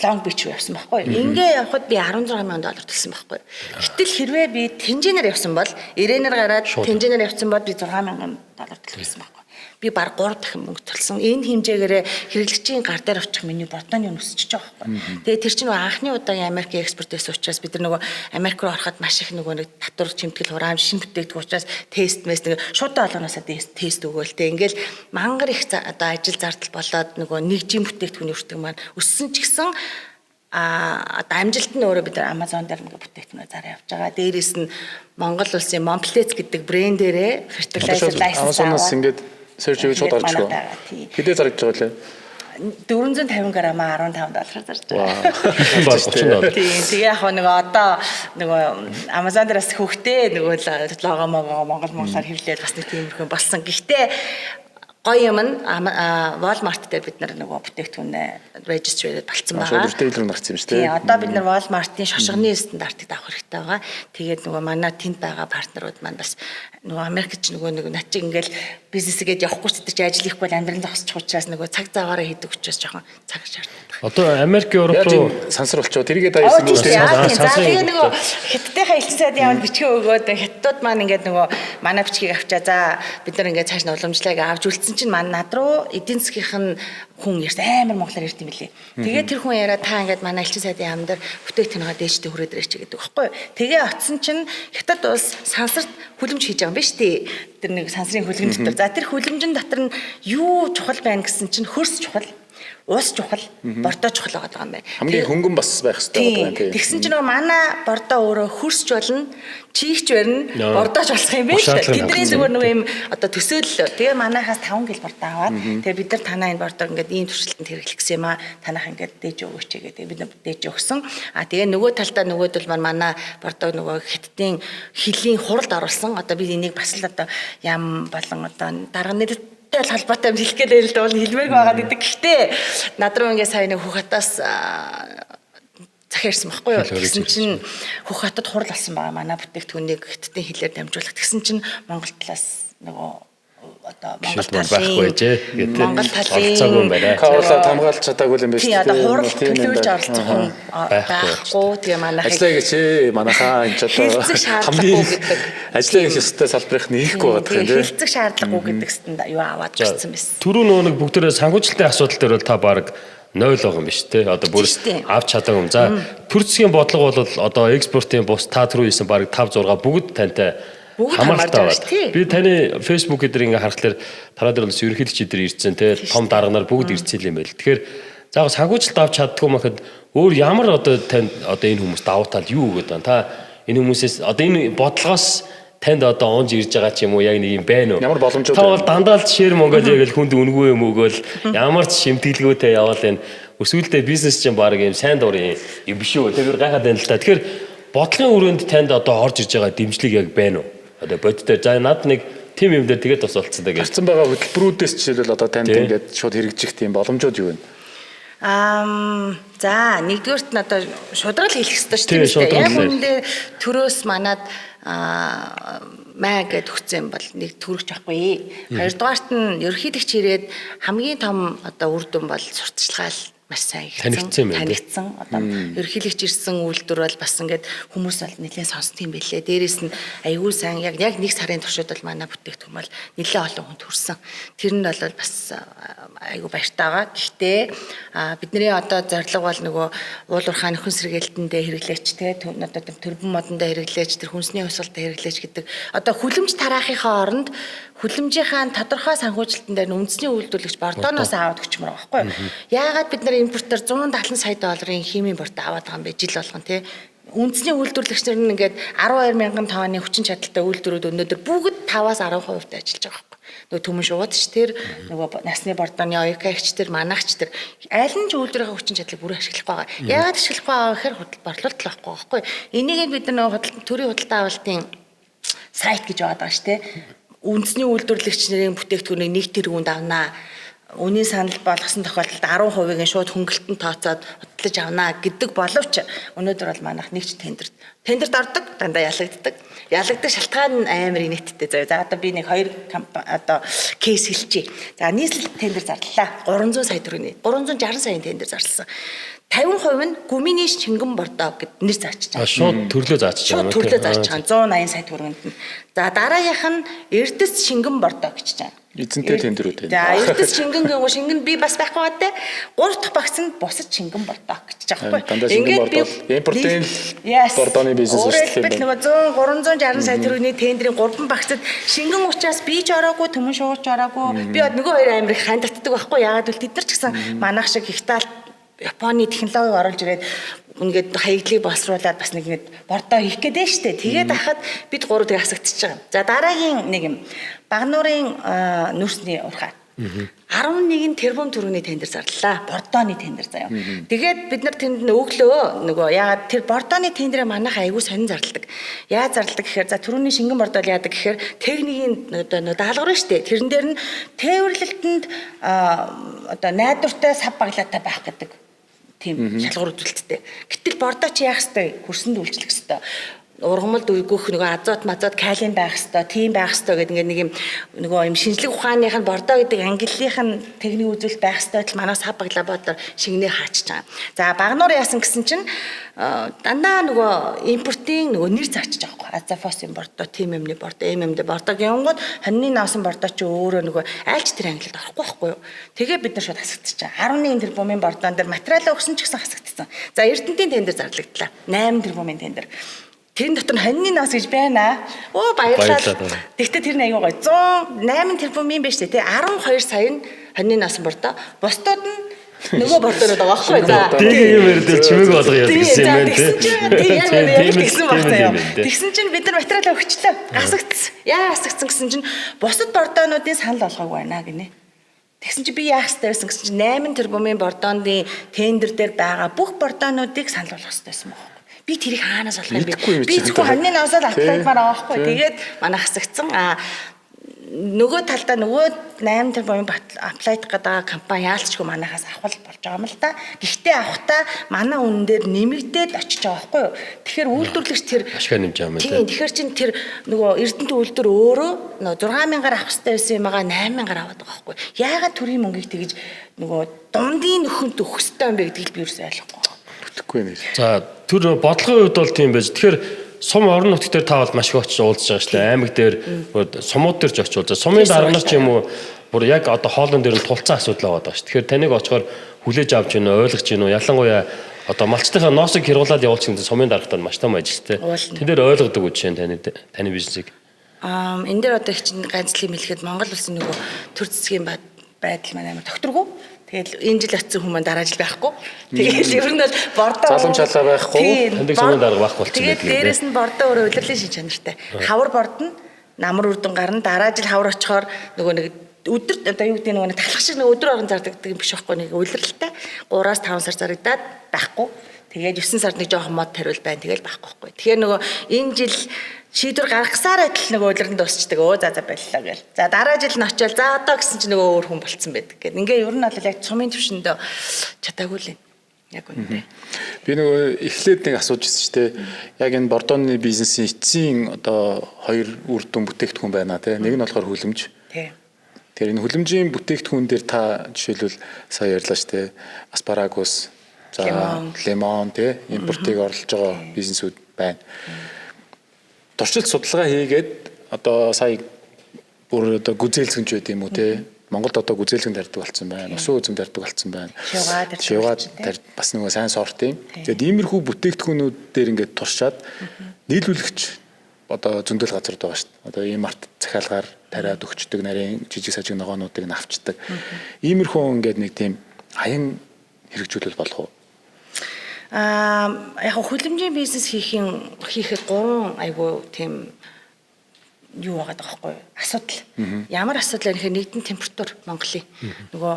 Long Beach руу явсан байхгүй. Ингээ явхад би $16,000 төлсөн байхгүй. Гэтэл хэрвээ би Тэнжинээр явсан бол Ирэнээр гараад Тэнжинээр явсан бол би $6,000 төлсөн байхгүй. Би баг 3 дахин мөнгө төлсөн. Энэ хэмжээгээрээ хэрэглэгчийн гар дээр очих миний бордооны үн өсөж байгаа байхгүй. Тэгээ тэр чинь нөгөө анхны удаагийн Америкийн экспорт байсан учраас бид нар нөгөө Америк руу ороход маш их нөгөө нэг татвар чимтгэл хураамж шин бүтээгдэхүүн учраас тест мэс нэг шууд олгоноосоо тест өгөөл тэ. Ингээл мангар их одоо ажил зардал болоод нөгөө нэг жин бүтээгдэхүүний өртөг маань өссөн ч гэсэн одоо амжилт нь өөрөө бид нар Amazon дээр ингээ бүтээгдэхүүнээ зараа явж байгаа. Дээрээс нь Монгол улсын Momplets гэдэг брэндээрээ fertilizer license Amazon-оос ингээд search хийж шууд орж ирэх. Хэдээ зарагдж байгаа лээ? 450 грамма $15-аар зарж байгаа. Баг $30. Тийм. Тэгээ яг нөгөө одоо нөгөө Amazon дээрээс хөөхтэй нөгөө лого могоо Монгол монголоор хэвлээд бас нэг тиймэрхүү болсон. Гэхдээ гоё юм нь Walmart дээр бид нар нөгөө бүтээгдэхүүнээ register хийгээд болцсон байгаа. Шууд retail руу гарсан юм шүү дээ. Тийм. Одоо бид нар Walmart-ын шошгоны стандартыг авах хэрэгтэй байгаа. Тэгээд нөгөө манай тэнд байгаа партнерууд маань бас нөгөө Америкч нөгөө нэг над чиг ингээл бизнесгээд явахгүй ч гэдэг чи ажил хийхгүй бол амьдрал зогсчих учраас нөгөө цаг заваараа хийдэг учраас жоохон цаг шаарддаг. Одоо Америк, Европ руу сансар болчихоо тэрийгээ та ярьсан үү? За тэгээ нөгөө хятадынхаа элчин сайдын яамд бичгээ өгөөд хятадууд маань ингээд нөгөө манай бичгийг авчаа. За бид нар ингээд цааш нь уламжлалыг авч үлдсэн чинь маань над руу эдийн засгийнх нь хүн ярьсан амар монголоор ярьд юм билээ. Тэгээд тэр хүн яриа та ингээд манай элчин сайдын яам дээр бүтээгдэхүүнээ дээжтэй хүрээд ирээч гэдэг байхгүй юу. Тэгээ очсон чинь хятад улс сансарт хүлэмж хийж байгаа юм биш үү? Тэр нэг сансрын хүлэмж дотор. За тэр хүлэмжин дотор нь юу чухал байна гэсэн чинь хөрс чухал, ус чухал, бордоо чухал байгаа юм байна. Хамгийн хөнгөн бас байх хэрэгтэй байна тийм. Тэгсэн чинь нөгөө манай бордоо өөрөө хөрсч болно, чийгч барина, бордооч болох юм байна шүү дээ. Тэдний зүгээр нөгөө юм одоо төсөөллөө. Тэгээ манайхаас 5 кг бордоо аваад тэгээ бид нар танаа энэ бордоог ингээд ийм туршилтанд хэрэглэх гэсэн юм аа. Танах ингээд дээж өгөөч гэдэг. Бид нар дээж өгсөн. А тэгээ нөгөө талдаа нөгөөдөл маань манай бордоог нөгөө хятадын хилийн хуралд оруулсан. Одоо би энийг бас л одоо ям болон одоо дарга нэр л холбоотой юм хэлэх гээд байл л да бол хэлмээргүй байгаад идэг. Гэхдээ над руу ингээ сайн нэг Хөх хотоос захиа ирсэн байхгүй юу? Тэгсэн чинь Хөх хотод хурал болсон байгаа. Манай бүтээгдэхүүнийг хятадын хэлээр дамжуулах. Тэгсэн чинь Монгол талаас нөгөө одоо Монгол талын байхгүй байжээ гэдэг. Монгол талын оролцоогүй юм байна. Хуурлаа хамгаалж чадаагүй юм байна шүү дээ. Тийм одоо хурал төлөөлж оролцох хүн байхгүй. Тэгээ манайхыг ажиллаа гэж манайхаа энэ ч одоо хамгийн гэдэг ажиллаа хийх ёстой салбарынх нь хийхгүй байгаа юм тийм. Хэлцэх шаардлагагүй гэдэг стандарт юу аваад гарсан байсан. Түрүү нөгөө нэг бүгдээрээ санхүүжилтийн асуудал дээр бол та баг 0 байгаа юм биш те. Одоо бүр авч чадаагүй юм. За төр засгийн бодлого бол одоо экспортын бус та түрүү хийсэн баг 5 6 бүгд тантай хамааралтай байна. Би таны Facebook дээр ингээ харахаар тараа дээр бас ерөнхийлөгч дээр ирсэн те. Том дарга нар бүгд ирсэн юм байл. Тэгэхээр за санхүүжилт авч чаддгүй махад өөр ямар одоо танд одоо энэ хүмүүс давуу тал юу өгöd байна? Та энэ хүмүүсээс одоо энэ бодлогоос танд одоо онж ирж байгаа ч юм уу яг нэг юм байна уу? Ямар боломжууд та бол дандаа л шэр Монголиа гэл хүнд үнгүй юм өгөөл ямар ч шимтгэлгүйтэй яваал энэ өсвөлдөө бизнес чинь баг юм сайн дурын юм биш үү? Тэр гайхаад байна л та. Тэгэхээр бодлогын өрөөнд танд одоо орж ирж байгаа дэмжлэг яг байна уу? Одоо бодтой за над нэг тим юм дээр тэгээд бас болцсон даа гэж. Гарцсан байгаа хөтөлбөрүүдээс жишээлбэл одоо танд ингээд шууд хэрэгжих тийм боломжууд юу вэ? За нэгдүгээрт нь одоо шудрал хэлэх ёстой шүү дээ. Яг үүндээ төрөөс манад маа гэд өгсөн юм бол нэг төрөгч авахгүй. Хоёрдугаарт нь ерөнхийлөгч ирээд хамгийн том одоо үр дүн бол сурталчилгаа маш сайн хийгдсэн, танигдсан. Одоо ерөнхийлөгч ирсэн үйлдвэр бол бас ингээд хүмүүс бол нэлээд сонсд юм бэлээ. Дээрээс нь аюул сайн яг нэг сарын туршид бол манай бүтээгдэхүүн бол нэлээд олон хүн төрсэн. Тэр нь бол бас аюул баяртай байгаа. Гэхдээ бидний одоо зорилго бол нөгөө уул уурхай нөхөн сэргээлтэндээ хэрэглээч те одоо төрбөн модондоо хэрэглээч, тэр хүнсний хувьсгалтай хэрэглээч гэдэг одоо хүлэмж тараахынхаа оронд хүлэмжийнхаа тодорхой санхүүжилтэн дээр үндэсний үйлдвэрлэгч бордооноос аваад өчмөр байгаа байхгүй юу? Яагаад бид нар импортоор 170 сая долларын химийн бордоо аваад байгаа юм бэ жил болгон те? Үндэсний үйлдвэрлэгч нар нь ингээд 12 мянган тонны хүчин чадалтай үйлдвэрүүд өнөөдөр бүгд 5-аас 10% ажиллаж байгаа байхгүй. Нөгөө түмэн шууд ч тэр нөгөө насны бордооны оюукагч тэр манагч тэр аль нь ч үйлдвэрийн хүчин чадлыг бүрэн ашиглахгүй байгаа. Яагаад ашиглахгүй байгаа гэхээр худал борлуулалт байхгүй байхгүй. Энийг бид нар нөгөө төрийн худалдаа авалтын сайт гэж байгаа шүү дээ. Үндэсний үйлдвэрлэгч нарын бүтээгдэхүүнийг нэг тэргуунд авнаа. Үнийн санал болгосон тохиолдолд 10%-ийг нь шууд хөнгөлтөнд тооцоод худалдаж авнаа гэдэг боловч өнөөдөр бол манайх нэг ч тендерт ордог, дандаа ялагддаг. Ялагдах шалтгаан нь амар инээдтэй заяа. За одоо би нэг хоёр одоо кейс хэлчихье. За нийслэл тендер зарлалаа. 300 сая төгрөгийн 360 саяын тендер зарласан. 50% нь гүминий шингэн бордоо гэд нэр заачиж байгаа. Шууд төрлөө заачиж байгаа. Шууд төрлөө заачиж байгаа. 180 сая төгрөгөнд нь. За дараагийнх нь Эрдэс шингэн бордоо гэж байгаа. Эзэнтэй тендерүүд байна. За Эрдэс шингэн гэнгүй шингэн би бас байхгүй баа те. Гурав дахь багц нь бусад шингэн бордоо гэж байгаа байхгүй. Ингээд би импортын бордооны бизнес эрхлэх юм байна. Нөгөө 100 360 сая төгрөгийн тендрийн гурван багцад шингэн учраас би ч ороогүй, түмэн шуугч ороогүй. Би нөгөө хоёр амир их хань татдаг байхгүй. Яагаад гэвэл тэд нар ч гэсэн манайх шиг их таал Японы технологиг оруулж ирээд ингээд хаягдлыг боловсруулад бас нэг ингээд бордоо хийх гээд нь штэ. Тэгээд ахад бид гурав тэг асагдчихж байгаа. За дараагийн нэг юм Багнуурын нүүрсний урхаа. 11 тэрбум төгрөгийн тендер зарлалаа. Бордооны тендер заяа. Тэгээд бид нар тэнд нь өглөө нөгөө яагаад тэр бордооны тендрээ манайх айгүй сонин зарладаг. Яаж зарладаг гэхээр за түрүүний шингэн бордоо яадаг гэхээр техникийн одоо даалгавар нь штэ. Тэрэн дээр нь тээвэрлэлтэнд одоо найдвартай сав баглаатай байх гэдэг тийм шалгуур үзүүлэлттэй. Гэтэл бордоо чи яах ёстой? Хөрсөнд үйлчлэх ёстой. Ургамалд үгүйх нөгөө азот мазот калийн байх ёстой, тийм байх ёстой гэдэг ингээд нэг юм нөгөө юм шинжлэх ухааных нь бордоо гэдэг ангиллынх нь техник үзүүлэлт байх ёстой л манай сав баглаа бодоор шингэнээ хаачиж байгаа. За Багнуур яасан гэсэн чинь дандаа нөгөө импортын нөгөө нэр заачиж байгаа байхгүй. Азафосын бордоо, тим юмны бордоо, ММД бордоо гингууд хоньны наасан бордоо чи өөрөө нөгөө айлч тэр ангилалд орохгүй байхгүй юу. Тэгээ бид нар шууд хасагдчихаа. 11 тэрбумын бордоон дээр материалаа өгсөн ч гэсэн хасагдсан. За Эрдэнтийн тендер зарлагдлаа. 8 тэрбумын тендер. Тэрэн дотор нь хоньны нас гэж байна. Оо баярлалаа. Тэгтээ тэр нь аягүй гоё. 108 тэрбумын биш үү те 12 сая нь хоньны нас бордоо. Бусдууд нь нөгөө бордоонод байгаа байхгүй. За тийм юм ярьдэл чимээг болгоё гэсэн юм байна те. Тийм яг тэгсэн багцаа яа. Тэгсэн чинь бид нар материалаа өгчлээ. Гасагдсан. Яа гасагдсан гэсэн чинь бусад бордоонуудын санал болгоогүй байна гинэ. Тэгсэн чинь би яах ёстой байсан гэсэн чинь 8 тэрбумын бордооны тендер дээр байгаа бүх бордоонуудыг санал болгох ёстой байсан баг. Би тэрийг хаанаас олох юм бэ? Би зөвхөн хоньны насаар аплайдмаар байгаа байхгүй. Тэгээд манай хасагдсан. А Нөгөө талдаа нөгөө 8 тэрбум apply дах гэдэг компани яалчгүй манайхаас авах болж байгаа юм л да. Гэхдээ авахдаа манай үнэн дээр нэмэгдээд очиж байгаа байхгүй юу? Тэгэхээр үйлдвэрлэгч тэр ашгаа нэмж байгаа юм тийм. Тэгэхээр чин тэр нөгөө Эрдэнэт үйлдвэр өөрөө нөгөө 6000-аар авах хэрэгтэй байсан юм аа 8000-аар аваад байгаа байхгүй юу? Яагаад төрийн мөнгийг тэгж нөгөө дундын нөхөнд өгөх хэрэгтэй юм бэ гэдгийг би юусэн ойлгохгүй. Бүтэхгүй нэр. За, тэр бодлогын хувьд бол тийм байж. Тэгэхээр сум орон нутг дээр та бол маш их очиж уулзж байгаа шүү дээ. Аймаг дээр, сумууд дээр ч очиж уулзаа. Сумын дарга нар ч юм уу бүр яг одоо хоолон дээр нь тулцсан асуудал байгаа шүү. Тэгэхээр таныг очихоор хүлээж авч гинэ, ойлгож гинэ, ялангуяа одоо малчтынхаа ноосыг хэргуулад явуулчих гэсэн сумын даргатаа маш том ажил те. Тэн дээр ойлгодог үү жишээ нь таны бизнесийг? Энэ дээр одоо их чинь ганцлыг хэлэхэд Монгол улсын нөгөө төр засгийн байдал маань амар тогтворгүй. Тэгэл энэ жил очисон хүмүүс дараа жил байхгүй. Тэгэл ер нь бол бордоо залам чалаа байхгүй. Таньдаг сумын дарга байхгүй болчихсон байдаг. Тэгээд дээрэс нь бордоо өөрөө удирлын шин чанартай. Хавар бордно, намар үрдэн гарна. Дараа жил хавар очихоор нөгөө нэг өдөр одоо юу гэдэг нөгөө нэг талах шиг нэг өдөр орон зардагдаг юм биш байхгүй, нэг улиралтай 3-5 сар зарагдаад байхгүй. Тэгээд 9 сард нэг жоохон мод тариул байна. Тэгэл байхгүй байхгүй. Тэгэхээр нөгөө энэ жил шийдвэр гаргасаар адил нөгөө улиран дуусчдаг. Өө за за боллоо гэл. За дараа жил нь очиод за одоо гэсэн чинь нөгөө өөр хүн болцсон байдаг гэх. Ингээ ер нь бол яг сумын төвшөндөө чадаагүй л юм. Яг үнэндээ. Би нөгөө эхлээд нэг асууж ирсэн шүү дээ. Яг энэ Бордоны бизнесийн эцсийн одоо хоёр үр дүн бүтээгдэхүүн байна те. Нэг нь болохоор хүлэмж. Тийм. Тэгэхээр энэ хүлэмжийн бүтээгдэхүүн дээр та жишээлбэл сая ярьлаа шүү дээ. Аспарагус, за лимон те импортыг орлож байгаа бизнесүүд байна. Туршилт судалгаа хийгээд одоо сая бүр одоо гүзээлзгэнч байд юм уу те. Монголд одоо гүзээлзгэн тарьдаг болсон байна. Усан үзэм тарьдаг болсон байна. Шивгаа тарь бас нөгөө сайн сорт юм. Тэгээд иймэрхүү бүтээгдэхүүнүүд дээр ингээд туршаад нийлүүлэгч одоо зөндөл газрууд байгаа шүү дээ. Одоо ийм арт захиалгаар тариад өгчдөг, нарийн жижиг сажиг ногоонуудыг нь авчдаг. Иймэрхүү ингээд нэг тийм хаян хэрэгжүүлэл болох уу? Яг хүлэмжийн бизнес хийхэд гурван айгуу тийм юу байгаа байхгүй юу? Асуудал. Ямар асуудал вэ гэхээр нэгдэн температур Монголын. Нөгөө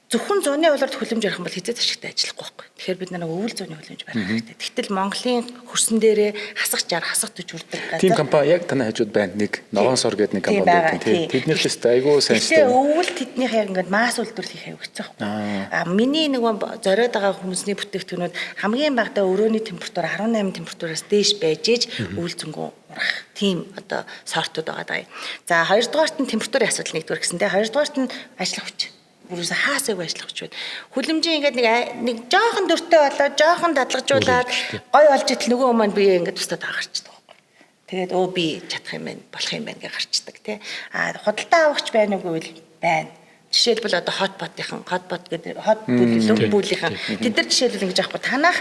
зөвхөн зуны улиралд хүлэмж барих юм бол хэзээ ашигтай ажиллахгүй байхгүй. Тэгэхээр бид нар өвөл зуны хүлэмж барих хэрэгтэй. Тэгтэл Монголын хөрсөн дээрээ хасах 60, хасах 40 хүрдэг газар. Тийм компани яг танай хажууд байна. Нэг ногоон сор гэдэг нэг компани байдаг. Тэднийх л өстой айгүй сайн шүү. Тэгээ өвөл тэднийх яг ингээд масс үйлдвэрлэл хийх аюу хэцүү байхгүй. А миний нөгөө зориод байгаа хүмүүсний бүтээгдэхүүнүүд хамгийн багадаа өрөөний температур 18 температураас дээш байж иж өвөл зөнгөө урах тийм одоо сортууд байгаа даа. За хоёрдугаарт нь температурын асуудал нэгдүгээр гэсэн те. Хоёрдугаарт нь ажиллах хүч. Бүрээс хаасаагүй ажиллах хүч байна. Хүлэмжийн ингээд нэг жоохон дөртөө болоо, жоохон дадлагжуулаад гой болж итэл нөгөө маань бие ингээд тусдаа гарчдаг байхгүй. Тэгээд өө би чадах юм байна, болох юм байна гэж гарчдаг тий. А худалдаа авахч байна уу гэвэл байна. Жишээлбэл одоо хот ботынхан, хот бот гэдэг хот бүлэн бүлийнхэн тэд нар жишээлбэл ингэж аахгүй танах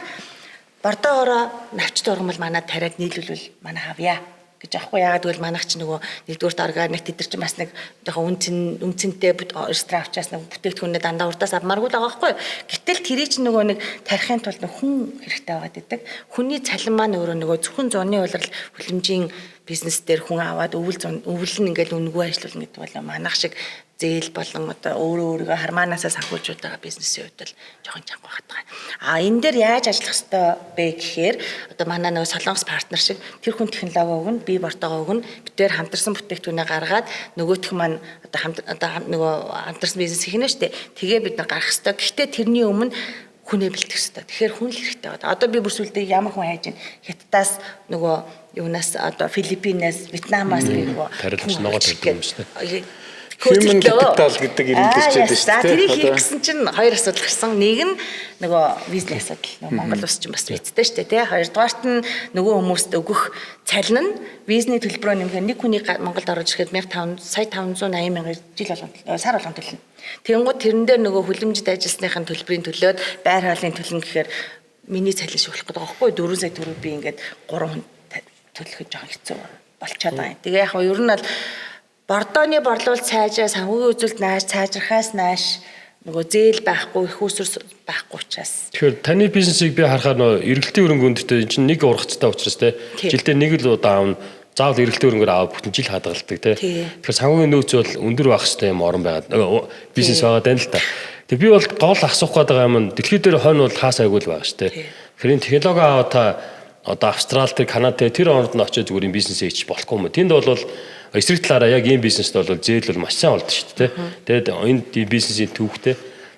бордоогоороо навч дургамал манай тариад нийлүүлвэл манай хавья гэж аахгүй. Яагаад гэвэл манайх чи нөгөө нэгдүгüрт органик тэд нар чи бас нэг жоохон үнцэнтэй ресторан авчаас нэг бүтээгдэхүүнээ дандаа урдаас авмааргүй л байгаа байхгүй. Гэтэл тэрий чи нөгөө нэг тарихын тулд хүн хэрэгтэй байгаад идэг. Хүний цалин маань өөрөө нөгөө зөвхөн зуны улирал хүлэмжийн бизнес дээр хүн аваад өвөл өвөл нь ингээл үнэгүй ажиллуулна гэдэг бол манайх шиг зээл болон одоо өөрөө өөрийгөө хармаанаасаа санхүүжүүлж байгаа бизнесийн хувьд бол жоохон чанга байгаад байгаа. А энэ дээр яаж ажиллах ёстой бэ гэхээр одоо манай нөгөө Солонгос партнер шиг тэр хүн технологи өгнө, би бортоогоо өгнө, бид тэр хамтарсан бүтээгдэхүүнээ гаргаад нөгөөх маань одоо нөгөө хамтарсан бизнес хийх нь шүү дээ. Тэгээ бид нар гарах ёстой. Гэхдээ тэрний өмнө хүнээ бэлтгэх ёстой. Тэгэхээр хүн л хэрэгтэй байна. Одоо би бүр сүлдээ ямар хүн хайж байна? Хятадаас нөгөө юунаас одоо Филиппинээс, Вьетнамаас би нөгөө тариалч ногоо тарьдаг юм шүү дээ. Human capital гэдэг ирэлдэж байдаг шүү дээ. Тэрийг хийх гэсэн чинь хоёр асуудал гарсан. Нэг нь нөгөө визний асуудал. Нөгөө Монгол улс чинь бас визтэй шүү дээ, тий. Хоёрдугаарт нь нөгөө хүмүүст өгөх цалин нь визний төлбөрөө нэмэхээр нэг хүний Монголд орж ирэхэд 1500 сая 580 мянга жил болгон сар болгон төлнө. Тэнгууд тэрэн дээр нөгөө хүлэмжид ажилласныхын төлбөрийн төлөөд байр хоолны төлнө гэхээр миний цалин шүүх гэдэг байгаа байхгүй 4 сая төгрөг би ингээд 3 хүн төлөхөд жоохон хэцүү болчиход байгаа юм. Тэгээ яг нь ер нь бол бордооны борлуулалт сайжраа, санхүүгийн үзүүлэлт нааш цаажрахаас нааш нөгөө зээл байхгүй, их усүр байхгүй учраас. Тэгэхээр таны бизнесийг би харахаар нөгөө эргэлтийн хөрөнгө өндөртэй энэ чинь нэг ургацтай учраас те жилдээ нэг л удаа аавна. Заавал эргэлтийн хөрөнгөөр аваад бүтэн жил хадгалдаг те. Тэгэхээр санхүүгийн нөөц бол өндөр байх хэрэгтэй юм орон байгаа бизнес байгаа даа л та. Тэгээ би бол гол асуух гээд байгаа юм нь дэлхий дээр хойно бол хаасайгүй л байгаа шүү те. Тэгэхээр энэ технологи аваа та одоо Австрал тэр Канада тэр орнд нь очиж зүгээр юм бизнесээ хийчих болохгүй юм. Тэнд бол Эсрэг талаараа яг ийм бизнест бол зээл бол маш сайн олдсон шүү дээ. Тэгээд энэ бизнесийн түүхтэй.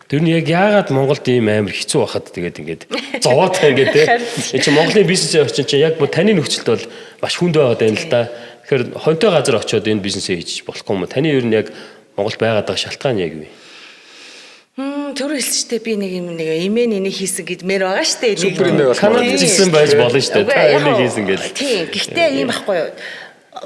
Тэр нь яг яагаад Монголд ийм амар хэцүү байхад тэгээд ингээд зовоод ингээд те. Энэ чинь Монголын бизнесийн орчин чинь яг таны нөхцөлд бол маш хүнд байгаад байна л да. Тэгэхээр хонтой газар очиод энэ бизнесээ хийж болохгүй юм. Таны ер нь яг Монголд байгаад байгаа шалтгаан яг юу вэ? Түр хэлсэн ч би нэг юм нэг имэн энийг хийсэн гэдмээр байгаа штэ. Супер имээ болох. Канад жигсэн байж болно штэ. Та энийг хийсэн гэж. Тийм. Гэхдээ ийм байхгүй юу?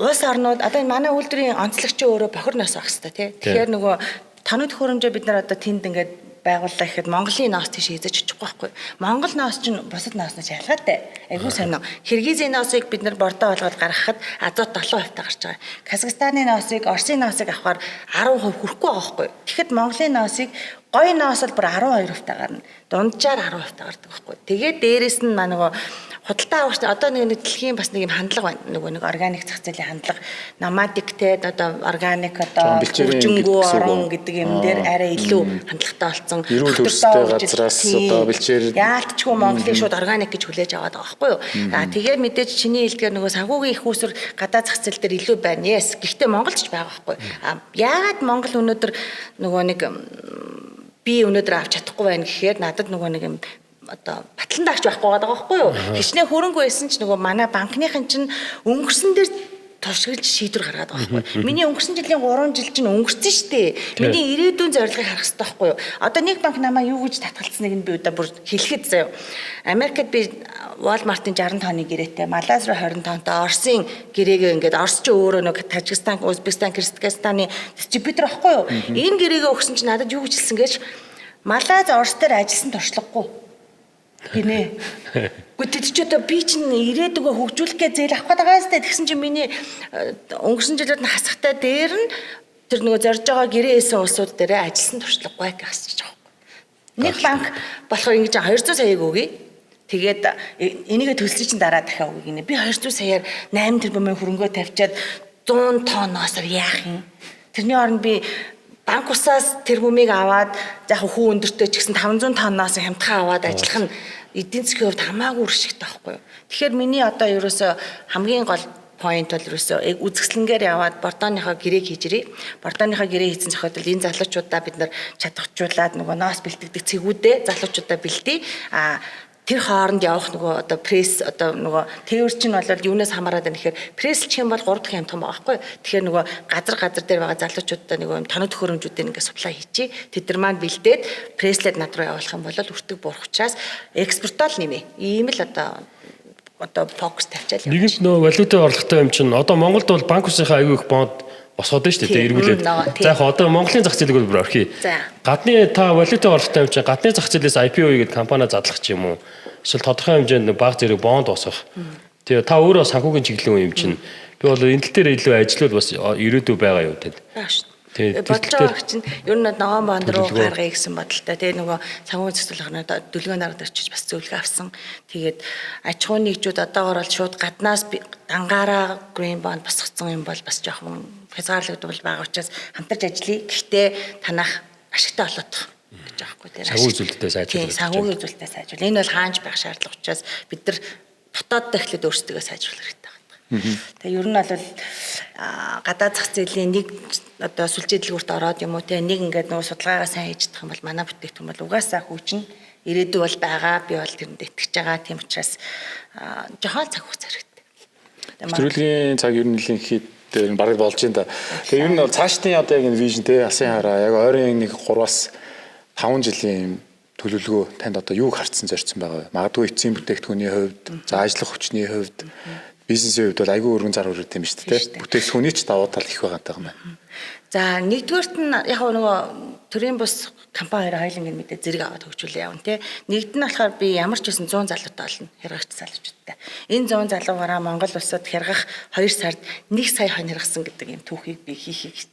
Улс орнууд одоо энэ манай үйлдвэрийн онцлогч өөрөө бохир ноос байх хэвээр тий. Тэгэхээр нөгөө тоног төхөөрөмжөө бид нар одоо тэнд ингээд байгууллаа гэхэд Монголын ноос тийш эзэж очихгүй байхгүй. Монгол ноос чинь бусад ноосноос ялгаатай. Айгуу сонин. Киргизийн ноосыг бид нар бордоо болгоод гаргахад азот 7% та гарч байгаа. Казахстаны ноосыг, Оросын ноосыг авахаар 10% хүрэхгүй байгаа байхгүй. Тэгэхэд Монголын ноосыг гоё ноос бол бүр 12% та гарна. Дунджаар 10% та гардаг байхгүй. Тэгээд дээрэс нь маа нөгөө худалдаа авагч одоо нэг дэлхийн бас нэг юм хандлага байна. Нөгөө нэг органик зах зээлийн хандлага, номадик те одоо органик одоо хөгжингүү орон гэдэг юм дээр арай илүү хандлагатай болсон. Эрүүл хөрстэй газраас одоо бэлчээр яалтчгүй Монголыг шууд органик гэж хүлээж аваад байгаа байхгүй юу. Аа тэгээ мэдээж чиний хэлдгээр нөгөө санхүүгийн их үүсвэр гадаа зах зээл дээр илүү байна. Yes. Гэхдээ Монголд ч байгаа байхгүй. Аа яагаад Монгол өнөөдөр нөгөө нэг би өнөөдөр авч чадахгүй байна гэхээр надад нөгөө нэг юм одоо батлан даагч байхгүй байгаа байхгүй юу. Хичнээн хөрөнгө байсан ч нөгөө манай банкныхан чинь өнгөрсөн дээр туршилж шийдвэр гаргаад байгаа байхгүй. Миний өнгөрсөн жилийн 3 жил чинь өнгөрсөн шүү дээ. Миний ирээдүйн зорилгыг харах хэрэгтэй байхгүй юу. Одоо нэг банк намайг юу гэж татгалцсныг нь би одоо бүр хэлэхэд заяа. Америкт би Walmart-ын 60 тонны гэрээтэй, Малайз руу 20 тонтой, Оросын гэрээгээ ингээд Орос ч өөрөө нэг Тажикстан, Узбекистан, Кыргызстаны дистрибьютор байхгүй юу. Энэ гэрээгээ өгсөн чинь надад юу гэж хэлсэн гэж Малайз Орос дээр ажилласан туршлагагүй гинэ. Гэхдээ тэд чи одоо би чинь ирээдүгөө хөгжүүлэх гэж зээл авах гээд байгаа сте. Тэгсэн чинь миний өнгөрсөн жилүүд нь хасахтай дээр нь тэр нөгөө зорж байгаа гэрээ хийсэн улсууд дээрээ ажилласан туршлагагүй гэж хасчих жоох. Нэг банк болохоор ингэж 200 саяыг өгье. Тэгээд энийгээ төлсөн чинь дараа дахиад өгье гинэ. Би 200 саяар 8 тэрбумын хөрөнгөө тавьчаад 100 тонноосоор яах юм? Тэрний оронд би банк усаас тэрбумыг аваад яг хүү өндөртэй ч гэсэн 500 тонноос хямдхан аваад ажиллах нь эдийн засгийн хувьд хамаагүй үр ашигтай байхгүй юу. Тэгэхээр миний одоо ерөөсөө хамгийн гол point бол ерөөсөө үзэсгэлэнгээр яваад бордооныхоо гэрээг хийж ирээ. Бордооныхоо гэрээ хийсэн тохиолдолд энэ залуучуудаа бид нар чадахжуулаад нөгөө ноос бэлтгэдэг цэгүүдээ залуучуудаа бэлтээ. А тэр хооронд явах нөгөө одоо пресс одоо нөгөө тээвэр чинь бол юунаас хамаарат байна гэхээр пресслчих юм бол 3 дахь хямдхан байгаа байхгүй. Тэгэхээр нөгөө газар дээр байгаа залуучуудаа нөгөө юм тоног төхөөрөмжүүдийг ингээд суплай хийчихье. Тэд нар маань бэлдээд пресслээд над руу явуулах юм бол өртөг буурах учраас экспортоо л нэмээ. Ийм л одоо фокус тавьчаал. Нэгэнт нөгөө валютын орлоготой юм чинь одоо Монголд бол банк усынхаа аягүй их бонд босгоод байна шүү дээ эргүүлээд. За яг одоо Монголын зах зээлийг бол бүр орхий. Гадны та валютын орлоготой юм чинь гадны зах зээлээс IPO гэдэг компани задлах ч юм уу. Эсвэл тодорхой хэмжээнд баг зэрэг бонд босгох. Тэгээ та өөрөө санхүүгийн чиглэлийн юм чинь би бол энэ тал дээр илүү ажиллавал бас ирээдүй байгаа юу танд. Бодож байгаа чинь ер нь ногоон бонд руу гаргая гэсэн бодолтой. Тэгээ нөгөө санхүүгийн зохицуулах нь дүлгөө нараад очиж бас зөвлөгөө авсан. Тэгээд аж ахуйн нэгжүүд одоогор бол шууд гаднаас дангаараа green bond босгоцсон юм бол бас жоохон хязгаарлагдвал байгаа учраас хамтарч ажиллая. Гэхдээ танах ашигтай болоод гэж аахгүй тийм. Санхүүгийн зүйлдээ сайжруулах. Санхүүгийн зүйлдээ сайжруулах. Энэ бол хаанч байх шаардлага учраас бид нар дотооддоо эхлээд өөрсдөө сайжруулах хэрэгтэй байна. Тэгээ ер нь бол гадаад зах зээлийн нэг одоо сүлжээ дэлгүүрт ороод юм уу те нэг ингээд нөгөө судалгаагаа сайн хийж чадах юм бол манай бүтээгдэхүүн бол угаасаа хүчин ирээдүй бол байгаа. Би бол тэрэнд итгэж байгаа. Тийм учраас жохон цаг хугацаа хэрэгтэй. Нэвтрүүлгийн цаг ер нь нэлийн хэд дээр бараг болж байна да. Тэгээ ер нь бол цаашдын одоо яг энэ вижн те алсын хараа яг ойрын нэг 3-аас 5 жилийн юм төлөвлөгөө танд одоо юуг харцсан зорьсон байгаа вэ? Магадгүй эцсийн бүтээгдэхүүний хувьд, за ажиллах хүчний хувьд, бизнесийн хувьд бол айгүй өргөн зар хүрээд юм шүү дээ. Бүтээгдэхүүний ч давуу тал их байгаа юм байна. За нэгдүгээрт нь яг нөгөө төрийн бус компани хоёр хоёуланг мэдээ зэрэг аваад хөгжүүлээ явна тий. Нэгд нь болохоор би ямар ч байсан 100 залуутай олно. Хяргагч залуучуудтай. Энэ 100 залуугаараа Монгол улсад хяргах 2 сард 1 сая хон хяргасан гэдэг юм түүхийг би хийхийг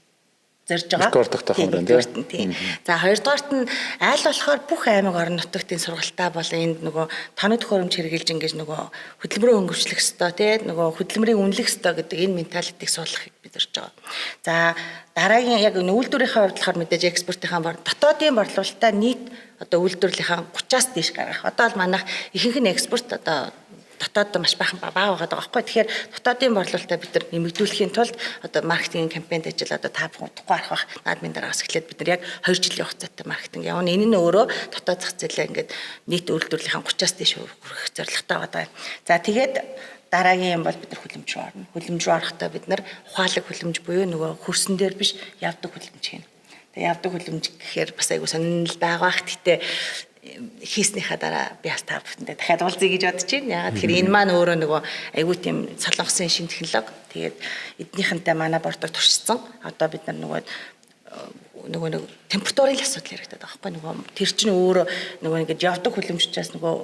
зорж байгаа. Рекорд тогтоох юм байна тий. За хоёрдугаарт нь аль болохоор бүх аймаг орон нутагтын сургалтаа бол энд нөгөө тоног төхөөрөмж хэрэгжилж ингэж нөгөө хөдөлмөрөө хөнгөвчлөх ёстой тий нөгөө хөдөлмөрийг үнэлэх ёстой гэдэг энэ менталитиг суулгахыг би зорж байгаа. За дараагийн яг үйлдвэрийнхээ хувьд болохоор мэдээж экспортынхаа дотоодын борлуулалтаа нийт одоо үйлдвэрлэлийнхаа 30-аас дээш гаргах. Одоо бол манайх ихэнх нь экспорт одоо Дотоод маш бахан бага байгаа байхгүй. Тэгэхээр дотоодын борлуулалтаа бид нар нэмэгдүүлэхийн тулд одоо маркетинг кампанид ажил одоо та бүхэн удахгүй харах бах. Наадмын дараагаас эхлээд бид нар яг 2 жилийн хугацаатай маркетинг явна. Энэ нь өөрөө дотоод зах зээлээ ингээд нийт үйлдвэрлэлийн 30-аас дээш хүргэх зорилготой байгаа. За, тэгээд дараагийн юм бол бид нар хүлэмж рүү орно. Хүлэмж рүү орохдоо бид нар ухаалаг хүлэмж буюу нөгөө хөрсөн дээр биш, явдаг хүлэмж хийнэ. Тэгээ явдаг хүлэмж гэхээр бас айгу сонирхол байгаа бах. Гэтэ хийснийхаа дараа би бас та бүхэндээ дахиад уулзъя гэж бодож байна. Яагаад тэгэхээр энэ маань өөрөө нөгөө айгу тийм Солонгосын шин технологи. Тэгээд эднийхэнтэй манай бордог туршсан. Одоо бид нар нөгөө нэг температурын л асуудал яригдаад байгаа байхгүй. Нөгөө тэр чинь өөрөө нөгөө ингээд явдаг хүлэмж учраас нөгөө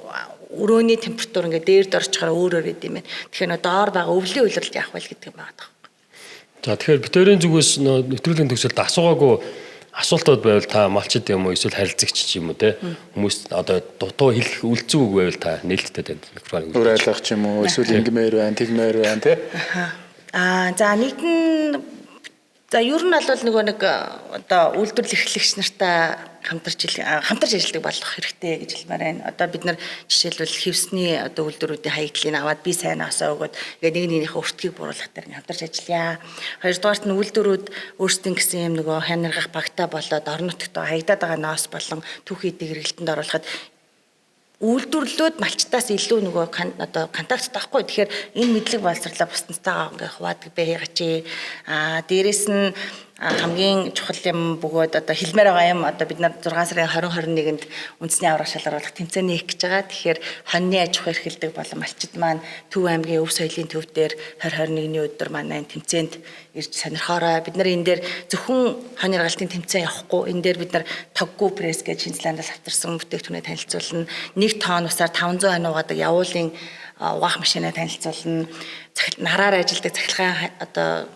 өрөөний температур ингээд дээр дорчхороо өөр өөр байд юм байна. Тэгэхээр нөгөө доор байгаа өвлийн улиралд яах вэ гэдэг юм байгаа. За, тэгэхээр бид хоёрын зүгээс нэвтрүүлгийн төгсөлд асуугаагүй асуултууд байвал та малчид юм уу, эсвэл харилцагч ч юм уу, те, хүмүүс одоо дутуу хэлэх үлдсэн үг байвал та нээлттэй танд микрофон. Өөр айлгах ч юм уу, эсвэл ингэмээр байна, тэгмээр байна, те. Аа, за, нэгд нь, за, ер нь бол нөгөө нэг одоо үйлдвэрлэл эрхлэгч нартай хамтарч ажилладаг болох хэрэгтэй гэж хэлмээр байна. Одоо бид нар жишээлбэл хэвсний одоо үйлдвэрүүдийн хаягдлыг аваад би сайн осоо өгөөд ингээд нэг нэгнийхээ өртгийг бууруулах дээр хамтарч ажиллая. Хоёрдугаарт нь үйлдвэрүүд өөрсдийн гэсэн юм нөгөө хянаргах багтаа болоод орон нутагт хаягдаад байгаа ноос болон түүхий эдийг эргэлтэнд оруулахад үйлдвэрлэлүүд малчтаас илүү нөгөө одоо контакт таахгүй. Тэгэхээр энэ мэдлэг боловсрлаа бусдантайгаа ингээ хуваадаг байгач. Аа, дээрэс нь хамгийн чухал юм бөгөөд одоо хэлмээр байгаа юм, одоо бид нар 6 сарын 20 21-нд үндэсний аварга шалгаруулах тэмцээний хийх гэж байгаа. Тэгэхээр хоньны аж ахуй эрхэлдэг болон малчид маань Төв аймгийн өв соёлын төв дээр 20 21-ний өдөр манай энэ тэмцээнд ирж сонирхоорой. Бид нар энэ дээр зөвхөн хонь яргалтын тэмцээн явахгүй. Энэ дээр бид нар Тоггүй пресс гэж Шинэ Зеландаас авчирсан бүтээгдэхүүнээ танилцуулна. 1 тонн усаар 500 хонь угаадаг явуулын угаах машинаа танилцуулна. Нараар ажилладаг цахилгаан одоо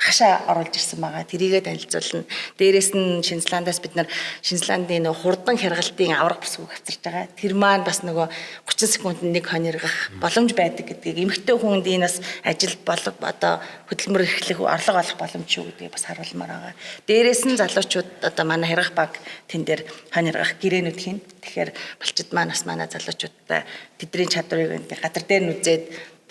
хашаа оруулж ирсэн байгаа. Тэрийгээ танилцуулна. Дээрээс нь Шинэ Зеландаас бид нар Шинэ Зеландын нөгөө хурдан хяргалтын авраг бүсгүйг авчирч байгаа. Тэр маань бас нөгөө 30 секундэд нэг хонь эргэх боломж байдаг гэдгийг, эмэгтэй хүнд энэ бас ажил болго одоо хөдөлмөр эрхлэх, орлого олох боломж шүү гэдгийг бас харуулмаар байгаа. Дээрээс нь залуучууд одоо манай хяргах баг тэн дээр хонь эргэх гэрээнүүд хийн. Тэгэхээр малчид маань бас манай залуучуудтай тэдний чадварыг газар дээр нь үзээд,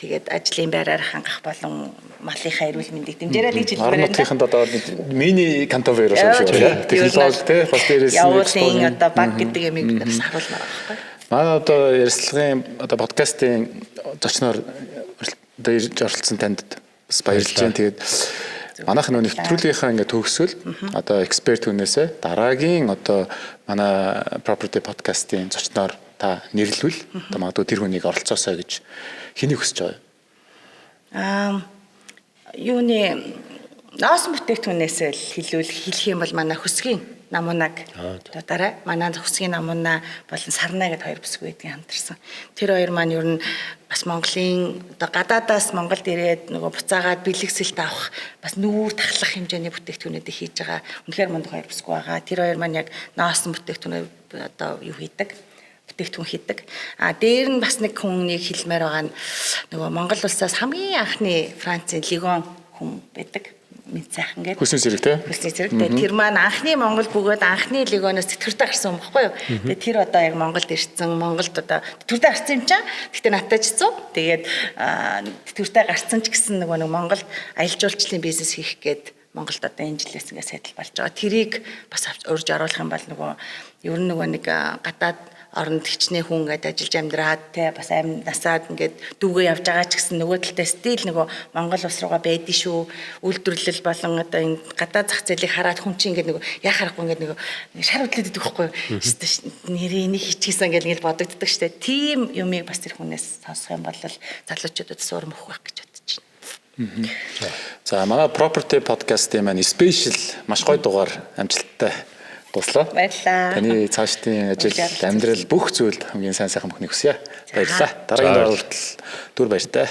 тэгээд ажлын байраар хангах болон малынхаа эрүүл мэндийг дэмжээрэй л гэж хэлмээр Орон байна. нутгийнханд одоо мини кантовер шиг шиг байна. Технологи, те, бас дээрээс нь явуулын одоо баг гэдэг юмыг бид нараас харуулмаар байгаа байхгүй. Манай одоо ярилцлагын одоо подкастын зочноор одоо ирж оролцсон танд бас баярлж байна. Тэгээд манайх нөө нэвтрүүлгийнхаа ингээд төгсгөл одоо эксперт хүнээсээ дараагийн одоо манай property podcast-ийн зочноор та нэрлвэл одоо магадгүй тэр хүнийг оролцоосой гэж хэнийг хүсэж байгаа юм? Аа, юуны ноос бүтээгдэхүүнээс л хэлвэл хэлэх юм бол манай хөсгийн намунаг одоо дараа манай хөсгийн намуна болон сарна гэдээ хоёр бүсгүй байдгийн хамтарсан. Тэр хоёр маань ер нь бас Монголын одоо гадаадаас Монголд ирээд нөгөө буцаагаад бэлэгсэлт авах, бас нүүр тахлах хэмжээний бүтээгдэхүүнүүдийг хийж байгаа. Үнэхээр мундаг хоёр бүсгүй байгаа. Тэр хоёр маань яг ноос бүтээгдэхүүнээ одоо юу хийдэг, бүтээгдэхүүн хийдэг. А дээр нь бас нэг хүнийг хэлмээр байгаа нь нөгөө Монгол улсаас хамгийн анхны Францын легон хүн байдаг. Мэд сайхан гэдэг. Хөлсний зэрэг, те? Хөлсний зэрэг. Тэгээд тэр маань анхны Монгол бөгөөд анхны легоноос тэтгэвртэй гарсан юм баггүй юу? Тэгээд тэр одоо яг Монголд ирсэн, Монголд одоо тэтгэвртэй гарсан юм чаа. Гэхдээ надтай ч хэцүү. Тэгээд тэтгэвртэй гарсан ч гэсэн нөгөө нэг Монголд аялал жуулчлалын бизнес хийх гээд Монголд одоо энэ жилээс ингээд сайдал болж байгаа. Тэрийг бас авч урьж оруулах юм бол нөгөө ер нь нөгөө нэг гадаад оронд хичнээн хүн ингээд ажиллаж амьдраад, те, бас амь насаад ингээд дүүгээ явж байгаа ч гэсэн нөгөө талдаа still нөгөө Монгол улс руугаа байдэн шүү. Үйлдвэрлэл болон одоо энэ гадаад зах зээлийг хараад хүн чинь ингээд нөгөө яа харахгүй ингээд нөгөө шар хөдлөд идэх байхгүй юу? Нэрээ энийг хийчихсэн ингээд ингээд бодогддог штэ. Тийм юмыг бас тэр хүнээс сонсох юм бол залуучуудад сурам өгөх байх гэж бодож байна. За, манай property podcast-ийн маань special маш гоё дугаар амжилттай дуслаа. Баярлалаа. Таны цаашдын ажил, амьдрал бүх зүйлд хамгийн сайн сайхан бүхнийг хүсье. Баярлалаа. Дараагийн дугаар хүртэл түр баяртай.